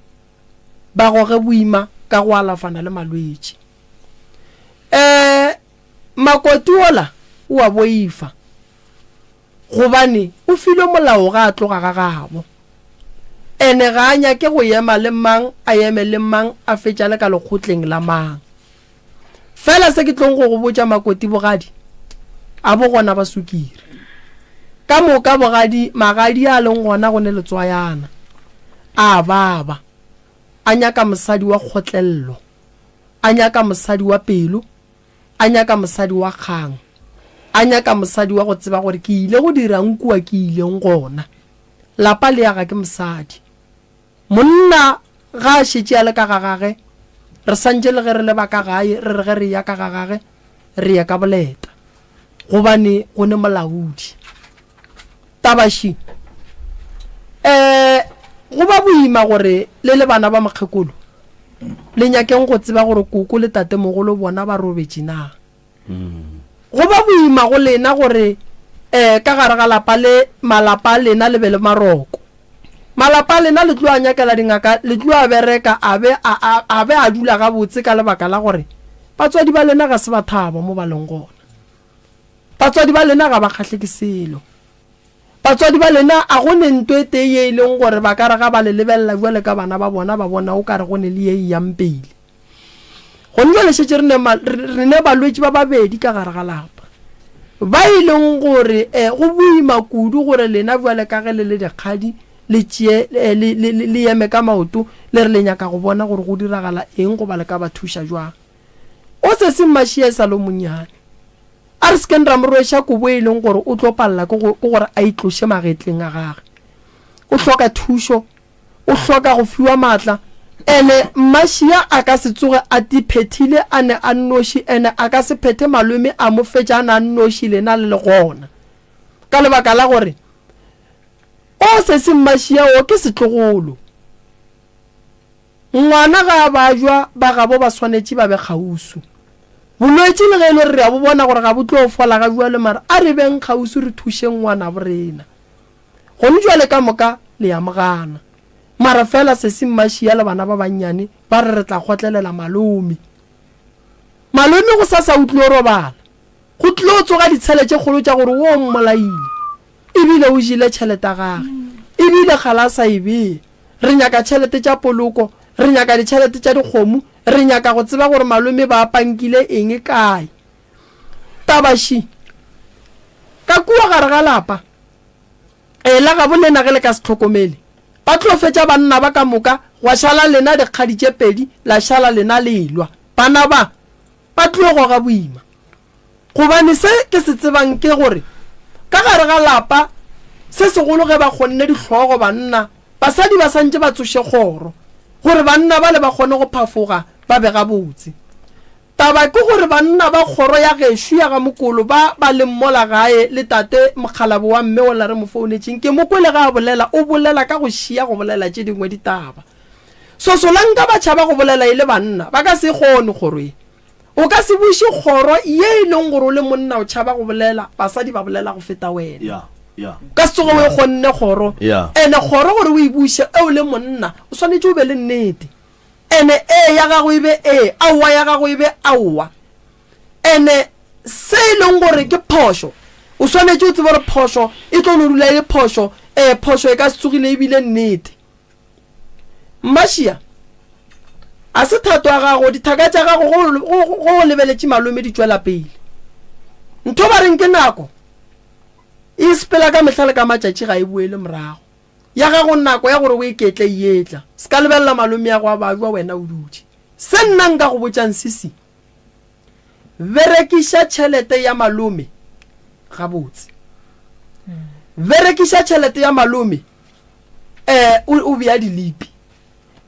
ba goge boima ka go alafana le malwetši. Um Makoti wola o a boifa, gobane o filwe molao ga a tloga ga gabo. Ene ga a nyake go ema le mang a eme le mang a fetša le ka lekgotleng la mang. Fela se ke tlong go go botša Makoti bogadi a bo gona ba sukiri. Ka moka bogadi magadi a leng gona go ne letswayana. A baba. A nyaka mosadi wa kgotlello. A nyaka mosadi wa pelo. A nyaka mosadi wa kgang. A nyaka mosadi wa go tseba gore ke ile go dirang kua ke ileng gona. Lapa le aga ke mosadi. Monna ga a šetše a le ka ga gage, re santše le ge re le ba ka gae re re ge re eya ka ga gage re ye ka boleta gobane go ne molaodi. Taba še, um go ba boima gore le le bana ba mokgekolo le nyakeng go tseba gore koko le tatemogolo bona ba robetše na. Go ba boima go lena gore um ka gare ga lapa le malapa a lena le be le maroko. Malapa a lena le tlo a nyakela dingaka, le tlo a bereka a be a, a, a be a dula gabotse ka lebaka la gore batswadi ba lena ga se ba thaba mo ba leng gona. Batswadi ba lena ga ba kgahle ke selo. Batswadi ba lena a go ne nto e tee ye e leng gore ba ka re ga ba le lebelela bjale ka bana ba bona ba bona o ka re go ne le ye e yang pele. Gone bjale šetše re ne, re ne balwetši ba babedi ka gare ga lapa ba e leng gore um go boima kudu gore lena bjale ka ge le le dikgadi le tšee eh, le, le, le, le eme ka maoto le re le nyaka go bona gore go diragala eng goba le ka ba thuša jwang. O sesi Mmašia e sa le o monnyane. A re se keng ra mo rweša kobo e leng gore o tlo palela ke go, ke gore a itloše magetleng a gage. O hloka thušo, o hloka go fiwa maatla. Ene Mmašia a ka se tsoge a ti phethile a ne a nnoši, ene a ka se phethe malome a mo fetša a ne a nnoši lena le le gona. Ka lebaka la gore o sesi Mmašia o ke setlogolo. Ngwana ga a bajwa, ba gabo ba swanetše ba be kgauswi. Bolwetši le ge e le gore re a bo bona gore ga bo tlo fola ga bjale mara a re beng kgauswi re thušeng ngwanabo rena. Gone jwale ka moka le a mo gana. Mara fela sesi Mmašia le bana ba bannyane ba re re tla kgotlelela malome. Malome gosasa o tlilo robala. Go tlilo tsoga ditshele tše kgolo tša gore o mmolaile. Ebile o jele tšhelete ya gage. Ebile kgale a sa e bee. Re nyaka tšhelete tša poloko, re nyaka ditšhelete tša dikgomo, re nyaka go tseba gore malome ba pankile eng kae. Taba še, ka kua gare ga lapa, ee, la gabo lena ge le ka se hlokomele, ba tlo fetša banna ba ka moka, gwa šala lena dikgadi tše pedi, la šala lena le elwa. Bana ba, ba tlo goga boima. Gobane se ke se tsebang ke gore ka gare ga lapa, se segolo ge ba kgonne dihlogo banna, basadi ba santše ba tsoše kgoro, gore banna bale ba kgone go phafoga ba be gabotse. Taba ke gore banna ba kgoro ya gešo ya ga Mokolo ba ba leng mola gae le tate mokgalabo wa mme wola re mo founetšeng, ke mo kwele ge a bolela, o bolela ka go šia go bolela tše dingwe ditaba. Sosolanka ba tšhaba go bolela e le banna, ba ka se e kgone kgoro ye. O ka se buše kgoro ye e leng gore o le monna o tšhaba go bolela, basadi ba bolela go feta wena. O ka se tsoge o e kgonne kgoro. Ene kgoro gore o e buše e o le monna, o swanetše o be le nnete. Ene ee ya gago e be ee, aowa ya gago e be aowa. Ene se e leng gore ke phošo, o swanetše o tsebe gore phošo e tlo no dula e le phošo, ee phošo e ka se tsogile e bile nnete. Mmašia, a se thato ya gago, dithaka tša gago go, go, go o lebeletše malome di tšwela pele. Ntho ba reng ke nako e sepela ka mehla le ka matšatši ga e boele morago. Ya gago nako ya gore o iketle e etla. Se ka lebelela malome ya go a bajwa wena o dutše. Se nna nka go botšang sisi, berekiša tšhelete ya malome gabotse. Berekiša tšhelete ya malome eh o, o bea dilipi.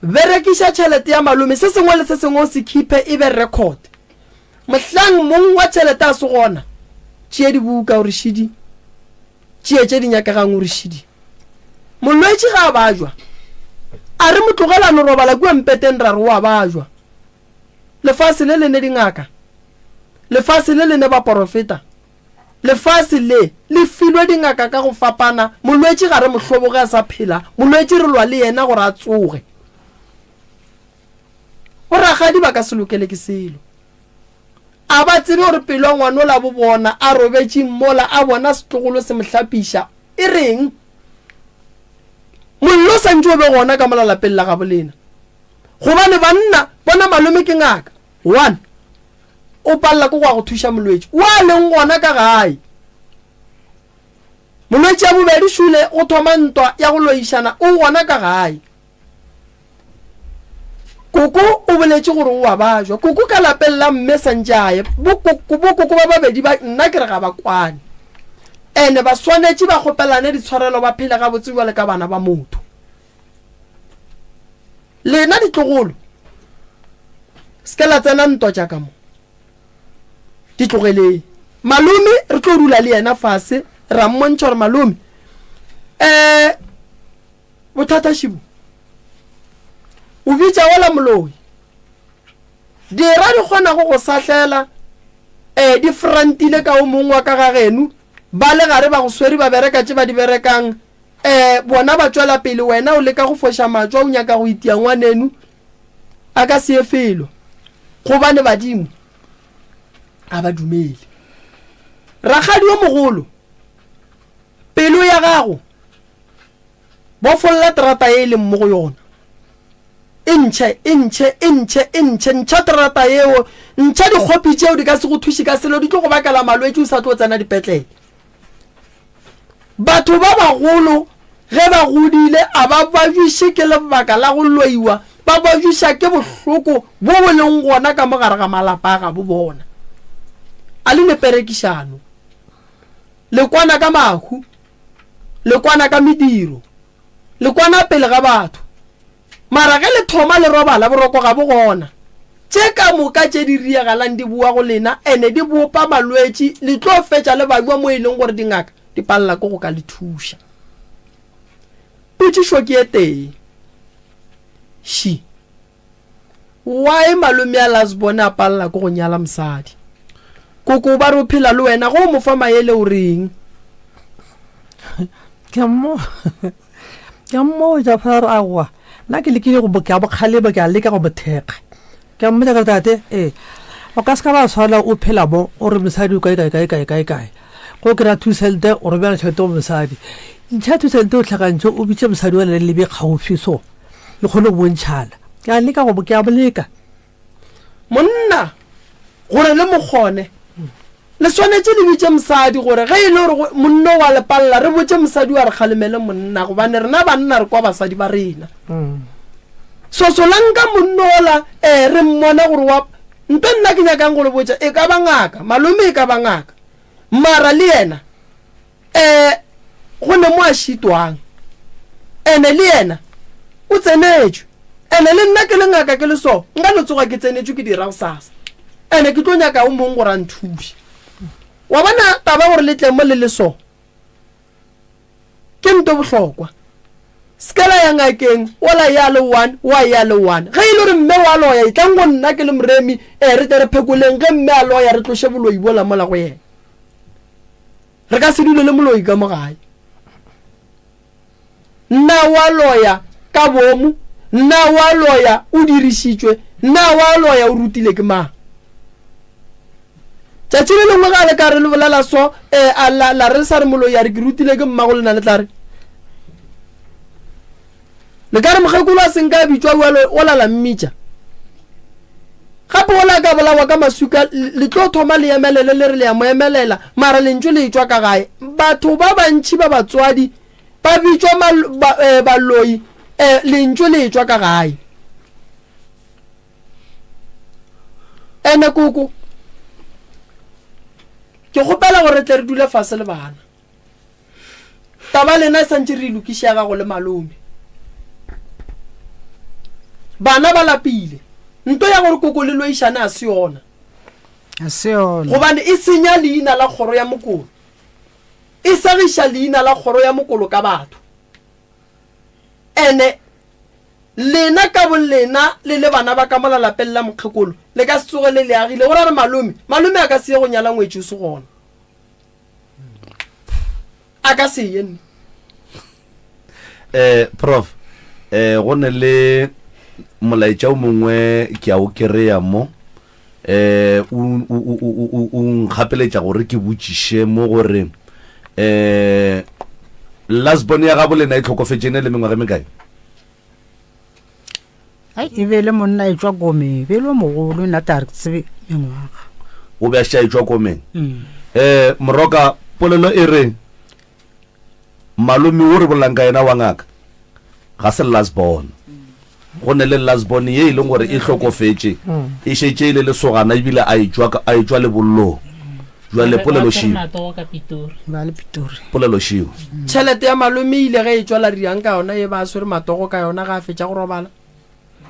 Berekiša tšhelete ya malome, se sengwe le se sengwe o se khiphe e be record. Mohlang mong wa tšhelete a se gona, tšee dibuka o re šidi, tšee tše di nyakegang o re šidi. Molwetši ga a bajwa, a re mo tlogela a no robala kua mpeteng ra re o a bajwa. Lefase le le ne dingaka, lefase le le ne baporofeta, Lefase le, le filwe dingaka ka go fapana, molwetši ga re mo hloboge a sa phela, molwetši re lwa le yena gore a tsoge. Borakgadi ba ka se lokele ke selo. A ba tsebe gore pelo ya ngwanola bo bona a robetše mola a bona setlogolo se mo hlapiša, e reng? Mollo o sa ntše o be gona ka mola lapeng la gabo lena. Gobane banna bona malome ke ngaka. One, o palela ke go ya go thuša molwetši o a leng gona ka gae. Molwetši ya bobedi šule go thoma ntwa ya go loišana o gona ka gae. Koko o boletše gore o a bajwa. Koko ka lapeng la mme santše a ye. Bokoko ba babedi ba nna ke re ga ba kwane. Ene ba swanetše ba kgopelane ditshwarelo ba phele gabotse bjale ka bana ba motho. Lena ditlogolo, se ke la tsena ntwa tša ka mo. Di tlogeleng. Malome re tlo dula le yena fase ra mmontšha gore malome um bothata šibo o bitša ola moloi dira di kgonago go sahlela um di frantile ka o mongwe wa ka ga geno ba le gare ba go swere ba bereka tše ba di berekang. Um bona ba tšwela pele, wena o leka go foša matšwa, o nyaka go itia ngwaneno, a ka se ye felo, gobane badimo a ba dumele. Rakgadi yo mogolo, pelo ya gago, bofolla terata ye e leng mo go yona. E ntšhe, e ntšhe, e ntšhe, e ntšhe, ntšha terata yeo, ntšha dikgopi tšeo di ka se go thuše ka selo, di tlo go bakela malwetši o sa tlo tsena dipetlele. Batho ba bagolo ge ba godile a ba bajuše ke lebaka la go loiwa, ba bajuša ke bohloko bo bo leng gona ka mo gare ga malapa a gabo bona. A le ne perekišano, le kwana ka mahu, le kwana ka mediro, le kwana pele ga batho. Mara ge le thoma le robala, boroko ga bo gona. Tše ka moka tše di riagalang di boa go lena ene di bopa malwetši, le tlo fetša le bajwa mo e leng gore dingaka di palela ke go ka le thuša. Potšišo ke e tee, Ši, why malome a Lasbone a palela ke go nyala mosadi? Koko ba re o phela le wena, ge o mo fa maele o reng? Ke a mmo ke a mmotša fa re aowa nna ke lekile go ke a mo kgalema ke a leka go mo thekga ke a mmotša ka tate ee o ka se ka ba swana o phela mo o re mosadi o kae kae kae kae kae kae go kry-a 2 cent o romela tšhelete go mosadi ntšha 2 cent o tlhakantšhe o bitše mosadi wa le lebe kgaufsi so le kgone go bontšhana ke a leka go ke a mo leka Monna, gore le mo kgone, le swanetše le bitše mosadi gore ge e le gore monna o a le palela, re botše mosadi wa re kgalemele monna, gobane rena banna re kwa basadi ba rena. Sosolang ka monna ola, ee, re mmone gore wa nto nna ke nyakang go le botša, e ka ba ngaka, malome e ka ba ngaka, mara le yena um go ne mo a šitwang ene le yena o tsenetšwe ene le nna ke le ngaka ke le so nka no tsoga ke tsenetšwe ke dira gosasa ene ke tlo nyaka o mong gore a nthuše wa bona taba gore le tle mo le le so ke nto bohlokwa se la ya ngakeng ola ya le one wa ya le one ge e le gore mme wa loya etlang go nna ke le moremi e re tle re phekoleng ge mme a loya re tloše boloi bola mola go yena Re ka se dule le moloi ka mo gae. Na wa loya ka boomo? Na wa loya o dirišitšwe? Na wa loya o rutile ke mang? Tšatši le lengwe ga le ka re le bolela so, eh, a la, la re sa re moloi a re ke rutile ke mmago lena le tla re. Le ka re mokgekolo a senka a bitšwa bjalo o la la mmitša. Gape ola a ka bolawa ka maswika le tlo thoma le emelele le re le ya mo emelela mara lentšu le etšwa ka gae. Batho ba bantši ba batswadi ba bitšwa eh, baloi eh, lentšu le etšwa ka gae. Ene koko ke kgopela gore tle re dule fase le bana. Taba lena e santše re e lokiše ya gago le malome. Bana ba lapile. Nto ya gore koko le loišane a se yona. A se yona. Gobane e senya leina la kgoro ya mokolo. E segiša leina la kgoro ya mokolo ka batho. Ene lena ka bolena le le bana ba ka mola lapeng la mokgekolo le ka se tsoge le le agile. Go ra re malome, malome a ka se ye go nyala ngwetši o se gona. a ka se ye nne eh prof eh go ne le molaetša o mongwe ke a o kereya mo eh o o o nkgapeletša gore ke botšiše mo gore eh last born ya gabo lena e tlhokofetše ne le mengwaga e mekae Ai, e be e le monna e tšwa komeng, e be e le o mogolo, nna ta re ke tsebe mengwaga. O be a šetše a etšwa komeng. Um Moroka, polelo e re malome wo re bolelang ka yena wa ngaka ga se last born. Go ne le last born ye e leng gore e hlokofetše, e šetše e le lesogana ebile a etšwa a etšwa lebollong. Jwale polelo šio. Ba le Pitori. Polelo šio. Tšhelete ya malome e ile ge e tšwa la riang ka yona e ba a swere matogo ka yona ga a fetša go robala.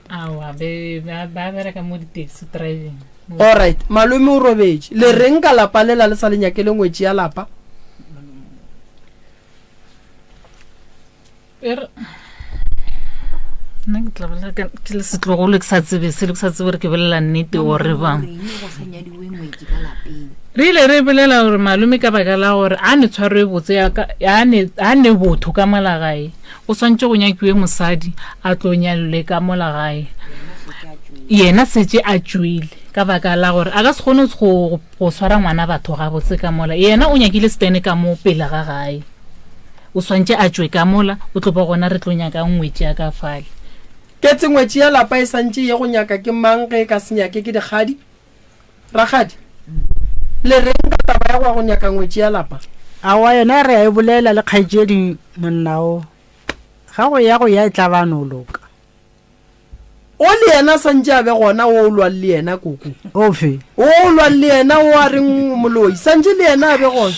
Aowa, be ba ba bereka mo di-taxi driving. Alright, malome o robetše. Le reng ka lapa lela le sa le nyakele ngwetši ya lapa? E re nna ke tla bolela ka- ke le setlogolo ke sa tsebe selo ke sa tsebe gore ke bolela nnete ore bang Goreng go sa nyadiwe ngwetši ka lapeng? Re ile re bolela gore malome ka baka la gore a ne tshwaro e botse ya ka, a ne, a ne botho ka mola gae, go swantše go nyakiwe mosadi a tlo nyalelwe ka mola gae. Yena setše a tšwile ka baka la gore a ka se kgone go, go swara ngwana batho gabotse ka mola. Yena o nyakile setene ka mo pele ga gae. O swantše a tšwe ka mola, o tlo ba gona re tlo nyaka ngwetši ya ka fale. Ketse ngwetši ya lapa e santše ye go nyaka ke mang ge e ka se nyake ke dikgadi? Rakgadi, le reng ka taba ya go ya go nyaka ngwetši ya lapa? Aowa, yona re a e bolela le kgaetšedi monna o. Ga go ya go ya e tla ba no loka. O le yena santše a be gona o lwang le yena koko. Ofe? O lwang le yena o a reng moloi santše le yena a be gona.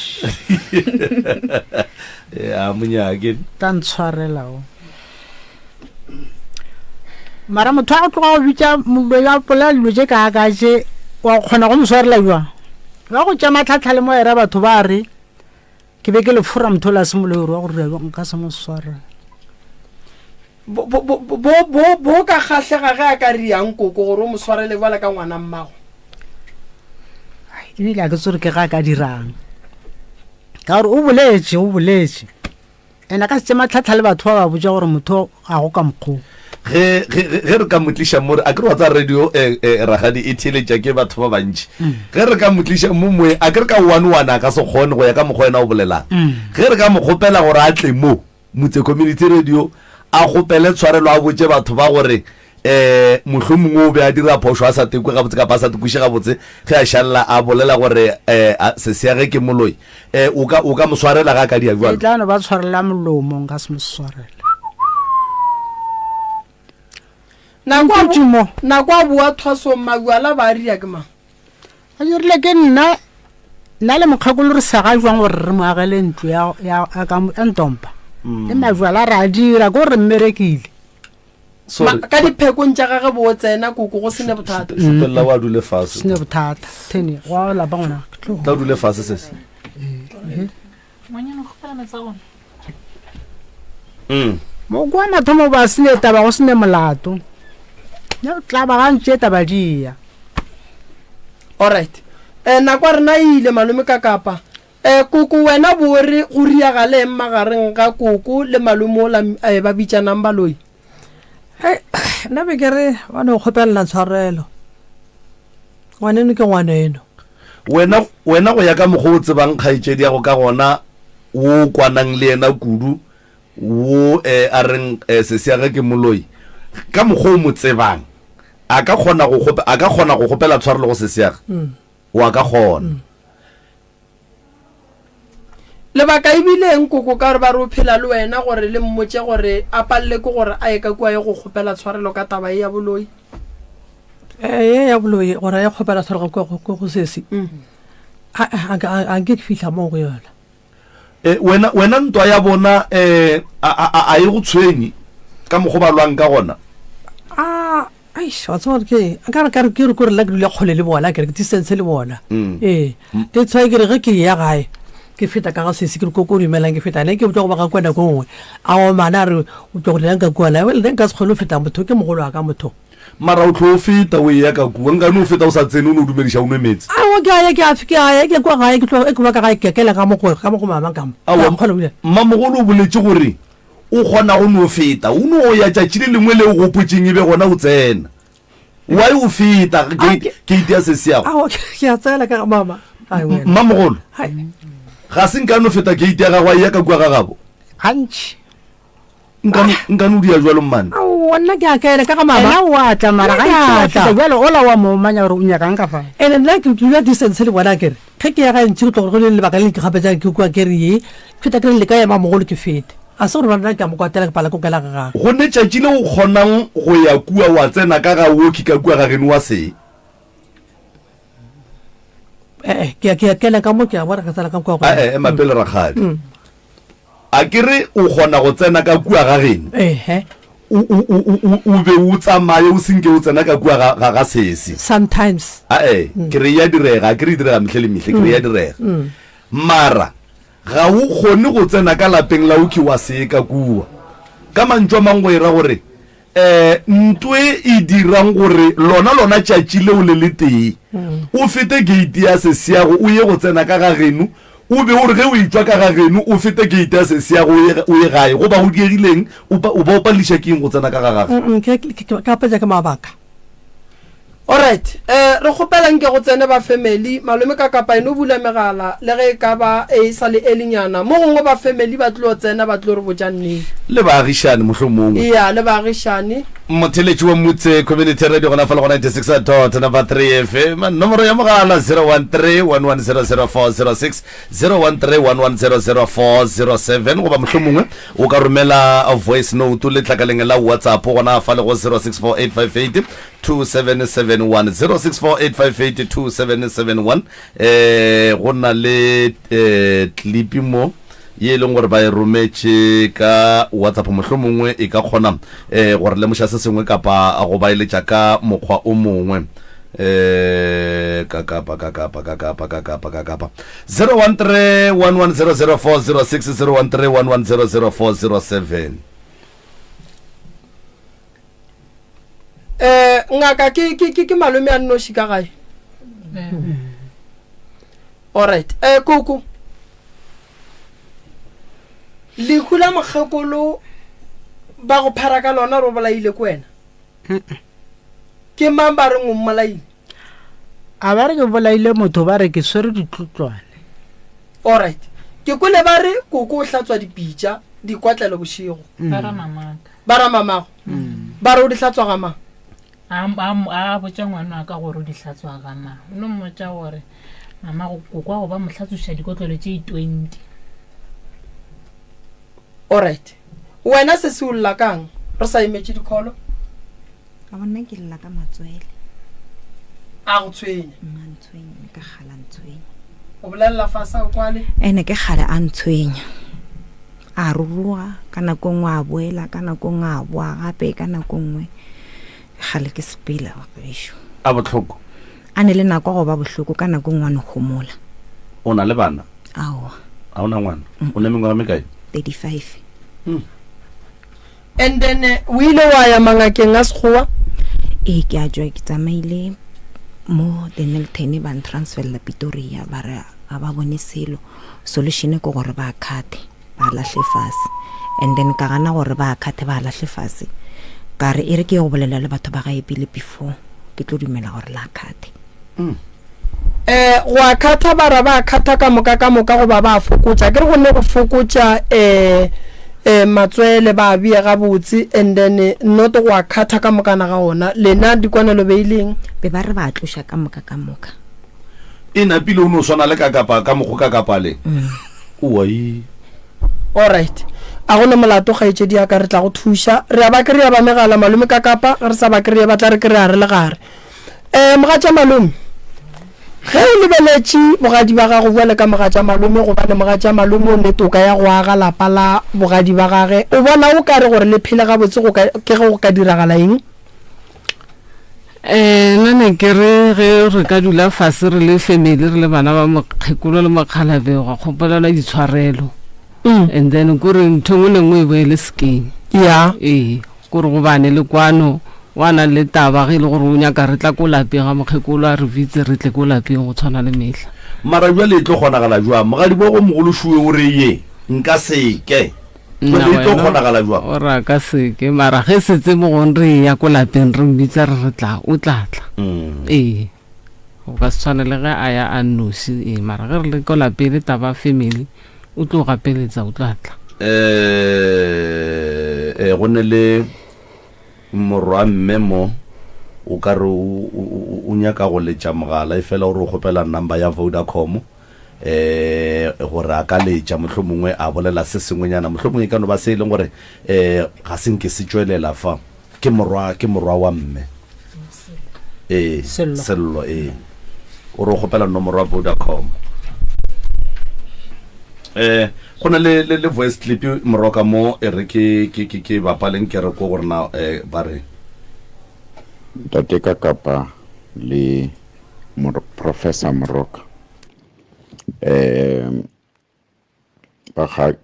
Ya monyake. Tla ntshwarela o. Mara motho a go tloga go bitša moloi a polela dilo tše kaaka tše wa kgona go mo swarela jwang? Ba go tša matlhatlha le moera batho ba re ke be ke le fora motho o la se moloi gore wa go dira jwang nka se mo swarela. Bo, bo, bo, bo, bo, bo ka kgahlega ge a ka riang koko gore o mo swarele bjala ka ngwana mmago. Ebile a ke tsore ke ga a ka dirang ka gore o boletše o boletše. And a ka se tše matlhatlha le batho ba ba botša gore motho ga go ka mokgwa o. Ge, ge, ge, ge re ka mo tliša mo, a ke re wa tseba radio, eh, eh, rakgadi e theeletša ke batho ba bantši. Ge re ka mo tliša mo moyeng, a ke re ka one one a ka se kgone go ya ka mokgwa yena o bolelang. Ge re ka mo kgopela gore a tle mo, Motse Community Radio, a kgopele tshwarelo a botše batho ba gore um mohlomongwe o be a dira phošo a sa tekwe gabotse kapa a sa tekwiše gabotse ge a šalela a bolela gore um sesea ge ke moloi um o ka o ka mo swarela ga a ka dia E bjalo tla no ba tshwarela molomo nka se mo swarele. Nako a Ntutše mo. Nako a boa thwasong mabjala ba a ria ke mang? A dirile ke nna nna le mokgekolo re sega jwang gore re mo agele ntlo ya ya ya ka ya ntompa. Le mabjala ra a dira ke gore re mmerekile. Sorry. Ma, ka diphekong tša gage bo tsena koko go sene bothata. Šupelela wa dule fase. Sene bothata. Thene, wa lapa ngwana. Tla dule fase sese. Ngwanyana o kgopela metsi a gona. Mm. Mo kwa mathomo ba sene taba go sene molato. Ya tla ba gantše taba di ya. Alright. Eh nako ya rena e ile malome ka kapa. Eh koko wena bo re go riagale eng magareng ga koko le malome ola eh, ba bitšanang baloi? Hei, nna be ke re ba no kgopelela tshwarelo. Ngwaneno ke ngwaneno. Wena, wena go ya ka mokgwa o tsebang kgaetšedi ya go ka gona, wo o kwanang le yena kudu, wo eh, a reng eh, sesi ya ge ke moloi, ka mokgwa o mo tsebang, a ka kgona go kgope, a ka kgona go kgopela tshwarelo go sesi ya ge? O a ka kgona. Lebaka e bile eng koko ka gore ba re o phela le wena gore le mmotše gore a palele ke gore a ye ka kua ye go kgopela tshwarelo ka taba ye ya boloi? Eh, ye ya boloi gore a ye kgopela tshwarelo ka kua go sesi. A, a, a, a nke ke fihla moo go yona. Eh, wena, wena ntwa ya bona eh, a, a, a, a e go tshwenye ka mokgwa ba lwang ka gona? A, Eish, wa tseba gore ke eng? Nka re ka re ke re kore nna ke dula kgole le bona, ke re ke distance le bona. Mm. Ee, that's why ke re ge ke ya gae ke feta ka ga sesi ke re koko o dumelang ke feta ne ke botsa go ba ga kua nako e nngwe a omana a re o tlo go dirang ka kua na well nna nka se kgone go feta motho ke mogolo wa ka motho Mara o tlo feta o eya ka kua, nkane o feta o sa tsene o no dumediša o nwe meetse. Aowa ke a ya ke a ke a ya ke kwa gae ke tlo ke ba ka gae ke kela ka mo go ka mo go mama ka mo. Aowa, Ke a kgona go dula. mmamogolo o boletše gore O kgona go no feta. O no ya tšatši le lengwe le o gopotšeng e be gona o tsena. Why o feta gate ya sesi yago? Aowa, ke a tsena ka ga mama. Hai wena. Mmamogolo, Hai. ga se nka no feta gate ya gago a eya ka kua ga gabo? Gantši. Nkane, nkane o dia jwalo mmane? Aowa, nna ke a kena ka ga mama. Yena o a tla mara Nna ke gantši a wa tla. feta bjale ola wa mo omanya gore o nyakang ka fa. Ene nna ke dula distance le bona akere. Ge ke ya gae ntši go tlo gore go le lebaka le ke kgapetša ke kua ke re ye, ke feta ke re le ka ema mogolo ke fete. A se gore nna ke a mo kwatela ke pala ko kela ga gagwe. Go ne tšatši le o kgonang go ya kua wa tsena ka ga woki ka kua ga geno wa se. Eh, ke ke kena ka mo ke a bona ke tsena ka kua go. Eh, ema pele rakgadi. A ke re o kgona go tsena ka kua ga geno? Ehe. O, o, o, o, o, o be o tsamaye o se nke o tsena ka kua ga, ga, ga sesi. Sometimes. Ae, ke re e a direga, a ke re e direga mehle le mehle, ke re e a direga. Mara ga o kgone go tsena ka lapeng la Oki wa se ka kua. Ka mantšu a mang go e ra gore, um ntwe e dirang gore lona lona tšatši leo le letee. O fete gate ya sesiago o ye go tsena ka ga geno, o be o re ge o etšwa ka ga geno o fete gate ya sesiago o ye, o ye gae. Go ba go diegileng? O pa, o ba o paleliša ke eng go tsena ka ga gage? Mm, ke, ke, ke, ke apetša ke mabaka. Alright, eh, re kgopela nke go tsene ba family, malome ka kapa eno bula megala le ge e ka ba e sa le early nyana. Mo gongwe ba family ba tlo tsena ba tlo re botša nnete. Le baagišani mohlomongwe. Eya, le baagišani. Motheletši wa Mutse Community Radio gona fa le go 96.3 FM. Nomoro ya mogala 013 1100406, 013 1100407 goba mohlomongwe o ka romela voice note letlakaleng la WhatsApp gona fa le go 064858 2771 0648582771 eh go na le eh clip mo ye e leng gore ba e rometše ka WhatsApp mohlomongwe e ka kgona eh gore lemoša se sengwe kapa go ba eletša ka mokgwa o mongwe eh ka kapa ka kapa ka kapa ka kapa ka kapa 013 1100406 013 1100407 Eh, ngaka ke ke ke ke malome a nnoši ka gae. Alright. Eh koko. Lehu la mokgekolo ba go phara ka lona re o bolaile ke wena. Ke mang ba reng o mmolaile? A ba re ke bolaile motho ba re ke swere ditlotlwane. Alright. Ke kwele ba re koko o hlatswa dipitša dikotlelo bošego. Ba ra mamaka. Ba ra mamago. Ba re o di hlatswa ga mang? A, a, a botša ngwana wa ka gore o di hlatswa ga mang. O no mmotša gore mama go kokwa go ba mo hlatswiša dikotlelo tše 20. Alright. Wena se se o lla kang? Re sa emetše dikholo? Ka bona ke lla ka matswele. A go tshwenya? Nna ntshwenya, ke kgala ntshwenya. O bolelela fase a o kwale? Ene ke kgale a ntshwenya. A ruruga ka nako nngwe a boela, ka nako nngwe a boa gape, ka nako nngwe kgale ke sepela gešo. A bohloko? A ne le nako go ba bohloko, ka nako nngwe a no homola. O na le bana? Aowa. A o na ngwana? O ne mengwaga mekae? 35. And then eh, o ile wa ya mangakeng a sekgowa? Ee, ke a tšwa ke tsamaile mo Dennilton ba ntransferela Pretoria ba re ga ba bone selo. Solution ke gore ba khathe ba lahle fase. And then ka gana gore ba khathe ba lahle fase. Ka re e re ke ye go bolela le batho ba gae pele before ke tlo dumela gore la khathe. Eh, go a khatha ba ra ba khatha ka moka ka moka goba ba fokotša. Ke re go ne go fokotša eh eh matswele ba bea gabotse and then eh, not go a khatha ka mokana ga ona. Lena dikwanelo be e leng? Be ba re ba tloša ka moka ka moka. E napile o no swana le ka kapa ka mokgo ka kapa le. Owai. Alright. A go ne molato kgaetšedi ya ka re tla go thuša. Re a ba kry-a ba megala malome ka kapa ge re sa ba kry-e ba tla re kry-a re le gare. Um mogatša malome, ge o lebeletše bogadi ba gago bjale ka mogatša malome gobane mogatša malome o ne toka ya go aga lapa la bogadi ba gage, o bona o ka re gore le phele gabotse go ka ke ge go ka diragala eng? Eh, nna ne ke re ge re ka dula fase re le family re le bana ba mokgekolo le mokgalabe gwa kgopelelwa ditshwarelo mm. and then kore ntho engwe le nngwe e bo e le sekeng ya ee kore gobane le kwano wa na le taba ge e le gore o nyaka re tla ko lapeng ga mokgekolo a re bitse re tle ko lapeng go tshwana le mehla mara jale e tlo kgonagala jwang mogadi bo go mogološuwe o re ye nka seke Nna Jwale e tlo wena kgonagala jwang? o ra ka seke mara ge setse mo gong re ya ko lapeng re mmitsa re re tla o tla tla Mm. ee go ka se tshwane le ge a ya a nnoši ee mara ge re le ko lapeng le taba family o tlo gapeletsa o tla tla Eh, eh, go ne le morwa mme mo o ka re o- o o- o nyaka go letša mogala e fela o re o kgopela number ya Vodacom eh gore a ka letša mohlomongwe a bolela se sengwenyana mohlomongwe e ka no ba se e leng gore eh ga se nke se tšwelela fa ke morwa ke morwa wa mme ee Sello. sello ee o re o kgopela nomoro ya vodacom eh go na le le, le voice clip moroka mo e re ke ke ke ke bapaleng ke re ko gore na eh, ba re Ntate ka kapa le Professor Moroka um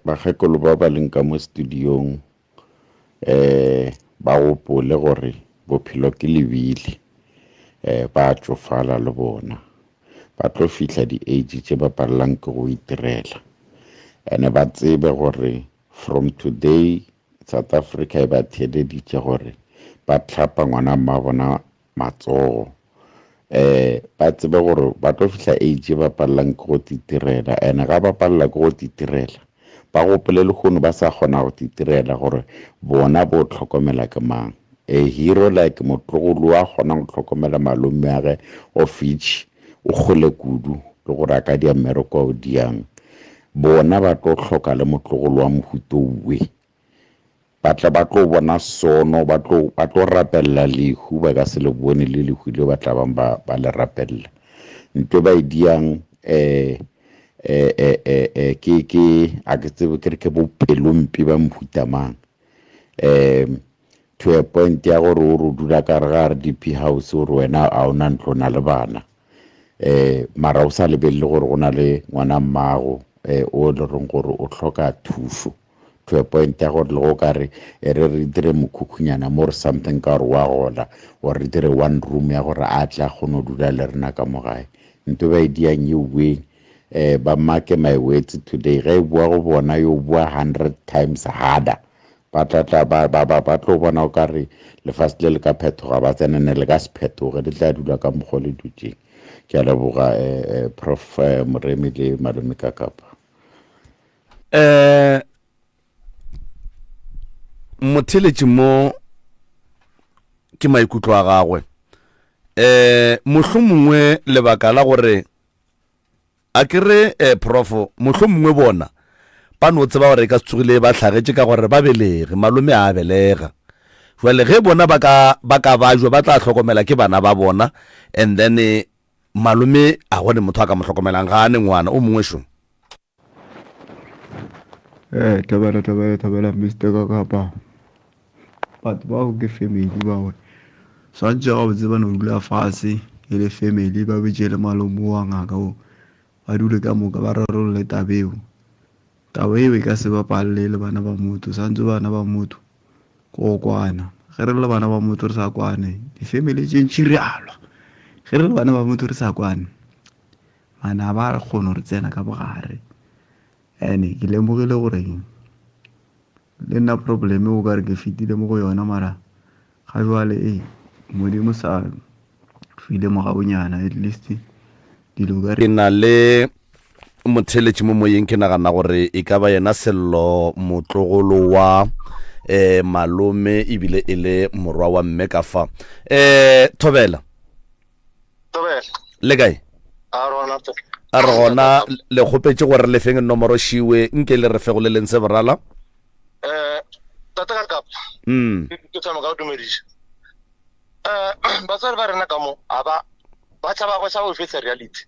bakgekolo ba ba leng ka mo studiong um ba gopole gore bophelo ke lebile. um ba tšofala le bona ba tlo fihla di-age tše ba palelang ke go itirela ene ba tsebe gore from today South Africa e ba theeleditše gore ba tlhapa ngwana mma bona matsogo eh ba tsebe gore ba tlo fihla age ba palelang ke go titirela ene ga ba palela ke go titirela ba gopole lehono ba sa kgona go titirela gore bona bo tlhokomela ke mang a hero like motlogolo wa kgonang go tlhokomela malome a ge of which o kgole kudu le gore a ka dia mmereko a o diang bona ba tlo hloka le motlogolo wa mohuto we ba tla ba tlo bona sono ba tlo ba tlo rapelela lehu ba ka se le bone le lehu le ba tla bang ba ba le rapelela ntwe ba e diang eh eh eh eh, eh ke ke a ke tsebe ke re ke bopelompe ba mohuta mang um to a point ya gore o re o dula ka re ga RDP house o re wena a o na ntlo na le bana eh mara o sa lebelele gore go na le ngwana mmago eh o le reng gore o hloka thušo to a point ya gore le go ka re e re re dire mokhukhunyana mo re something ka gore wa gola or re dire one room ya gore a tla kgone go dula le rena ka mo gae nto ba e diang e weng eh ba make my words today ge e bua go bona yo bua 100 times harder ba tla tla ba ba ba ba tlo bona o ka re lefase le le ka phetoga ba tsenene le ka se phetoge le tla dula ka mokgwa le dutšeng ke a leboga eh, eh, prof eh, moremi le malome ka kapa eh motheletši mo ke maikutlo a gagwe eh mohlomongwe lebaka la gore A ke re, eh, Profo, mohlomongwe bona ba no tseba gore e ka se tsogile ba hlagetše ka gore ba belege, malome a a belega. Jwale ge bona ba ka, ba ka bajwa ba tla hlokomela ke bana ba bona, and then eh, malome a gone motho a ka mo hlokomelang ga a ne ngwana o mongwe šo. Eh, thobela thobela thobela Mr. Kakapa. Batho bao ke family bao. Swantse gabotse ba no dula fase e le family ba bitše le malome wa ngaka o ba dule ka moka ba rarolle taba eo. Taba eo e ka se ba palele le bana ba motho swantse bana ba motho go kwana. Ge re le bana ba motho re sa kwane di-family tše ntši re a lwa. Ge re le bana ba motho re sa kwane manaba a kgone gore tsena ka bogare. And-e ke lemogile gore le nna problem o ka re ke fetile mo go yona mara ga jwale e modimo sa file mogaonyana at least dilo ka ke na le motheletši mo moyeng ke nagana gore e ka ba yena sello motlogolo wa eh malome ebile e le morwa wa mme ka fa eh thobela Thobela. Le kae? A rona to. A re gona le kgopetše gore le feng nomoro šiwe nke le re fego le leng se borala. Eh tata ka kapa. Mm. Ke thoma ka go dumediša. Eh batswadi ba rena ka mo a ba ba tshaba go tshaba go face reality.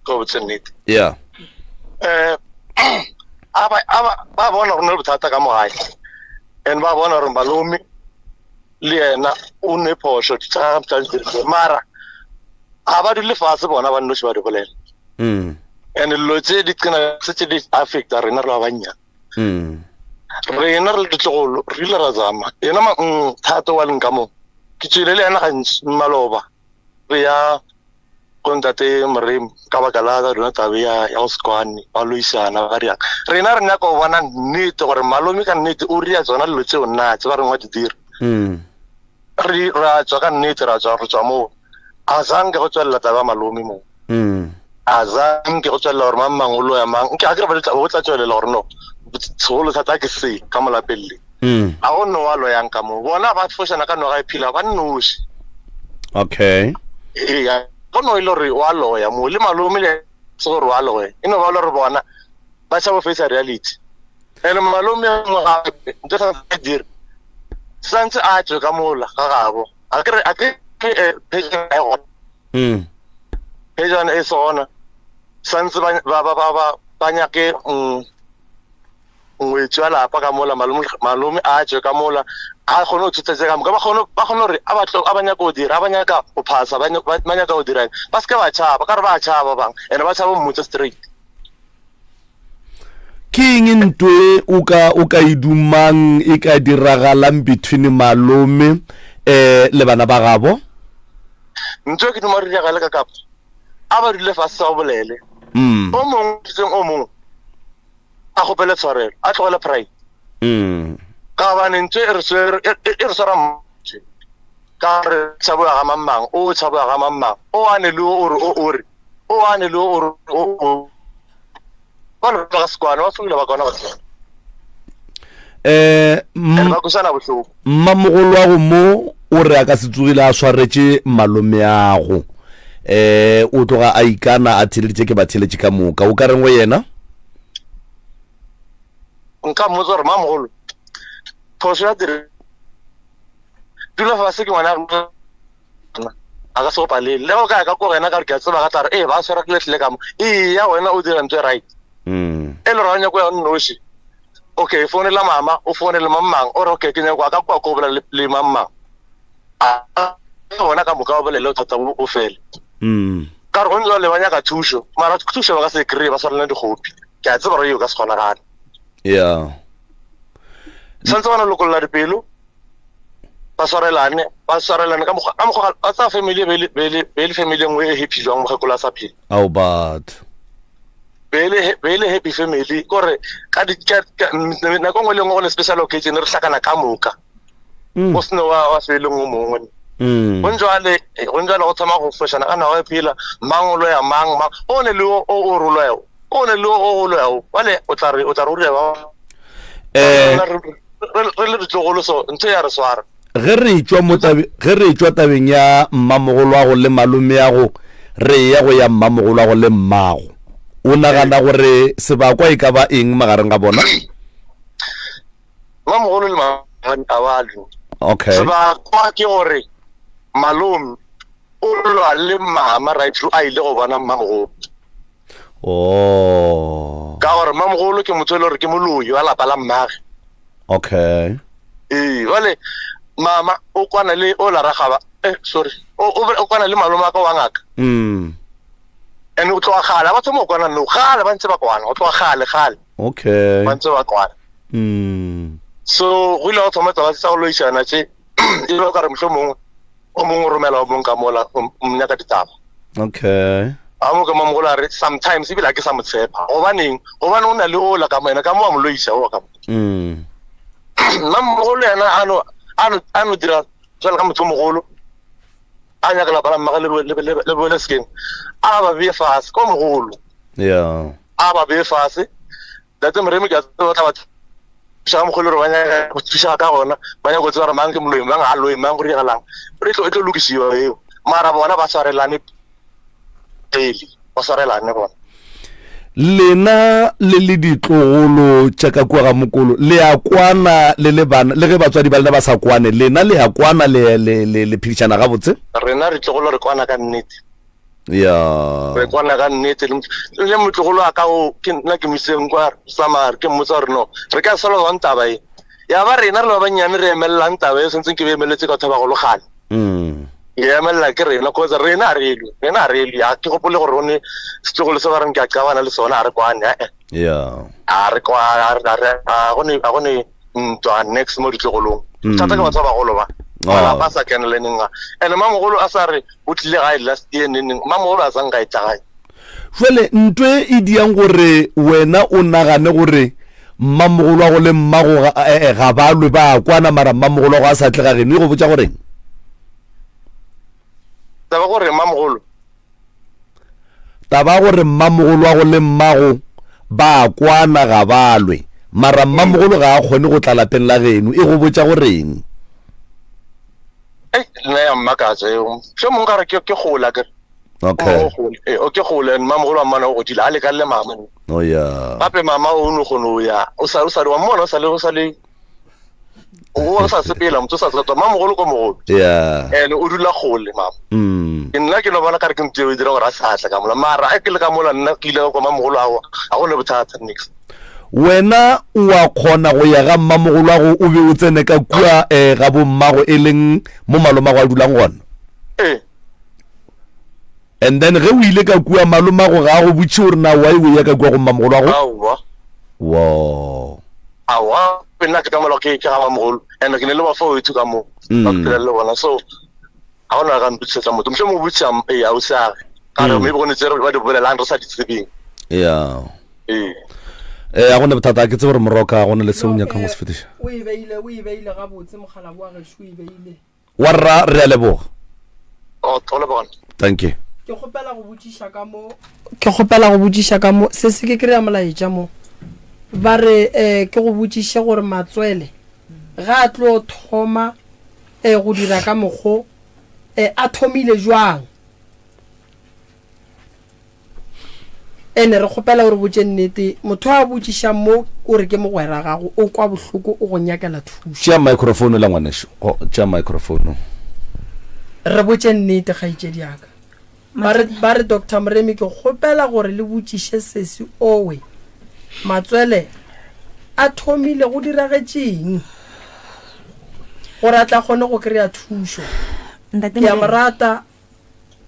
Go botse nnete. Yeah. Eh a ba a ba ba bona gore ne le bothata ka mo gae. And ba bona gore malome le yena o ne phošo tša gagwe tša dirile mara ga ba dule fase bona ba nnoši ba di bolela mm. and dilo tse di qena setse di affecta rena re ba bannyane mm. rena re le ditlogolo re ile ra zama yena mm, thato wa leng ka moo ke tswile le yena gantši maloba re ya ko ntate moremi ka baka la yona tabe ya ya go se kwane ba loisana ba riang rena re nyaka go bona nnete gore malome ka nnete o ria tsona dilo tseo nna tse ba reng wa di dira mm. re ra tswa ka nnete ra tswa re tswa moo a zanke go tswelela taba ya malome moo mm. a zanke go tswelela gore mang mang o loya mang nke a ke re go tla tswelela gore no segolo thata ke se ka mo lapeng le mm. ga go no wa loyang ka moo bona ba fošana ka noga e phela ba nnoši okay ee go no e le gore wa loya mo le malome le se gore wa loya e no ba le gore bona ba tšhabo face reality and malome mo gape ntse sa dire santse a tswe ka mola ga gabo a ke a ke eh, pejana e gona mm. pejana e sona santse ba ba ba ba ba nyake mm, ngwetsi wa lapa ka mola malome malome a tswe ka mola a kgone go thutsa ka moka ba kgone ba kgone gore a batlo a ba nyaka go dira a ba nyaka go phasa ba nyaka go dira ba se ke ba tšhaba ka re ba tšhaba bang ene ba tšhaba mmotsa straight ke eng ntwe o ka o ka e dumang e ka diragalang between malome eh le bana ba gabo? Ntho e ke duma re diragale ka kapa a ba dule fase ba bolele. Mm. O mongwe seng o mongwe a kgopele tshwarelo, a tlogele pride. Mm. Ka gobane ntho e re swere e, e, e re swara motho. Ka re tshabo ya ga mang mang, o tshabo ya ga mang mang, o ane le o re o o re, o ane le o re o o. Ba le ba sekwana ba fokile ba kwana batho. Eh, mm, ba kusana bohloko. Mmamogolo wa go mo o re a ka se tsogile a swaretše malomeago. Eh, o tloga a ikana a theleditše ke batheletše ka moka. O ka reng go yena? Nka mmotsa gore mamogolo phoso ya dire dula fase ke ngwana a ka se go palele le go ka ya ka ko wena ka gore ke a tseba ga tla re ee ba swara ke letlile ka mo ee ya wena o dira ntho e right mm. e le gore nyako ya nnoši okay founela mama o founele mang o re okay ke nyako a ka kwa ko bolela le mang mang a bona ka moka o bolele o thata o fele mm. ka gore go ntse le ba nyaka thušo mara thušo ba ka se kry-e ba swarelana dikgopi ke a tseba gore eo ka se kgonagale yeah tshwanetse ba no lokolola dipelo ba swarelane ba swarelane ka mokgwa ka mokgwa ba tsaya family be le be le family e nngwe e happy jwang mokgekolo a sa phele ao batho be le be le happy family kore ka di ka nako nngwe le nngwe go ne special occasion re hlakana ka moka mm. o sene wa wa se leng o mongwe mm. go njwale go njwale go thoma go fošana ka nako e phela mang o loya mang mang o ne le o o roloya o ne le o o loya bale o tla re o tla re o dira ba eh re le ditlogolo so ntho ya re swara ge re tšwa mo tabe ge re tšwa tabeng ya mmamogolo le malome ya go re ya go ya mmamogolo go le mmago o nagana gore sebakwa e ka ba eng magareng ga bona Mmamogolo le malome a ba lwe. Okay. Sebakwa ke gore malome o lwa le mama right through a ile go bona mmamogolo. Oh. Ka gore mmamogolo ke motho e le gore ke moloi wa lapa la mmage. Okay. Ee, jale mama o kwana le o la ragaba eh sorry o o kwana le malome a ka wa ngaka. Mm. And o tloga gale ba thoma go kwana no gale ba ntse ba kwana o tloga gale gale. Okay. Ba ntse ba kwana. Mm. So go ile go thoma taba tsa go loisana tše e le ka re mohlomongwe o mongwe o romela o mongwe ka mola o nyaka ditaba. Okay. A mo ka mamogolo a re sometimes ebile a ke sa mo tshepa. Gobaneng? Gobane o na le ola ka mo yena ka mo a mo loisa o ka mo. Mm. Mmamogolo yena a no a no a no dira jalo ka motho mogolo a nyaka lapa la mmage le boele sekeng a ba beye fase ko mogolo. Yeah. A ba beye fase Tate Moremi ke a tseba tla ba thuša ka mokgwa e le gore ba nyaka go thuša ka gona ba nyaka go tseba gore mang ke moloi mang ga loi mang go diragalang e tlo e tlo lokisiwa eo mara bona ba swarelane pele ba swarelane bona lena le le ditlogolo tša ka kua ga mokolo le a kwana le le bana le ge batswadi ba lena ba sa kwane lena le a kwana le le le le phedišana gabotse rena ditlogolo re kwana ka nnete ya re kwana ka nnete le motlogolo wa ka o ke nna ke moiseng kwa samare ke mmotsa gore no re ka sala jwang taba e ya ba rena re le ba bannyane re emelelang taba e sentse ke be emeletse ka batho ba bagolo gale mm. ke emelela ke rena cause rena a re elwe rena a re elwe a ke gopole gore o ne setlogolo se ba reng ke a qabana le sona a re kwane ee yeah a re kwa a go ne ntwa next mo ditlogolong mm. thata ke batho ba bagolo ba ah. malapa a sa keneleneng ga and mamogolo a sa re o tlile gae last year neneng mamogolo a sang ga e tla gae jale ntwe e diang gore wena o nagane gore mmamogolo wa go le mmago eh, eh, ga ba lwe ba kwana mara mmamogolo wa go a sa tle ga geno e go botsa goreng taba gore mmamogolo Taba ya gore mmamogolo wa go le mmago ba a kwana ga ba lwe, mara mmamogolo ga a kgone go tla lapeng la geno e go botša goreng? Ei, nna ya mmakatsa eo. Sho mongwe ka re ke ke gola ke. Okay. Eh, o ke gola and mmamogolo wa mmana o godile a lekane le mama. Oh yeah. Gape mama o no kgone o ya. O sa o sa re wa mmona o sa le o sa le o sa sepela motho o sa tswa mamogolo ko mogolo yeah and o dula gole mama mm ke nna ke no bona kare ke ntse e dira gore a sa tla ka mola mara a ke le ka mola nna ke ile ka kwa mamogolo ao a go ne bothata nix wena o a kgona go ya ga mmamogolo wa go o be o tsene ka kua um ga bommago e leng mo malomago a dulang gona ee and then ge o ile ka kua malomago ga a go botše gore na why o ya ka kua go mmamogolo wa go aowa wo aowa nna ke ka mola ke ke ga mamogolo and ke ne le ba fo wethu ka moo ba mm. phela le bona so Ga gona ga mpotšisetsa motho. Mohlomongwe o botšiša ee ausi a re. Ka re maybe go ne tse re ba di bolelang re sa di tsebeng. Ya. Ee. Eh, a gone bothata ke tsebe gore moroka go ne le seo nyakang go se fetiša. O e beile, o e beile gabotse mokgalabo wa gešo o e beile. Wa rra re a leboga. Oh, o leboga. Thank you. Ke kgopela go botšiša ka mo ke kgopela go botšiša ka mo se se ke kry-a molaetša mo ba re um ke go botšiše gore matswele ga a tlo thoma um go dira ka mokgo um a thomile jwang ene re kgopela o re botše nnete motho a botšiša mo o re ke mogwera gago o kwa bohloko o go nyakela thušo. Tšea microphone la ngwanešu. Go tšea microphone. Re botše nnete kgaetšedi ya ka. Ba re ba re Doctor Moremi ke kgopela gore le botšiše sesi owe matswele a thomile go diragetšeng gore a tla kgone go kry-a thušo. Ntate Ke a mo Moremi. rata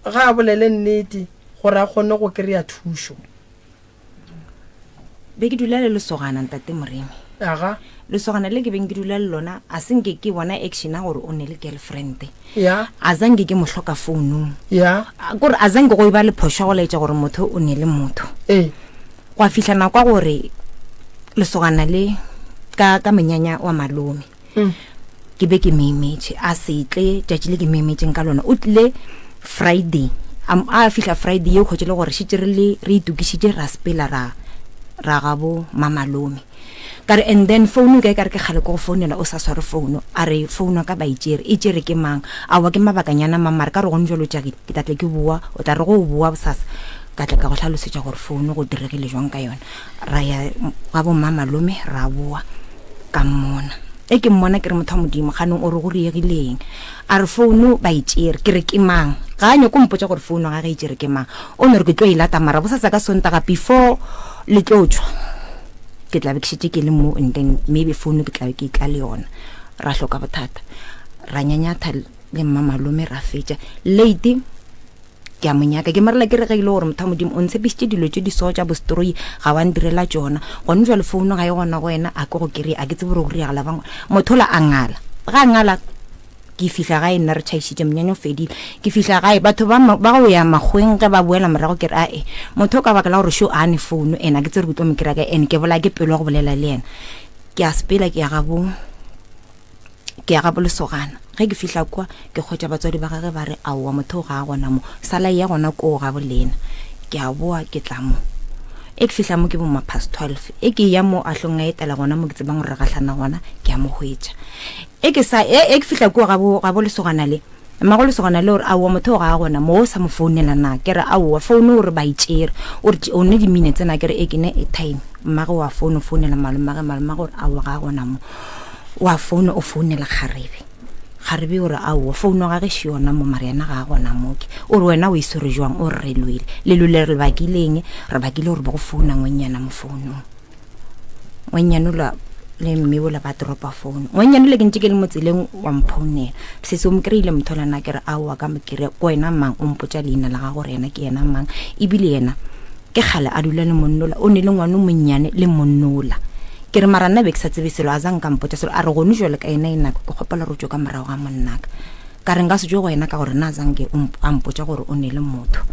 Ga a bolele nnete gore a kgone go kry-a thušo. Be ke dula le lesogana ntate Moremi. Aga. Lesogana le ke beng ke dula le lona a se nke ke bona action ya gore o ne le girlfriend. Ya. A zanke ke mo hloka founung. Ya. Kore a zanke go e ba le phošo ya go laetša gore motho o ne le motho. Ee. Gwa fihla nako ya gore lesogana le ka ka monyanya wa malome. Ke be ke meemetše, a se tle tšatši le ke meemetšeng ka lona. O tlile Friday, a, a fihla Friday yeo kgwetše le gore šetše re le re itokišitše ra sepela ra ra gabo mamalome. Ka re and then phone ka e ka re ke kgale ke go founela o sa sware phone. A re phone ya ka ba e tšere, e tšere ke mang? Aowa ke mabakanyana mang mara ka re gone jwalo tšake ke tla tle ke boa, o tla re go o boa bosasa ka tla ka go hlalosetša gore phone go diregile jwang ka yona. Ra ya gabo mmamalome ra boa. Ka mmona. E ke mmona ke re motho wa Modimo, ganong o re go riegileng? A re founu ba e tšere. Ke re ke mang? Ga a nyako mpotša gore founu ya gage e tšere ke mang. O no re ke tlo e lata mara bosasa ka Sontaga before le tlo tšwa ke tla be ke šetše ke le mo and then maybe founu ke tla be ke tla le yona. Ra hloka bothata. Ra nyanyatha le mmamalome ra fetša. Late Ke a mo nyaka. Ke mo rela ke re ge e le gore motho wa Modimo o ntshepišitše dilo tše di so tša bosetroi ga wa ndirela tšona. Gone jwale founu ga e gona go wena a ke go kry-e a ke tsebe gore go diragala bang. Motho ola a ngala. Ga a ngala ke fihla gae nna re tšhaišitše monyanya o fedile. Ke fihla gae batho ba ba go ya makgoweng ge ba boela morago ke re ae motho o ka baka la gore šo a ne founu ene a ke tsebe gore ke tlo mo kry-a kae ene ke bolaya ke pelo ya go bolela le yena. Ke a sepela ke ya gabo. Ke ya gabolesogana. Ge ke fihla kwa, ke hwetša batswadi ba gage ba re, Aowa, motho o ga a gona mo. Sala eya gona koo gabolena. Ke a boa, ke tla mo. E ke fihla mo ke bo ma past 12. E ke eya mo a hlong a etela gona mo ke tsebang gore re gahlana gona, ke a mo hwetša. E ke sa, e, e ke fihla kua gabo, gabolesogana le, Mmagolesogana le o re, Aowa, motho o ga a gona mo, o sa mo founela na? Ke re, Aowa, founu o re ba e tšere. O re, O ne di-minutes na? Ke re, Ee, ke ne airtime. Mmage o a founa, o founela malomage, malomage o re, Aowa, ga a gona mo. O a founa, o founela kgarebe. Kgarebe o re, Aowa, founu ya gage še yona mo, mara yena ga a gona mo. Ke o re, Wena o e swere jwang? O re, Re lwele. Le lwele re bakile eng? Re bakile gore ba go founa ngwennyana mo founung. Ngwennyane ola le mme ola ba dropa founu. Ngwennyane ola ke ntše ke le mo tseleng wa mphounela. Sesi o mo kry-ile motho ola na? Ke re, Aowa, ka mo kry-a. Ke wena mang? O mpotša leina la gago gore yena ke yena mang. Ebile yena ke kgale a dula le monna ola, o ne le ngwana o monnyane le monna ola. Ke re, Mara nna be ke sa tsebe selo, a za nka mpotša selo. A re, Gone jwale ka yena e nako, ke kgopela gore o tšwe ka morago ga monnaka. Ka re, Nka se tšwe go yena ka gore na za nke a mpotša gore o ne le motho.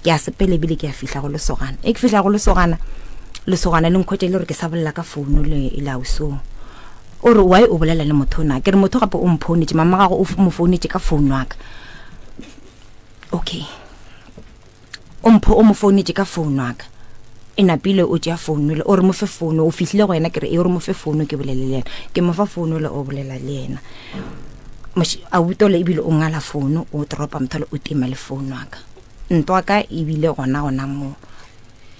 Ke a sepela ebile ke a fihla go lesogana. E ke fihla go lesogana, lesogana le nkhwetša e le gore ke sa bolela ka founu le le ausong. O re, Why o bolela le motho na? Ke re, Motho gape o mphounetše, mama gago o mo founetše ka founu ya ka. Okay. O mpho o mo founetše ka founu ya ka. E napile o tšea founu le o re mo fe founu, o fihlile go yena ke re e o re mo fe founu ke bolele le yena. Ke mo fa founu le o bolela le yena. Abuti ebile o ngala founu, o dropa motho o tima le founu ya ka. Ntwa ka ebile gona gona moo.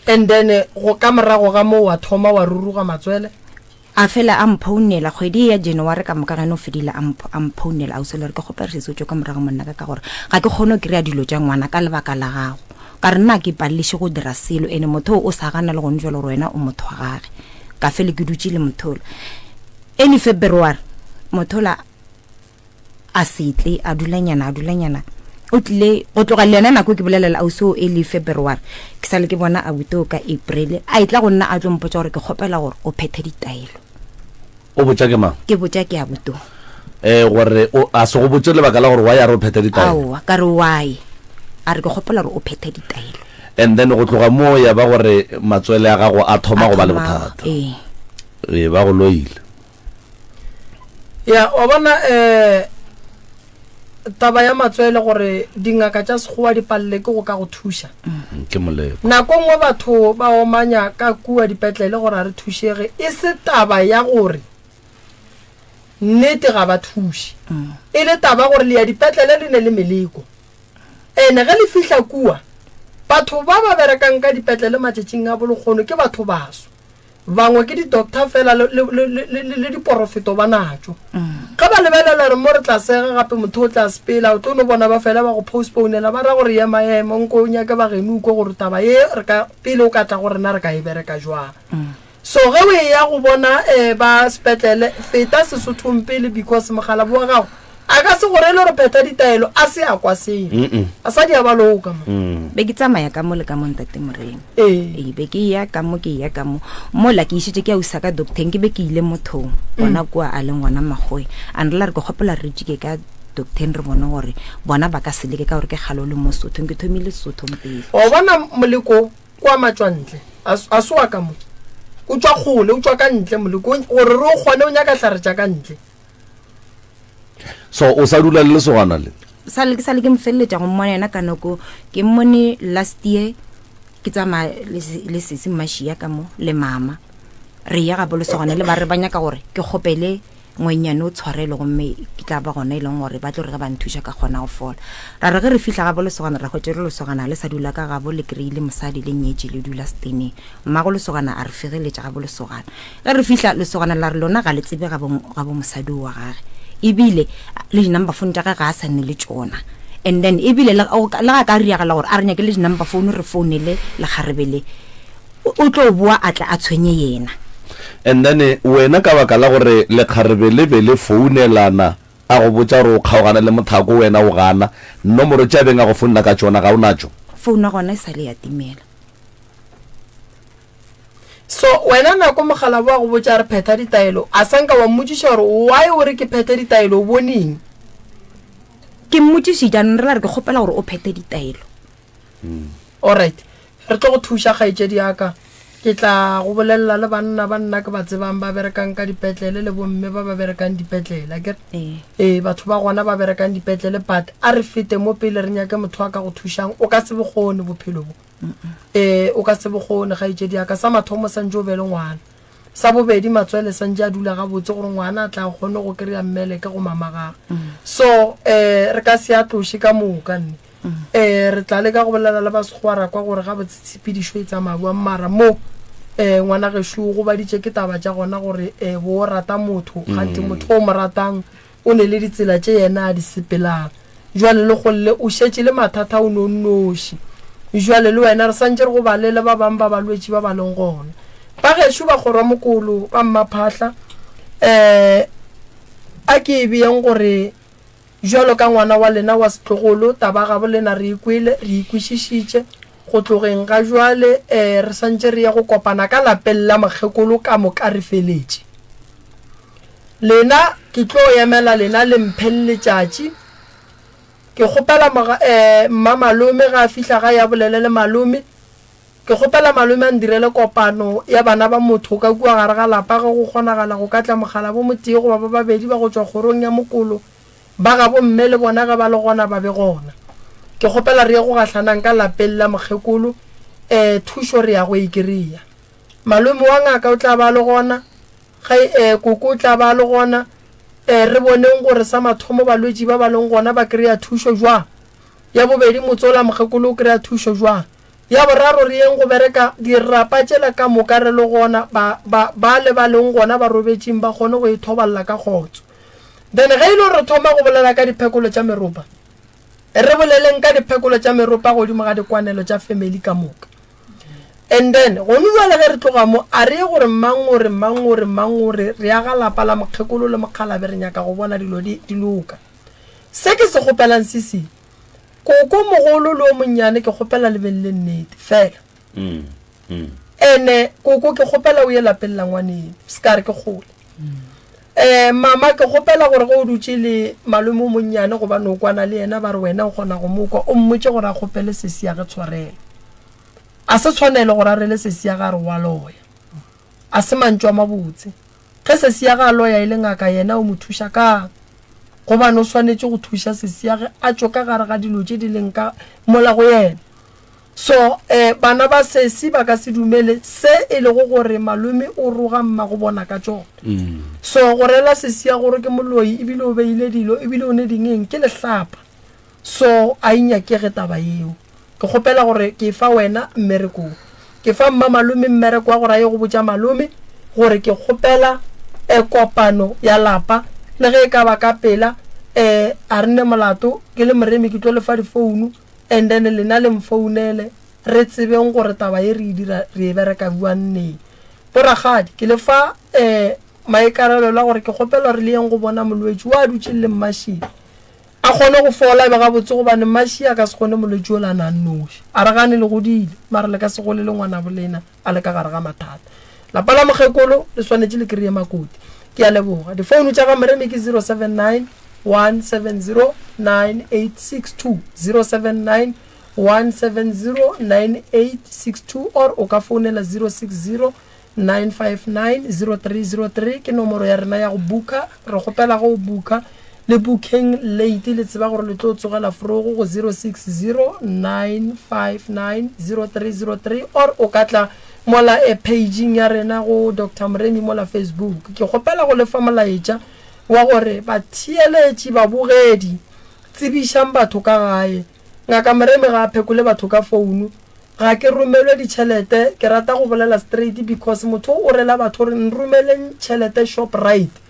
And then go ka morago ga moo wa thoma wa ruruga matswele? A fela a mphounela kgwedi ya January ka moka ge no fedile a a mphounela ausi le gore ke kgopela sesi o tšwe ka morago monna ka ka gore ga ke kgone go kry-a dilo tša ngwana ka lebaka la gago. Ka re nna ke paleliše go dira selo ene motho o sa gana le gone jalo gore wena o motho wa gage. Ka fele ke dutše le motho ola. Early February motho ola a se tle, a dulanyana, a dulanyana. O tlile go tloga le yona nako ke bolelela ausi o early February. Ke sale ke bona abuti o ka April. A etla go nna a tlo mpotša gore ke kgopela gore o phethe ditaelo. O botša ke mang? Ke botša ke abuti o. Eh gore o a se go botše lebaka la gore why a re o phethe ditaelo. Aowa, ka re why? A re ke kgopela gore o phethe ditaelo. And then go tloga moo ya ba gore matswele a gago a thoma go ba le bothata. Ee. Ee, ba go loile. Ya, wa bona eh taba ya matswele gore dingaka tša sekgowa di palele ke go ka go thuša. Ke moleko. Nako nngwe batho ba omanya ka kua dipetlele gore a re thušege, e se taba ya gore nnete ga ba thuše. E le taba gore le ya dipetlele le ne le meleko. Ene ge le fihla kua, batho ba ba berekang ka dipetlele matšatšing a bolekgono ke batho baso. Bangwe ke di-doctor fela le, le, le, le, le, le diporofeto ba natšo. Ge ba lebelela re mo re tla sega gape motho o tla sepela, o tlo no bona ba fela ba go postponela ba ra gore ema ema nko o nyake ba geno ukwe gore taba ye re ka pele o ka tla go rena re ka e bereka jwang. So ge o eya go bona um ba sepetlele feta Sesothong pele because mokgalabo wa gago a ka se go rele gore phetha ditaelo a se a kwa selo. Basadi a ba loka mo. Be ke tsamaya ka mo le ka mo ntate Moremi. Ee. Ee, be ke ya ka mo ke ya ka mo. Mola ke išitše ke ya usa ka docteng ke be ke ile mothong gona kua a leng gona Makgoe. A nrela re ke kgopela re tšike ka docteng re bone gore bona ba ka se leke ka gore ke kgale o le mo Sothong ke thomile Sothong pele. Wa bona moleko kwa matšwantle a a se wa ka mo. O tšwa kgole, o tšwa ka ntle moleko gore re o kgone o nyaka hlare tša ka ntle. So o sa dula le lesogana le? Sa le ke sa le ke mo feleletša go mmona yena ka nako ke mmone last year ke tsamaya le sesi mmašia ka mo le mama re ya gabo lesogana le ba re ba nyaka gore ke kgopele ngwenyane o tshwarelo gomme ke tla ba gona e leng gore ba tlo re ge ba nthuša ka kgona go fola. Ra re ge re fihla gabo lesogana ra hwetša re lesogana le sa dula ka gabo le kry-ile mosadi le nyetše le dula steneng. Mmago lesogana a re fegeletša gabo lesogana. Ge re fihla lesogana la re lona ga le tsebe gabo, gabo mosadi wa gage ebile le di-number phone tša gage ga a sa nne le tšona. And then ebile le ga ka riagala gore a re nyake le di-number phone re founele lekgarebe le o tlo boa a tla a tshwenye yena. And then wena ka baka la gore lekgarebe le be le founelana a go botša gore o kgaogane le mothako wena o gana, nomoro tše a beng a go founela ka tšona ga o natšo? Phone ya gona e sa le ya timela. So wena nako mokgalabo a go botša re phetha ditaelo a sa nka wa mmotšiša gore why o re ke phethe ditaelo o bone eng? Ke mmotšišitše a nrela re ke kgopela gore o phethe ditaelo. Alright, re tlo go thuša kgaetšedi ya ka. Ke tla go bolelela le banna ba nna ke ba tsebang ba berekang ka dipetlele le bomme ba ba berekang dipetlele, akere? Ee. Ee, batho ba gona ba berekang dipetlele but a re fete mo pele re nyake motho a ka go thušang. O ka se bo kgone bophelo bo. Ee, o ka se bo kgone kgaetšedi ya ka. Sa mathomo santše o be le ngwana. Sa bobedi matswele santše a dula gabotse gore ngwana a tla kgone go kry-a mmeleke go mama gage. So, um re ka se a tloše ka moka nne. Ee, re tla leka go bolela le ba Sekgowa ra kwa gore gabotse tshepedišo e tsamaya bjang. Mara mo, um ngwana gešo o gobaditše ke taba tša gona gore um bo o rata motho, kganthe motho o mo ratang o ne le ditsela tše yena a di sepelang. Jwale le golle o šetše le mathata o no nnoši. Jwale le wena re santše re go balele ba bang ba balwetši ba ba leng gona. Ba gešo ba Kgorwamokolo ba Mmaphahla, um a ke e beyeng gore Bjalo ka ngwana wa lena wa setlogolo, taba gabo lena re e kwele, re e kwešišitše. Go tlogeng ga bjale, ee, re santše re ya go kopana ka lapeng la mokgekolo ka moka re feletše. Lena, ke tlo emela lena le mpheng letšatši. Ke kgopela moga, ee, mmamalome ge a fihla gae a bolele le malome. Ke kgopela malome a ndirele kopano ya bana ba motho ka kua gare ga lapa ge go kgonagala go ka tla mokgalabo motee goba ba babedi ba go tšwa kgorong ya mokolo ba gabo mme le bona ge ba le gona ba be gona. Ke kgopela re ye go gahlanang ka lapeng la mokgekolo eh thušo re ya go e kry-a. Malome wa ngaka o tla ba a le gona ge eh koko o tla ba a le gona eh re boneng gore sa mathomo balwetši ba ba leng gona ba kry-a thušo jwang. Ya bobedi motsola mokgekolo o kry-a thušo jwang. Ya boraro, re yeng go bereka dirapa tšela ka moka re le gona, ba, ba, bale ba leng gona ba robetšeng ba kgone go ithoballa ka kgotso. Then ge e le gore re thoma go bolela ka diphekolo tša meropa, re boleleng ka diphekolo tša meropa godimo ga dikwanelo tša family ka moka. And then gone jwale ge re tloga mo, a re ye gore mang o re, mang o re, mang o re, re aga lapa la mokgekolo le mokgalabe, re nyaka go bona dilo di, di loka. Se ke se kgopelang se se, Koko mogolo le o monnyane ke kgopela le beng le nnete fela. Ene koko ke kgopela o ye lapeng la ngwaneno se ka re ke kgole. Um mama ke kgopela gore ge o dutše le malome o monnyane gobane o kwana le yena ba re wena o kgona go mo kwa o mmotše gore a kgopele sesi ya ge tshwarelo. A se tshwanelo gore a rele sesi ya ge a re wa loya. A se mantšu a mabotse. Ge sesi ya ge a loya e le ngaka yena o mo thuša kang? Gobane o swanetše go thuša sesi ya ge a tšwe ka gare ga dilo tše di leng ka mola go yena. So eh bana ba sesi ba ka se dumele se e lego gore malome o roga mmago bona ka tšona. So go rela sesi ya gore ke moloi ebile o beile dilo ebile o ne dingeng ke lehlapa. So a e nyakege taba yeo. Ke kgopela gore ke fa wena mmereko wo. Ke fa mma malome mmereko wa gore a ye go botša malome gore ke kgopela eh kopano ya lapa le ge e ka ba ka pela eh a re ne molato ke le moremi ke tlo le fa difounu and then lena le mfounele re tsebeng gore taba ye re e dira re e bereka bjang neng. Bo rakgadi ke le fa um maikarabelo a gore ke kgopela gore le yeng go bona molwetši wa dutšeng le Mmašile a kgone go fola e be gabotse gobane Mmaši a ka se kgone molwetši ola a na nnoši. A re gane le godile mara le ka se gole le ngwanabo lena a le ka gare ga mathata. Lapa la mokgekolo le swanetše le kry-e makoti. Ke a leboga. Difounu tša ga Moremi ke 079 170 9862, 079 170 9862 or o ka founela 060 959 0303 ke nomoro ya rena ya go booka. Re kgopela go booka le bookeng late le tseba gore le tlo tsogela frogo go 060 959 0303 or o ka tla mola e pageng ya rena go Doctor Moremi mola Facebook. Ke kgopela go lefa molaetša wa gore batheeletši babogedi tsebišang batho ka gae. Ngaka Moremi ga a phekole batho ka founu. Ga ke romelwe ditšhelete, ke rata go bolela straight because motho o rela batho gore nromeleng tšhelete Shoprite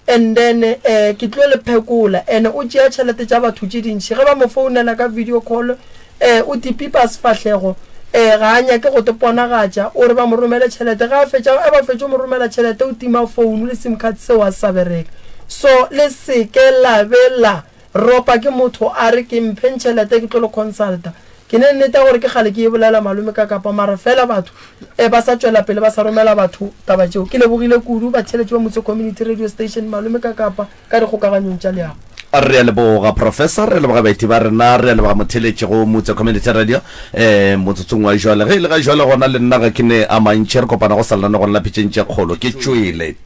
and then eh ke tlo le phekola and o tšea tšhelete tša batho tše dintši ge ba mo founela ka video call eh o tipipa sefahlego eh ga a nyake go te ponagatša o re ba mo romele tšhelete ge a fetša e ba fetša mo romela tšhelete o tima phone le sim card seo a sa bereka so le seke la be la ropa ke motho a re ke mpheng tšhelete ke tlo le consulta Ke ne nnete ya gore ke kgale ke e bolela malome ka kapa mara fela batho e ba sa tšwela pele ba sa romela batho taba tšeo. Ke lebogile kudu batheeletši ba Motse Community Radio Station malome ka kapa ka dikgokaganyong tša leago. Re a leboga Professor, re a leboga baeti ba rena, re a leboga motheeletši go Motse Community Radio um motsotsong wa jwale. Ge e le ga jwale gona le nna ga ke ne a mantši, re kopana go sa lenanegong la Pitšeng tše Kgolo. Ke tšwele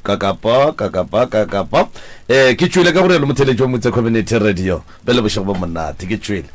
ka kapa, ka kapa, ka kapa. Um ke tšwele ka go rialo motheeletši wa Motse Community Radio. Bjale bošego bo monate, ke tšwele.